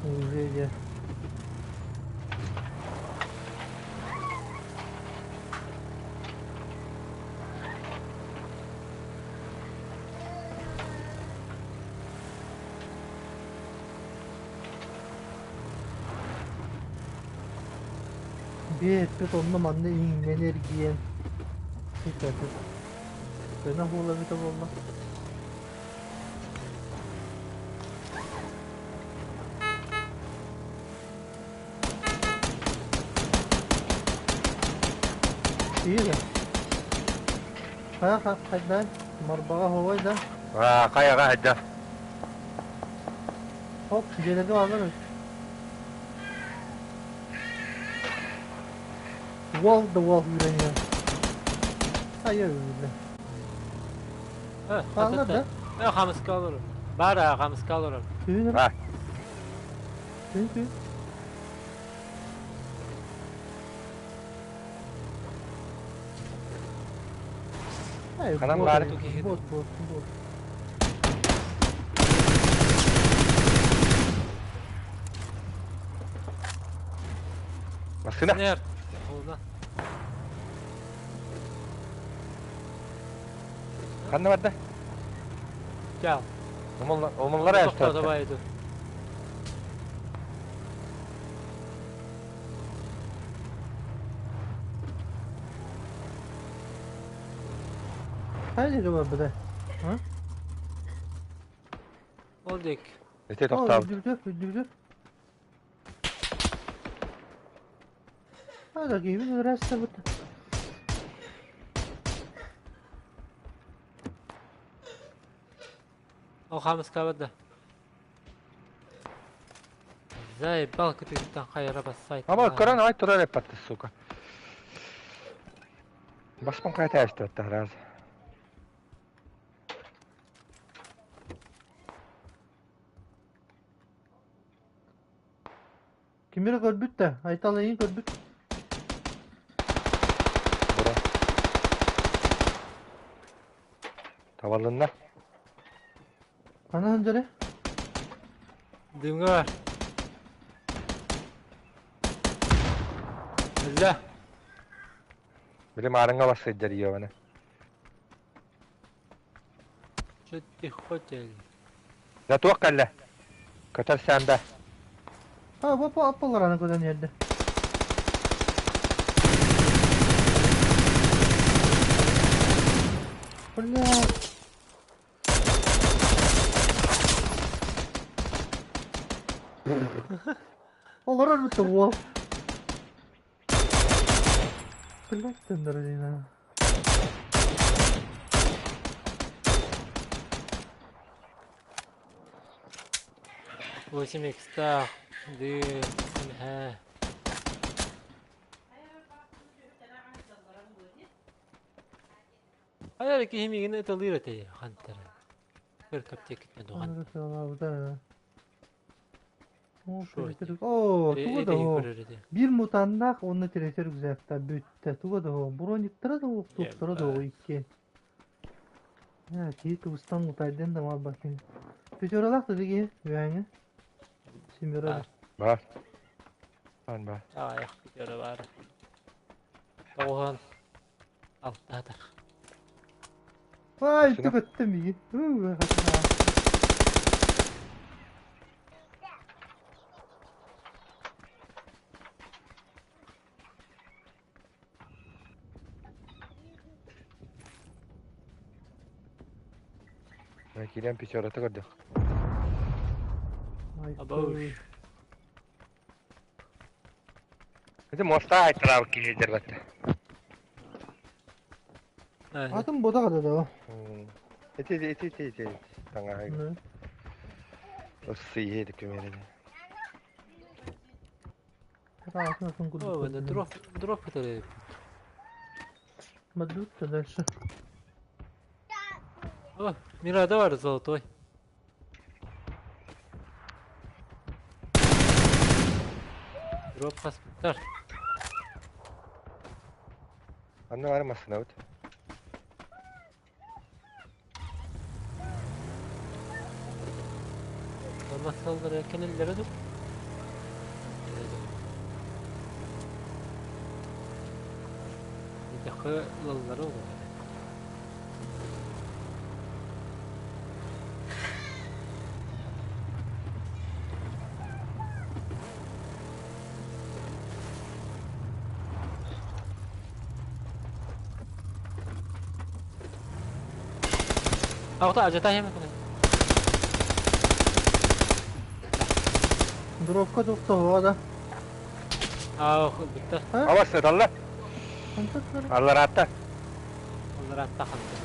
B: Уже дьэ. Биэппит онно манна иҥнэн эргийэн ситэрбит. Көнө буола эбитэ буолла. Иигэ. Хайа хайдан марбаҕа хоой да.
C: Аа, хайаҕа хайда.
B: Хоп, дьиэлэргэ бааллар эбит. Wall да wall үүрэн Айа үүрдэ. Хааллар да?
A: Хамыска олорор. Бар хамыска олорор.
B: Түүн
C: Аа.
B: түүн түүн. Ай,
C: Ханан
B: бот,
C: баар?
B: Бот, бот, бот.
C: Массыына.
A: Нер. Холна.
C: Ханна барда?
A: Чал.
C: Умуллара
A: Тоқтоо
C: эстэ.
A: давай иду.
B: Хайа диэки барбыта? А?
A: Ол дек.
C: Ити
B: О,
C: тохтообут.
B: үрдүбүтэ, үрдүбүтэ. А, да, киһибин ырастабыт.
A: Ол хамыска барда. Заебал кытыттан хайара бассайт.
C: Ама көрөн ай турар эппатты, сука. Баспын кайта эстэ раз.
B: Кимире көрбүт да, Айтал эйин көрбүт.
C: Бура. Табалынна.
B: Хана ханжары?
A: Дымга бар. Өллө.
C: Билим арыңа бассыйдар иеваны.
A: Что ты хотел?
C: Да туох кэллэ. Көтөр сәмбэ.
B: А, бу аппалар аны көдөн yerде. Бля. Олорор бутта уол. Блядь, тендер
A: 8 икстах. Ды. Ха. Хайа киһи мигин ыталыыр этэ хантара. Бір каптекитне духан.
B: О,
A: Шо
B: третий рюк- О, туга да
A: Эти
B: о.
A: көрөр эти.
B: Биир мутаннаах уонна третий рюкзактаах бүттэ. Туга да о. Брониктара да суох, туохтара да о икки. Ээ, киһи кыбыстан мутайдын да малбакын. Пятералаах да диги үөҥэ. Семеро.
A: Бар.
C: Бар. Бар бар.
A: Аҕыйах пятеро баар. 96 атар.
B: Ай,
C: Сына.
B: көттө миги.
C: Киирэн пятерата көрдөх.
A: Абауш.
C: Ити моста айтарабы киһи дербетте.
B: Атын бота када да.
C: Ити ити ити ити таңа. Сыйы көмерде.
B: Атын атын
A: О, это
B: курдук.
A: дроп, дроп это.
B: Мадут дальше.
A: О, Мирада бар золотой. Дроп хаспыттар.
C: Анны бар масына бут.
A: Masalları kendileri dur. Yakı olur. А, вот ажата hemen.
B: Дропка тоқтауға да.
A: А, bitti.
C: Аласы далла. Аллар атта.
A: Onlar hatta kaldı.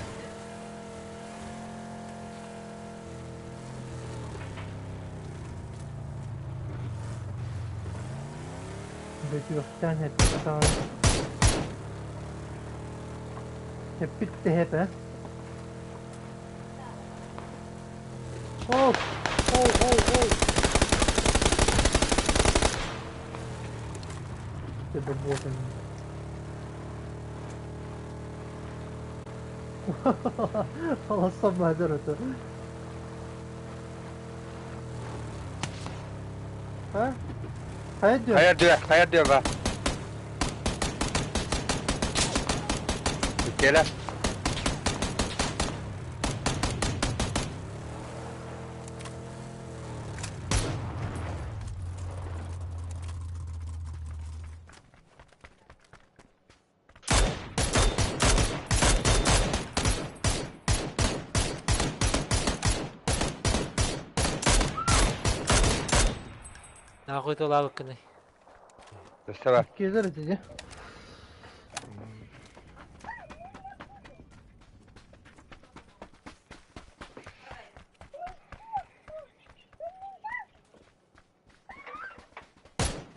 B: Бөтүөхтэн хеппитан. Хеппитте хеп, э? Оп! Оу, оу, оу! Тебе боты. خلاص صب هدرته. ها؟ Hayır diyor.
C: Hayır diyor, hayır diyor ba. Gel.
A: Нахуй толабыккыны.
C: Өстө
B: Gezer edeceğim.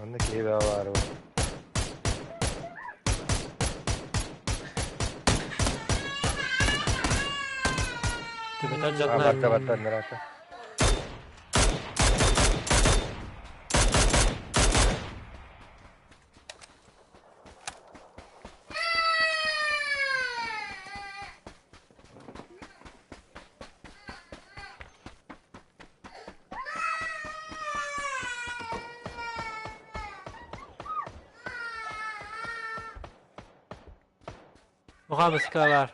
C: Онны киһи бар.
A: Төбөтөн
C: А,
A: жадна.
C: батта батта нырата.
A: Muhammed var.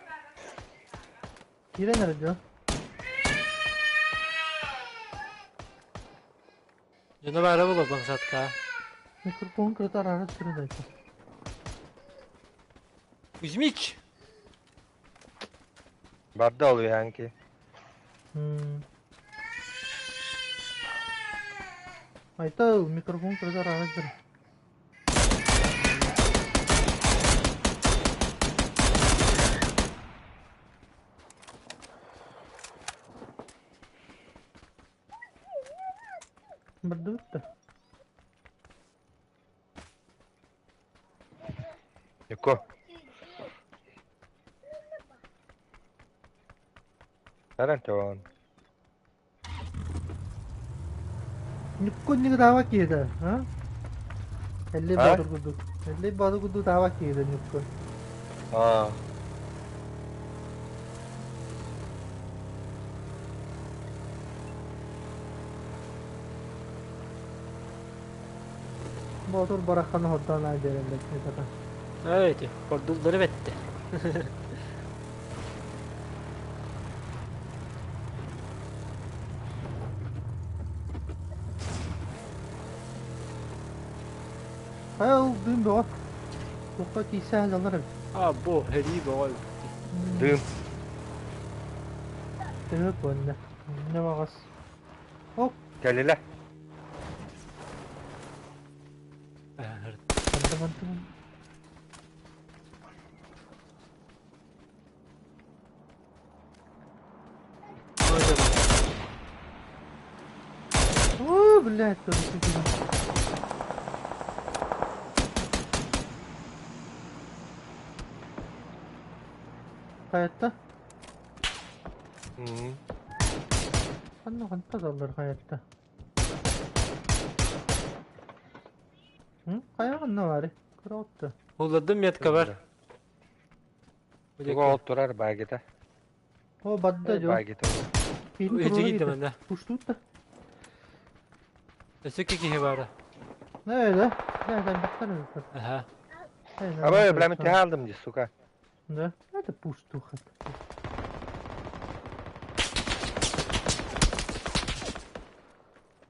B: Yine nerede diyor?
A: Canavar була баңсатка.
B: Микрофон кырытар ара сүрүн айтты.
A: Кузьмич!
C: Барда ол янки.
B: Айта микрофон кырытар ара сүрүн. Барды бітті.
C: Юко. Аран тоон.
B: Ньуккун таава киһитэ, а? Эллэй
C: А?
B: Боотур курдук. Эллэй Боотур курдук таава киһитэ Ньуккун.
C: Аа.
B: Боотур барахханы хордоон аа биэрэллэр этата.
A: Эти, кордуллары бетте.
B: Хайа ол дыым бөҕө. Туохха киирсэ сылдьаллар эбит.
A: А, бу, херии бөҕө.
C: Дым.
B: Төһө куонна. Не баҕас. Оп.
C: Кэлилэ.
B: Антым антым. О, блядь, тоже Hayatta. Ханна ханта заллар hayatta. Хайа ханна бары? Кыра
A: Улладым метка бар.
C: Туга ол турар багета.
B: О, бадда жо.
C: Багета.
A: Эжиги да.
B: Пуштут да.
A: Өсө киһи бара.
B: Не, да. Да, да, бактар.
A: Ага.
C: Абы, бля, мен те алдым ди, сука.
B: Да. Это пуштуха.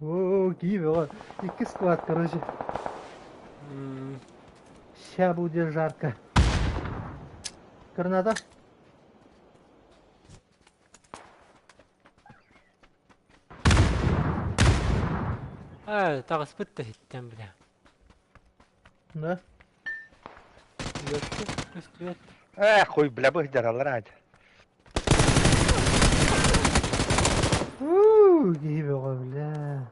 B: О, киви, Икки склад, короче. Ща будет жарко. Граната.
A: А, тагыс бітті хиттен, бля.
B: Да.
A: Өстү,
C: Э, хуй, бля, быһдаралар ать.
B: Уу, киви, бля.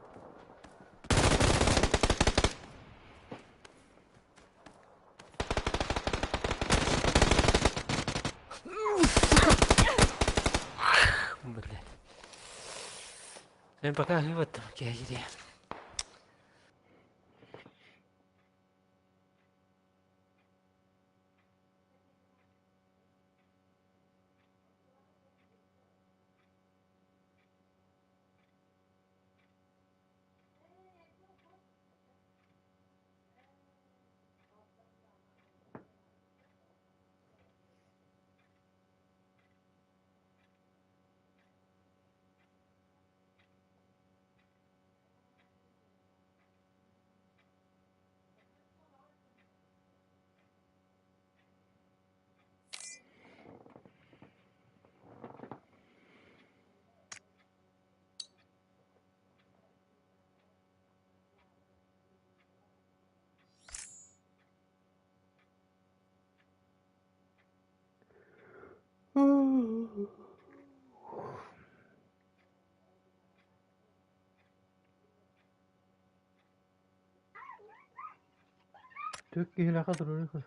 A: Бля. Мен пока вот там кегири.
B: Түк киһилэхэ турар.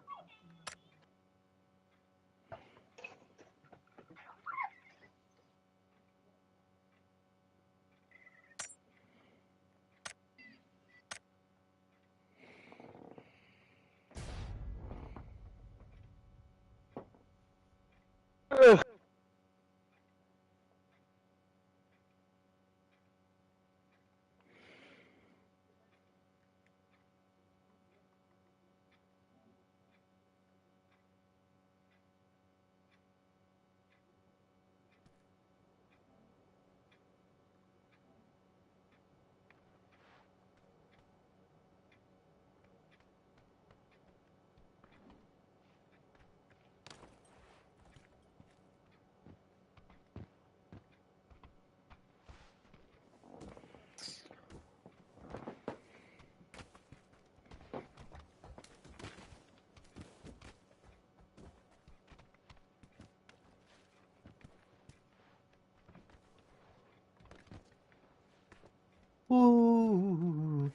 B: Уу.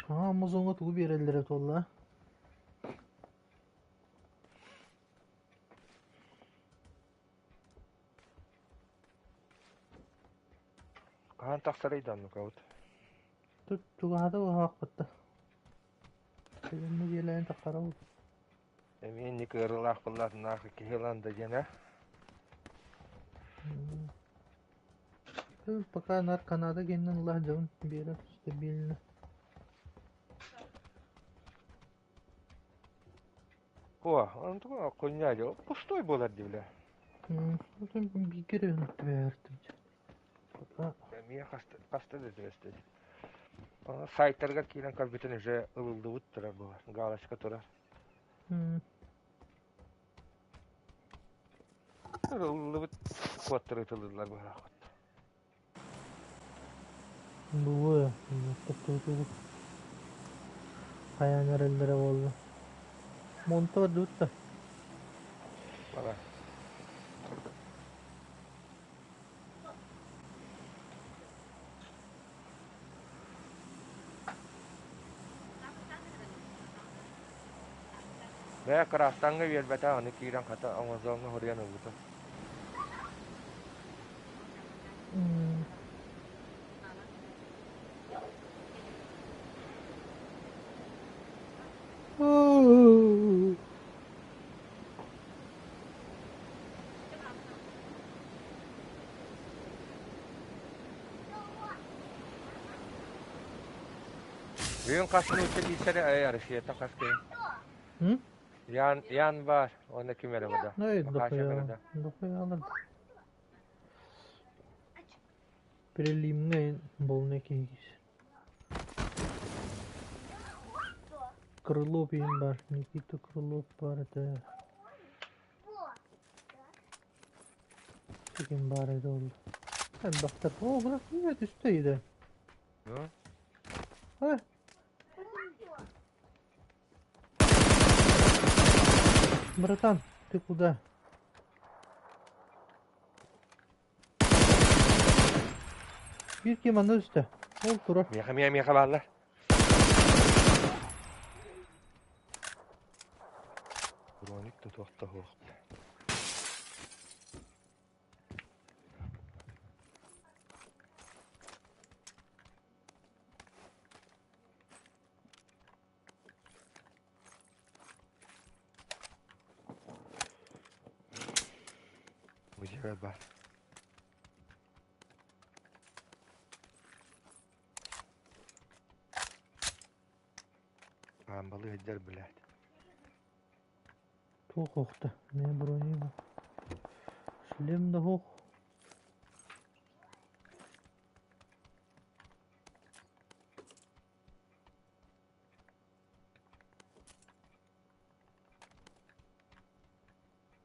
B: Амазонга тугу биэрэллэрэ туолла.
C: Хаһан тахсарый да оннук
B: Тут чугаһата уһаахпытта. Кэлин нэдиэлэни тахсарабыт.
C: Эмиэ инник ыарыылаах буоллаатынаах киһи ылан да диэн ээ.
B: Пока нар Канада геннен ылаах дьон биэрэр стабильно.
C: О, онтуга кунньа дьэ пустой буолар дии бile.
B: Биир түбэһэртим.
C: Эмиэ хаста хаста да түбэстэ. Сайтарыгар киирэн көрбүтүн уже ылыллыбыт турар буолар, галочка турар. Ылыллыбыт куоттары ытыллылар быһаахыт.
B: Бу хайаан эрэллэрэ буолла. Монто барбыт да.
C: Бара. Бээ кыраастаҥҥа биэрбэтэх аны киирэн хата оҥозоҥҥо хоруйан ылбыта. Бүгүн хас нуучча киирсэрэ эй Россияттан хас киһи? Ян, Ян бар, уонна ким эрэ буда? Макаша буда.
B: Дохуялар. Перелимҥэ болна киһи Крылов иһин бар, Никита Крылов бар этэ. Ким баар этэ ол? Элбэхтэр. О, бына кимҥэ түстэ иде? А? Братан, ты куда? Биир ким анна түстэ. Ол турар.
C: Миэхэ, миэхэ, миэхэ бааллар. Броник да туох да суох. Бу дьиэбэр баар. Аамбалыы сылдьар блядь.
B: Туох охто? Эмиэ брони Шлем да суох.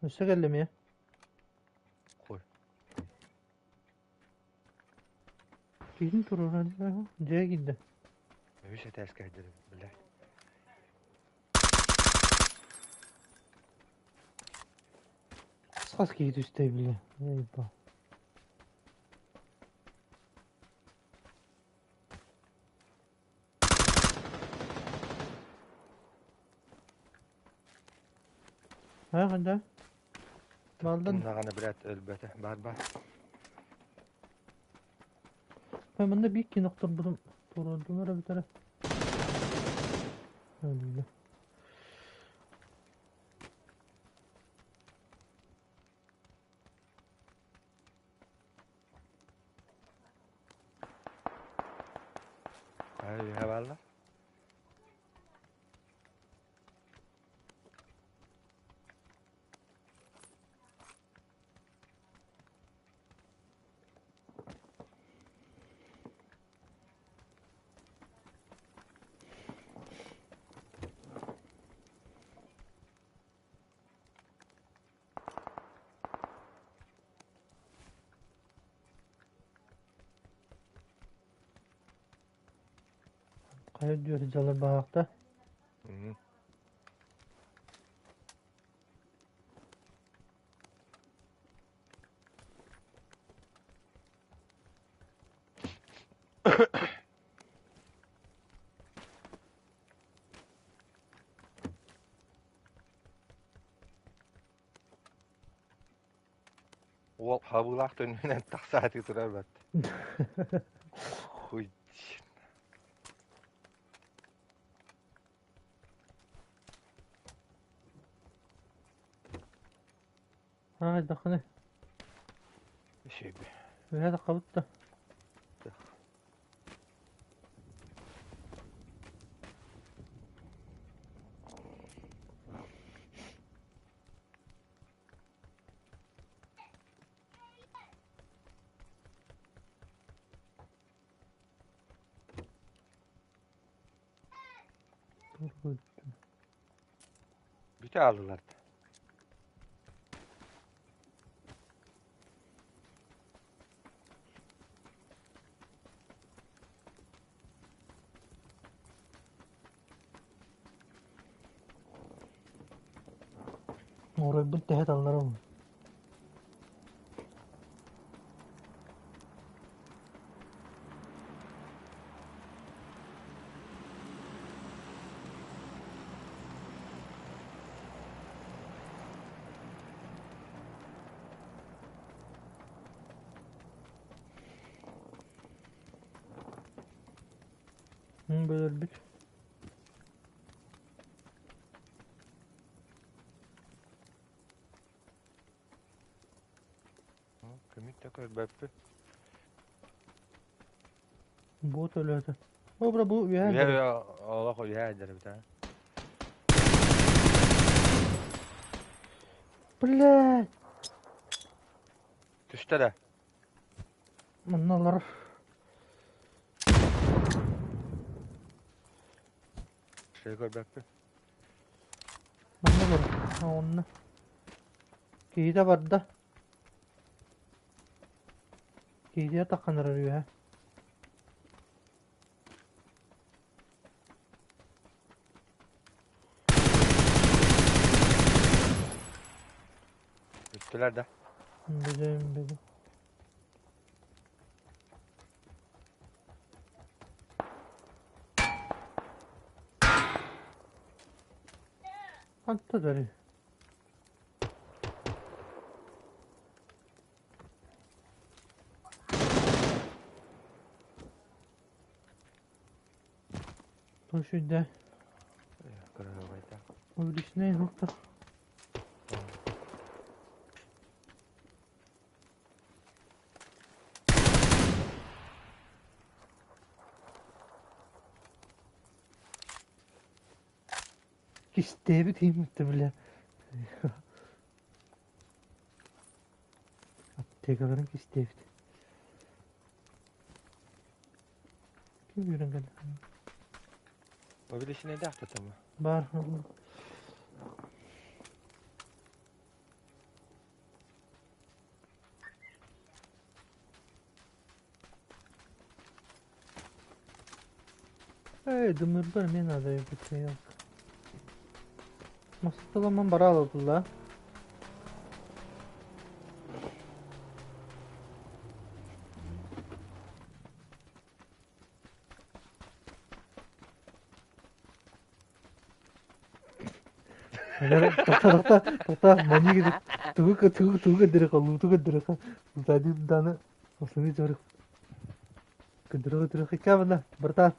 B: Өссө кэллэ эмиэ.
C: Хуй.
B: Киһин туруоран дьиэ киирдэ.
C: Үс этээскэ сылдьар блядь.
B: Хас киһи түстэ бile. Ей-ба. Ха, ханна? Балдан.
C: Даҕаны блядь өлбөтө. Бар бар.
B: Манна биир киһини охторбутум туруордум эрэ бүтэрэ. Өллө.
C: Ай, үһэ бааллар.
B: Хайа үрдүгэр дьалар баһаахта.
C: Уол хабыылаах төннүнэн тахсааты турар бат. Хуй.
B: Аа, дахны.
C: Шөйбе.
B: Үһэ таххабыт да.
C: Бүтэ ааллылар.
B: Оройбун тэһэ талларым. Бөлөрбүт.
C: Көмүт да көрбөппүт.
B: Бот өлөөтө. О, бра, бу үөһэ
C: Үһэ олох үһэ дэрбит а.
B: Блядь.
C: Түстэ да.
B: Манна олорор.
C: Şey көрбөппүн.
B: Манна олорор. А, онно. Киһитэ барда. Киһитигэр таххан эрэр үөһэ.
C: Бүттүлэр да.
B: Билим, билим. Ханта дари. Тушүйдэ.
C: Кырыһабайда.
B: Увеличенный доктор. Кистээбит ииммитэ бля. Аптекаларын кистээбит. Ким үүрэн кэллэ?
C: Увеличенный ахтатама.
B: Бар. Эй, дымырбар мен надо бутылка. Масталаман бара алабылла. Тоқта, тоқта, тоқта, маньяк тугу тугу тугу көрдөрө луту көрдөрө лутади даны осыны жорық көрдөрө көрдөрө кабана братан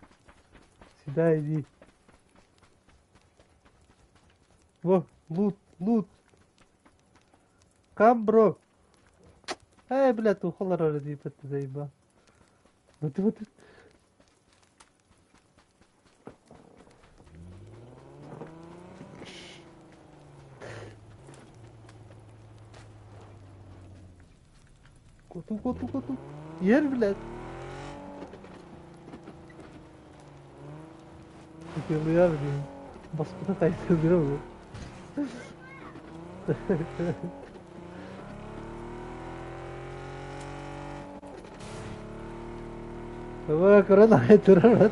B: сюда иди во лут лут кам бро эй блядь ухалар ары деп заеба вот вот Коту, коту, коту. Ер, блядь. Ытыалыар диэн. Баспыта тайсылдыра бу. Aba көрөн аҕай турар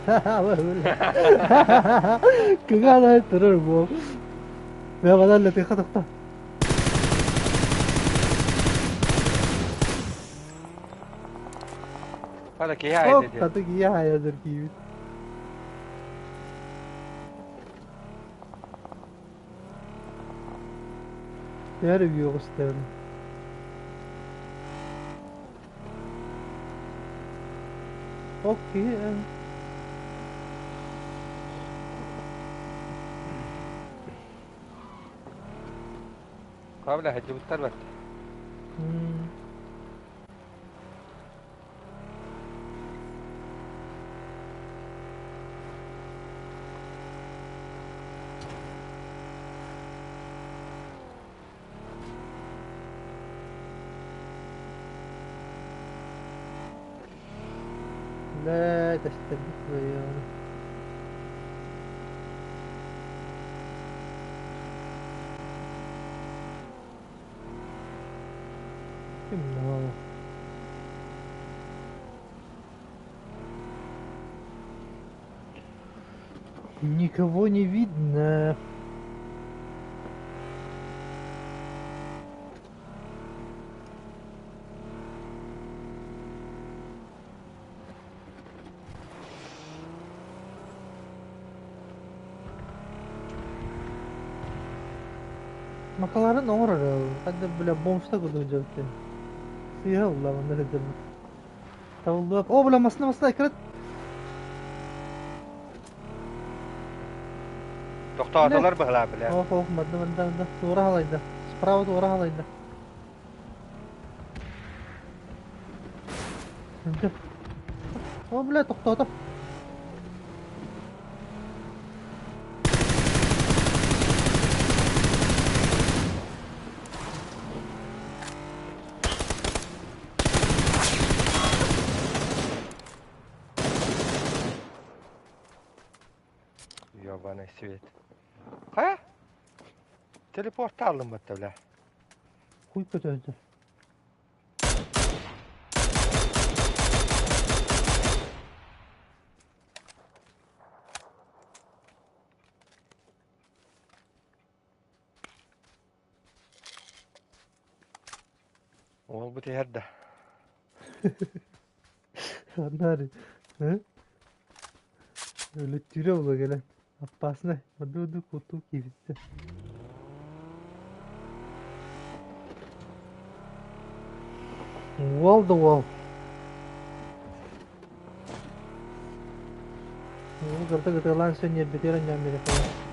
B: Кыгаан аҕай турар буол. Мэ латыха тохто.
C: Хата киһи аайда диэн.
B: Хата киһи аайадыр киибит. Төһө үөҕүстэбин. Окей.
C: Кабля хадьыбыттар бэрт.
B: Бля, тэстэрбит кыайыаҕын. Темно. Никого не видно. Макаларын оҥорор ханна бля бомжта курдук дьэ сыыһа ылла манна сылдьарбыт табыллыбат о бля массыына массыына экрет
C: Тохтоотолор быһалаа бля.
B: Ох ох манна манна манна туора халайда справа туора халайда О бля тохтоото
C: Ёбаный свет. Хайа? Телепорт алынбатта бля.
B: Хуй көтөөтө.
C: Уол бу түһэр да.
B: Аннары. Өлөттүүрэ була кэлэн. Опасный. Оду-оду кутуу киирбиттэр. Уол да уол. Уол кырта кытыалаан сөнньэрбитигэр анньан биэриэххэ.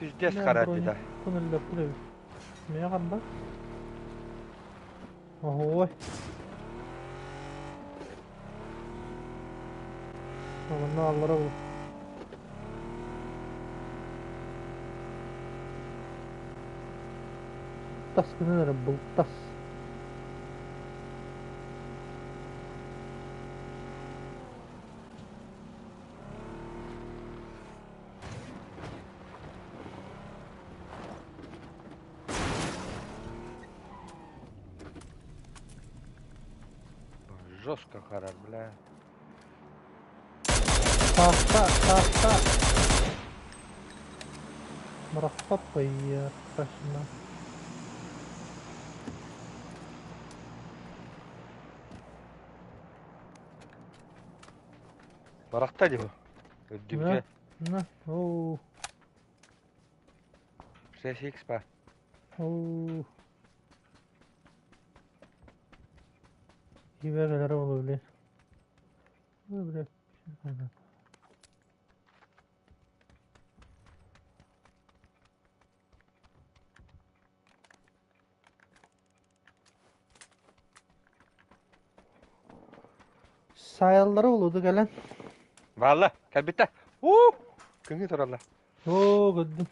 C: Пиздец харати да.
B: Туннеллэппит эбит. Миэхэ ханна? Оһуой. Манна аллара бу. Тас гынан эрэ бултас.
C: Жестко харар, бля.
B: Таста, таста. Марахпаппайя, страшно.
C: Барахта дии бу. Үрдүбүтэ.
B: На, оу.
C: 6X па.
B: Оу. Кибер элere olabilir. Olabilir. Сайаллара олуду кэлэн.
C: Баалла, кэлбиттэ. Уу! Күҥҥү тураллар.
B: Оо, көрдүм.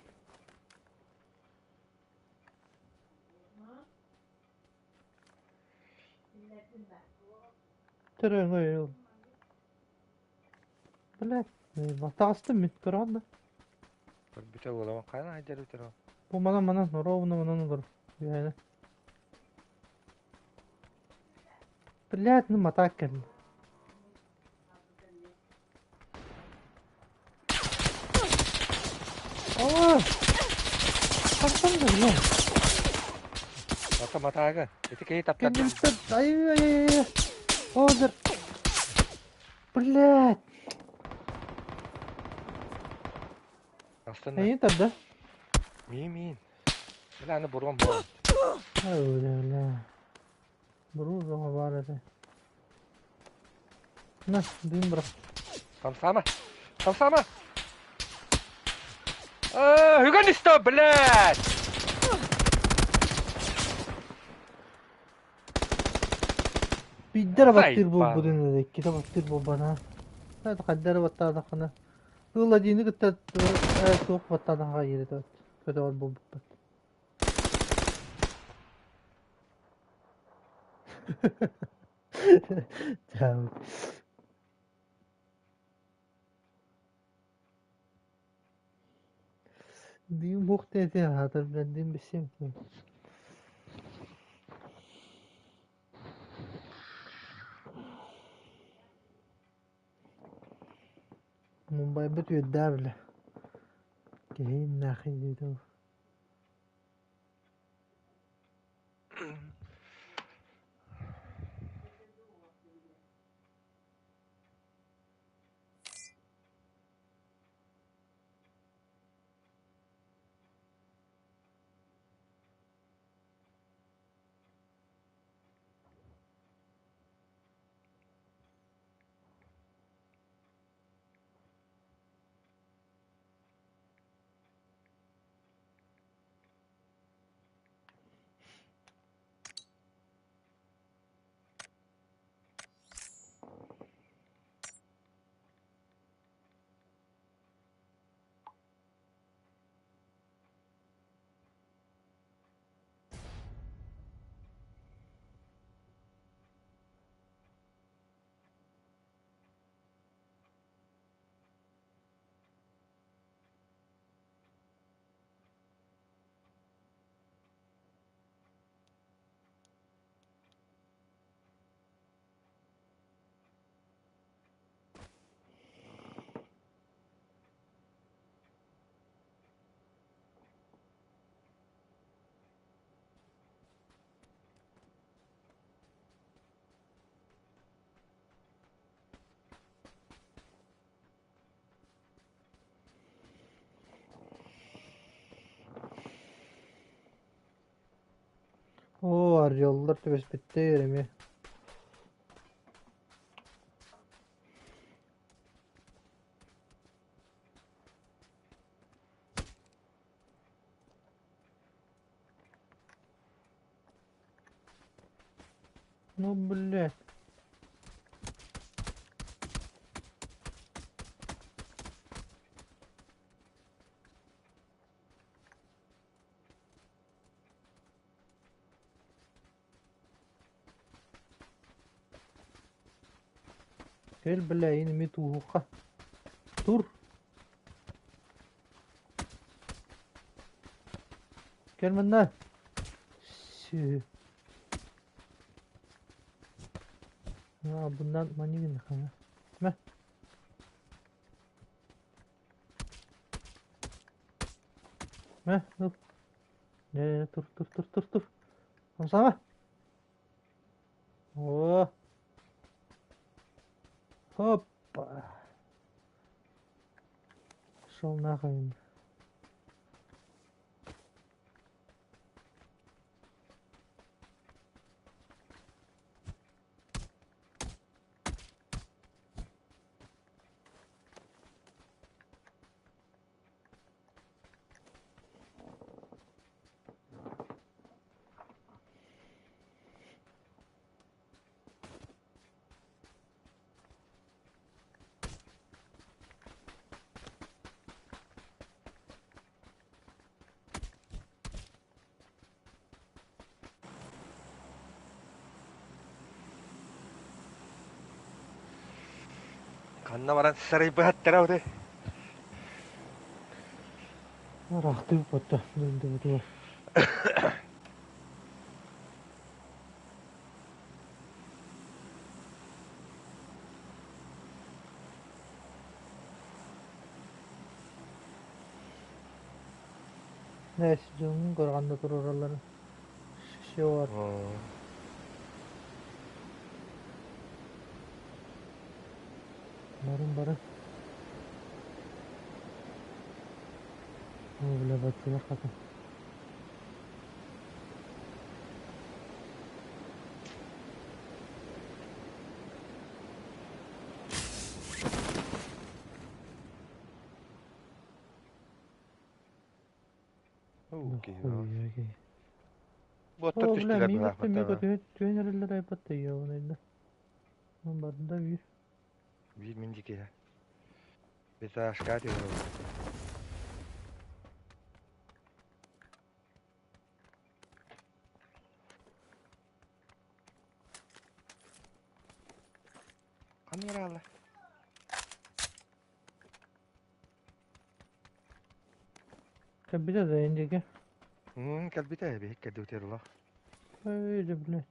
B: Төрөҥөй Блядь, таҕыстым мин көрөҕүн да.
C: Көрбүтэ буолабын. Хайан айдар бүтэр ол?
B: Бу манан манан ровно манан олор. Үһээнэ. Блядь, ну матаак кэллэ. Оо! Хантан да бля.
C: Ата матаага. Ити киһи таптар.
B: Ай-ай-ай-ай. Озер. Блядь.
C: Астынна.
B: Эйин тарда.
C: Миин миин. Бля, аны буруом буолан.
B: Ай, бля, бля. Буруу бөҕө баар этэ. На, дым бырах.
C: Хамсаама. Хамсаама. Үгэн исто, блядь!
B: Биирдэ эрэ баттыыр буолбутун эрэ, иккитэ баттыыр буолбатаҕа. Хайда эрэ баттаатаххына, Ыладины кытта суох баттаатахха иирэтэ көтөҕөр буолбуппут. Дыым буох диэти аһатар бэрдин билсиэм Мумбайбыт үөрдээх бile. Киһи иннээхин диэтэ Оо, ореллар түбэспиттэр эмиэ. Ну, блядь. Кэл, бля, иними тууһукка. Тур. Кэл манна. Сү. А, bundan манигин хана. Мэ. Мэ, ну. Не, тур, тур, тур, тур, тур. Хамсаама. О. Хоппа. Шел нахрен.
C: Ханна баран сарайбыһаттара отой.
B: Ыраахтыы боппотто дойдубутугар. Эс дьоҥҥун көрө ханна туруоралларын. Черт. Барын бары. О, бля, баччалар хата.
C: Буоттар
B: О, бля,
C: түстүлэр
B: миигин
C: быһаах
B: миэхэ
C: баттаҕа.
B: түһэн түһэн эрэллэр айбатта ёбаный Барда биир.
C: Биир мин дикиһэ. Беташка түһэр. Камералы.
B: Кэлбитэ да индиги.
C: Кэлбитэ биһик кэлбитэ олох.
B: Эй, да, блядь.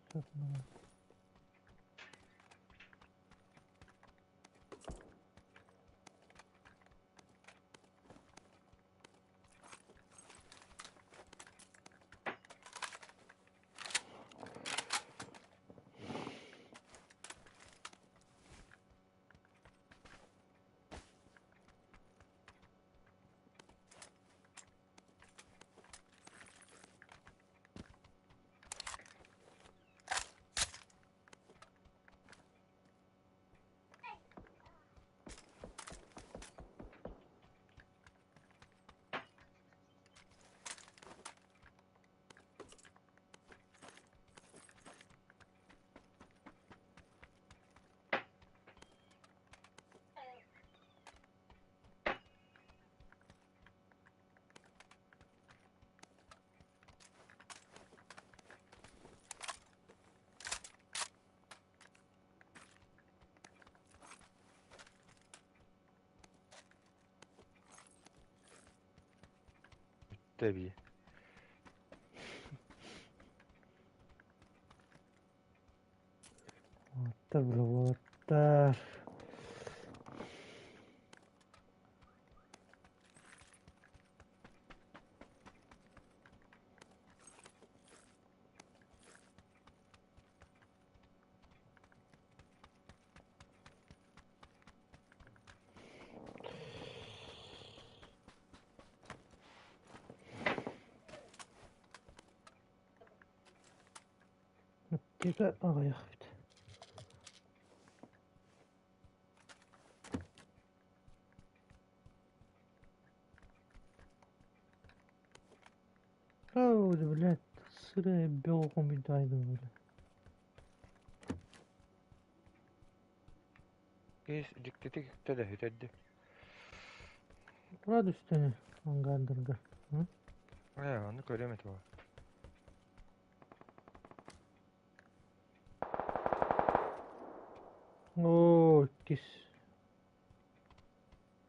C: Тэби.
B: Уоттар, бля, уоттар. Аптека аҕыйах эбит. Оо, блядь, сырая белком бля.
C: Кис дьиктитик да хүтэрди.
B: Тура түстүнү ангардырга.
C: Ээ, ону көрөм этэ.
B: Оо, иккис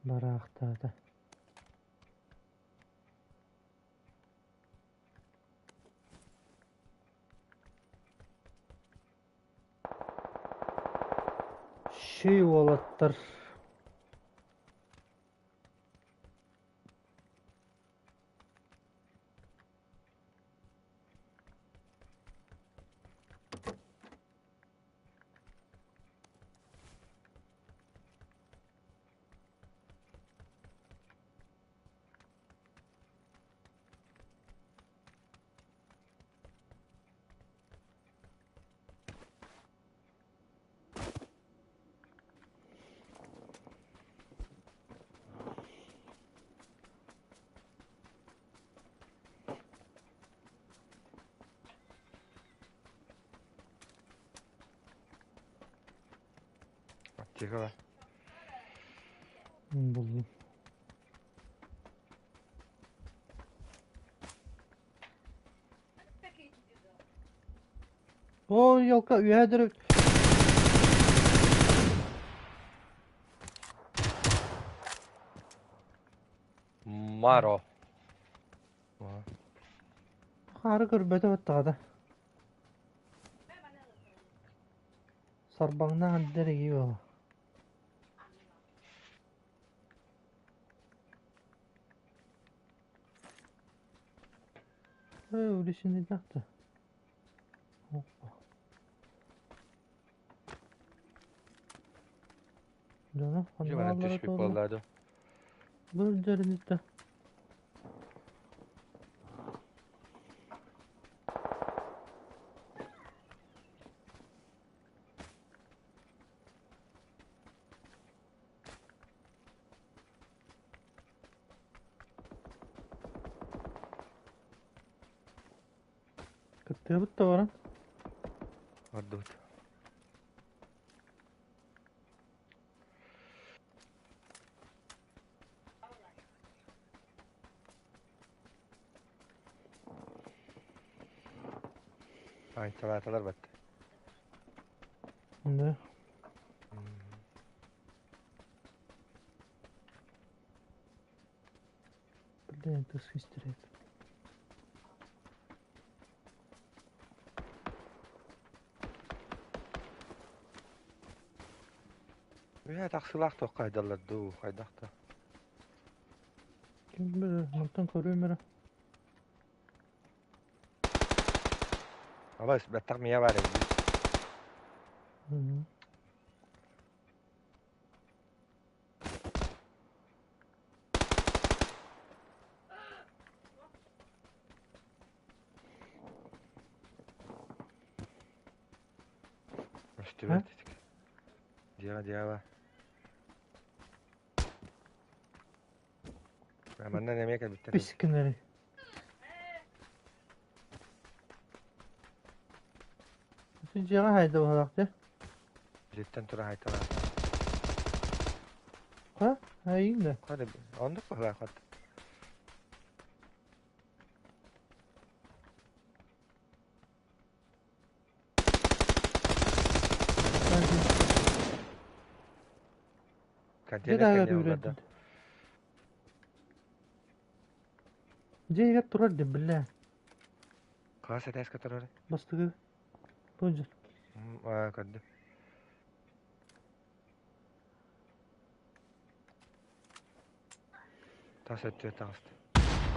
B: бараахтаата. Шүй уолаттар.
C: Аптека бар.
B: Буллум. Оо, елка, үөһэ
C: Маро.
B: Хаары көрбөтө баттаҕата. Сарбаҥнаан дэрэгии буола. Ээ, улисинидахта. Дьоно
C: Дьэ
B: ханна
C: баран
B: бааллара
C: түспүт
B: буолла?
C: буолла дуу.
B: Бу дьэриниттэ. Кыттыабыт да баран.
C: Ордубут. Ай, батта.
B: Да. Блин, это свистерит.
C: Үһэ тахсылаах туохха хайдаллар дуу, хайдах да.
B: Ким билэр, мантан көрүөм эрэ.
C: Абас, баттах мия бар эбит.
B: Мгм.
C: Өстүбэт. Дьиэҕэ, дьиэҕэ. Манна эмиэ кэлбиттэр.
B: Пискинери. Син дьиэҕэ хайда баһалаах дьэ.
C: Дьиэттэн тура хайталаах.
B: Ха? Айыҥ да.
C: Хады, оннук баһалаах хат.
B: Дьэ
C: Контейнер
B: даҕа
C: кэннэ олордо.
B: үүрэн. Дьиэ иһигэр турар диэн биллэ.
C: Хас этээскэ турар?
B: Бастакы Бу дьэ.
C: Көрдүм. Тас өттүгэр таҕыста.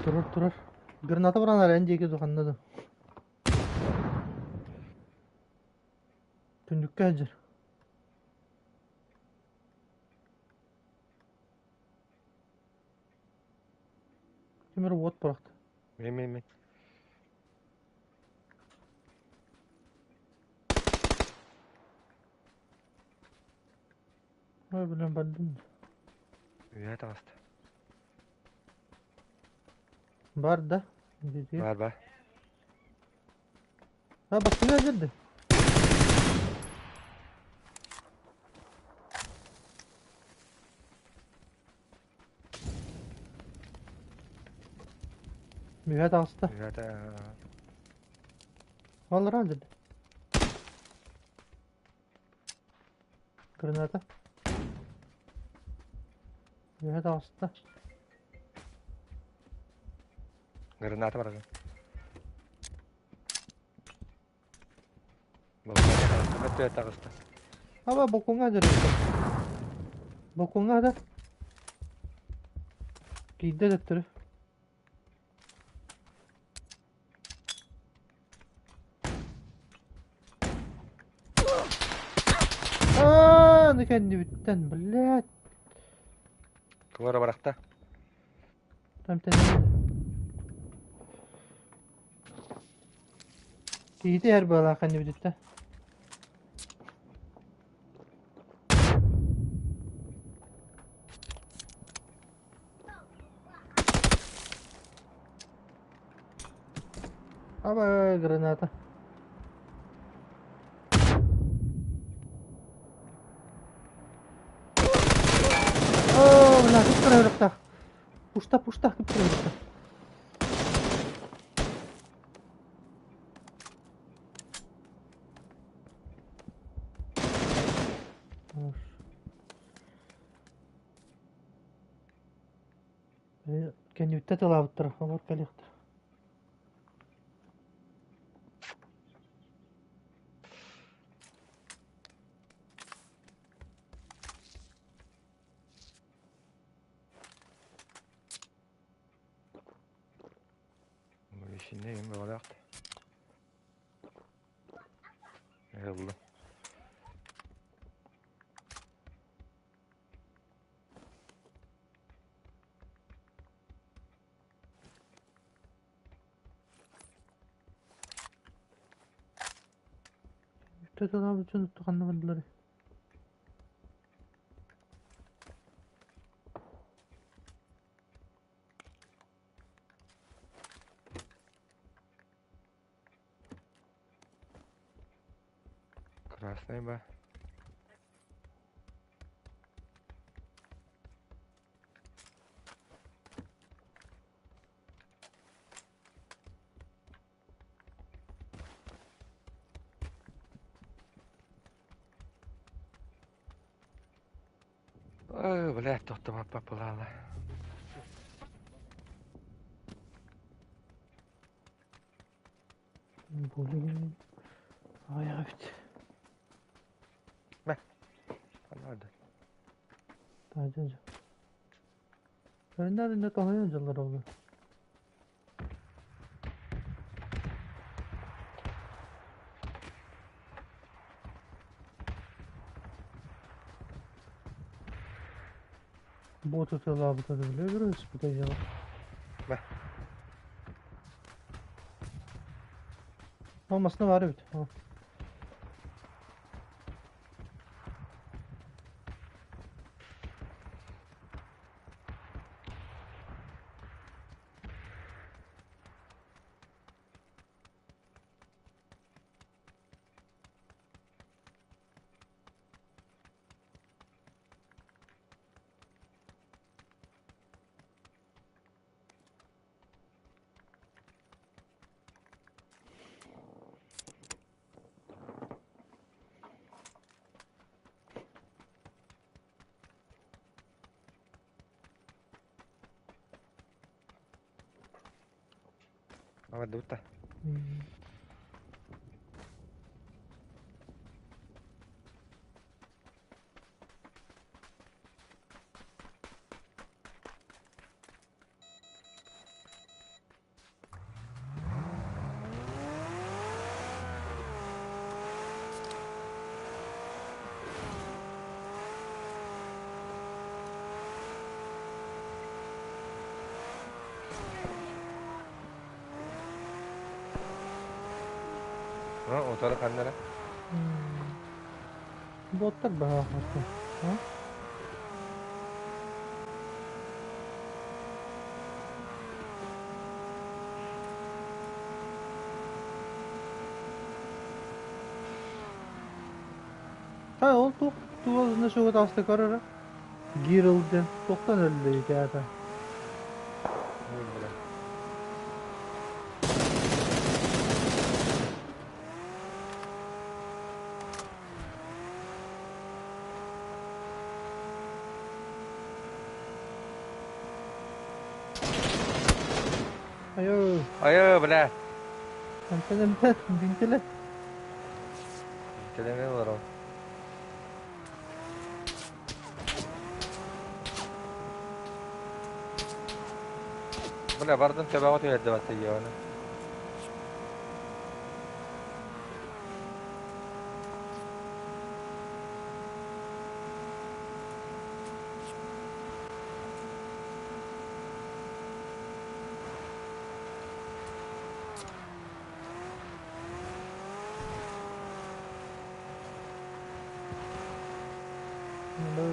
B: Турар турар. Граната баран эн диэки духанна да. Түннүккэ сылдьар. Ким эрэ уот бырахта.
C: Мин мин мин.
B: Ой, блин, бардым.
C: Үөһэ таҕыста.
B: Бар да. Дии.
C: Бар бар.
B: Ha бастыга кэлди. Үөһэ таҕыста.
C: Үөһэ
B: Аллараа деді. Граната. Үөһэ таҕыста.
C: Граната барар. Өттүгэр таҕыста.
B: Аба бокуҥҥа дьарыйда. Бокуҥҥа да. Киирдэ төттөрү. Аа, аны кэннибиттэн, блядь.
C: Туора барахта.
B: Тэмтэнэн. Киһити эр быалаах кэннибититтэн. Аба граната. Оо, бля, кыптыра өлүктэх. Пушта, пушта, кыптыра өлүктэх. Кэннибиттэ тылаабыттара, олор кэлиэхтэр.
C: Ишиннейм бөҕөлөөх. Ыллым.
B: Төтөлөөх дьон ханна бардылар?
C: Красный ба. Ой, блядь, тохтомо папылала.
B: Блин. Ай, эбит.
C: Мэ. Анарды.
B: Таажа. Önlerinde тоһойон дьыллар олу. Бу тутулаабыта билэ бит дьыла.
C: Мэ.
B: Olmasına var evet.
C: Авадута. Утары ханнара.
B: Боттар баҕа. Ha? Ha ол тух туғазына шуға тасты көрөрө. Гирилден тоқтан өлді ата. Айо,
C: Айо, бля.
B: Антен эмтен бинтеле.
C: Телеме олорон. Бля, бардын төбөҕө түһэрдэ батты йоны.
B: No.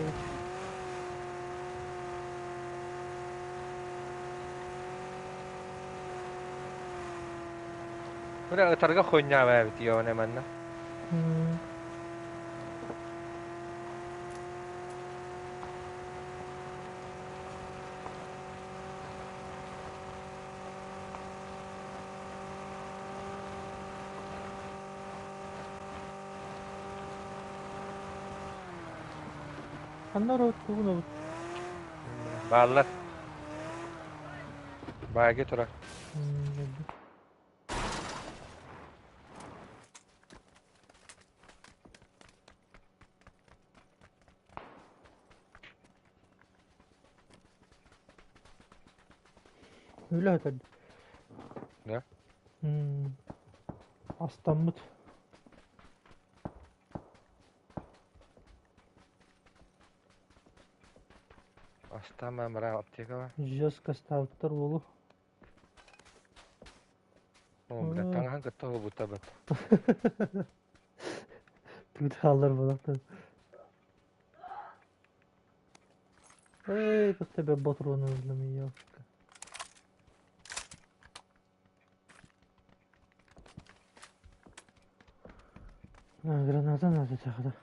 C: Бля, ытарга хуйня бит йоны манна.
B: Ханнар от тугун обут.
C: Бааллар. Бааге тура.
B: Öyle ötedi.
C: Да?
B: Астаммыт.
C: Астама мара аптека ба.
B: Жестко ставыттар болу.
C: О, бля, таңахан кытта бута бат.
B: Түгүт хааллар буолахтар. Эй, тут тебе ботрону ыллым, ёлка. Граната надо тахада.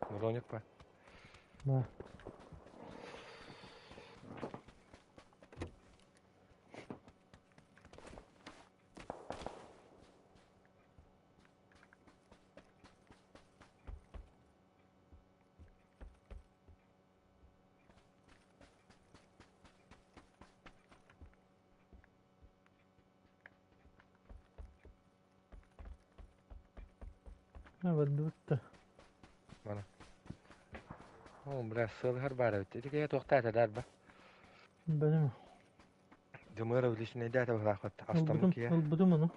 C: Броник па.
B: Да. Бардыбыт
C: Мана. О, бля, сылыһар баар эбит. Ити киһи туохтаата дарба.
B: Бэлэм.
C: Дымыр увлеченныйдаата быһалаахпат. Астаммыт
B: Ылбытым,
C: киһи.
B: ылбытым ону.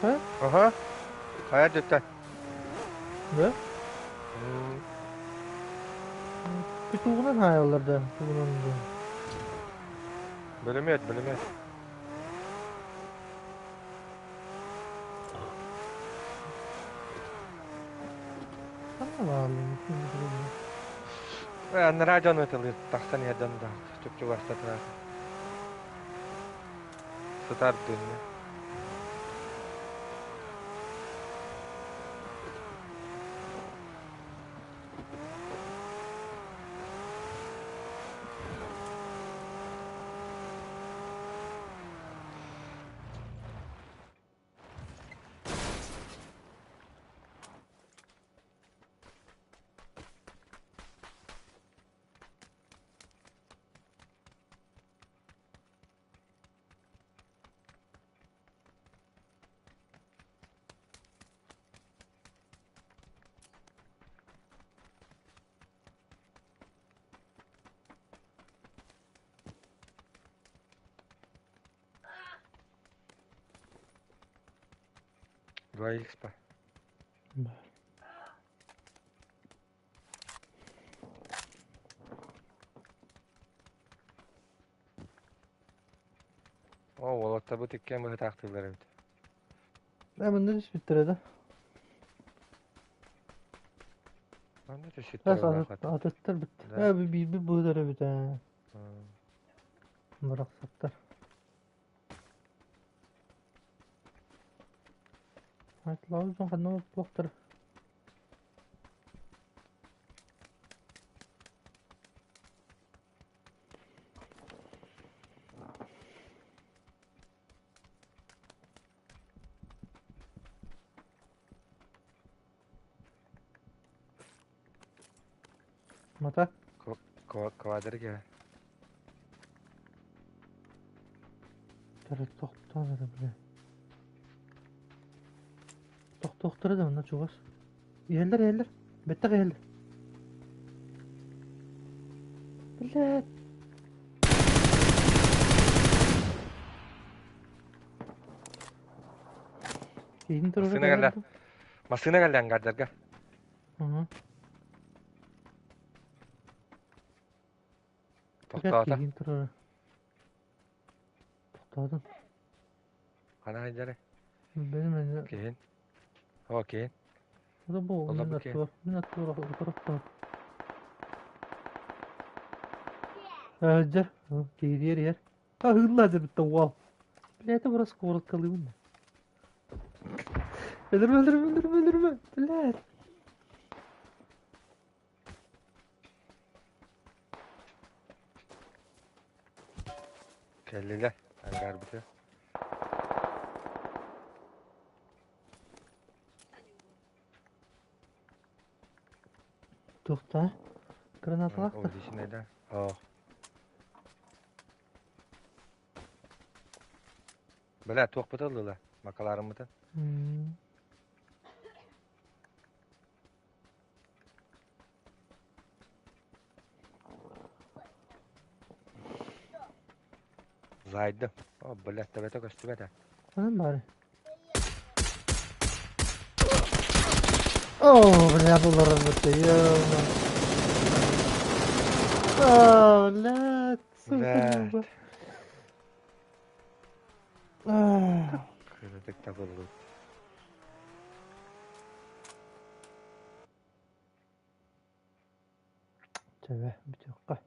B: Ха?
C: Аха. Хайа дөттө.
B: Да? Тугунан хаайаллар да, тугунан да.
C: Бөлөмөт, бөлөмөт.
B: Ханна бааллар?
C: Анараа дьон ытылыр, тахсан иһэр дьон да чуп-чугаста турар. Сытар дынны. Два икс па. О, уолаттарбыт иккиэн быһытаахтыыллар эбит.
B: Манна түспүттэрэ да.
C: Манна түспүттэрэ
B: Бас атыттар бит. Ээ биирбит быһыдар эбит ээ. Барахсаттар. Айтлаабыт дьон ханна туохтар. Мата.
C: Квадр кэ.
B: Тары тохтоон эрэ бile. Тохтоохторо да онно чугас. Иһэллэр иһэллэр. Бэттэх иһэллэр. Блядь. Киһини туруора
C: Массыына кэллэ. Массыына кэллэ ангардарга. Тохтоото.
B: Киһини туруора. Тохтоотун.
C: Хана сылдьары?
B: Бэйэм эмиэ.
C: Киһин. О, киһин.
B: Ол бу
C: Ол
B: мин
C: бу киһин.
B: аттыбар, мин аттыбар утарыттан. Сылдьар, киһитигэр иһэр. Аһыыллаа дьабыттан уол. Блядь, бара сковородкалыыбын. Өлөрмө, өлөрмө, өлөрмө, өлөрмө. Блядь.
C: Кэллилэр. Ангарбыты.
B: Туохта? Гранаталаах да?
C: Аудишнайда. О. Бля, туох бытыллыла? Макаларыммытын. Зайдым. О, блядь, төбөтө көстүбэтэ.
B: Ханан баары? О, бля, буларбыт, ё О, блядь, сука,
C: Блядь.
B: Ах.
C: Кыратык табыллыбыт.
B: Чэ, бүтүөххэ.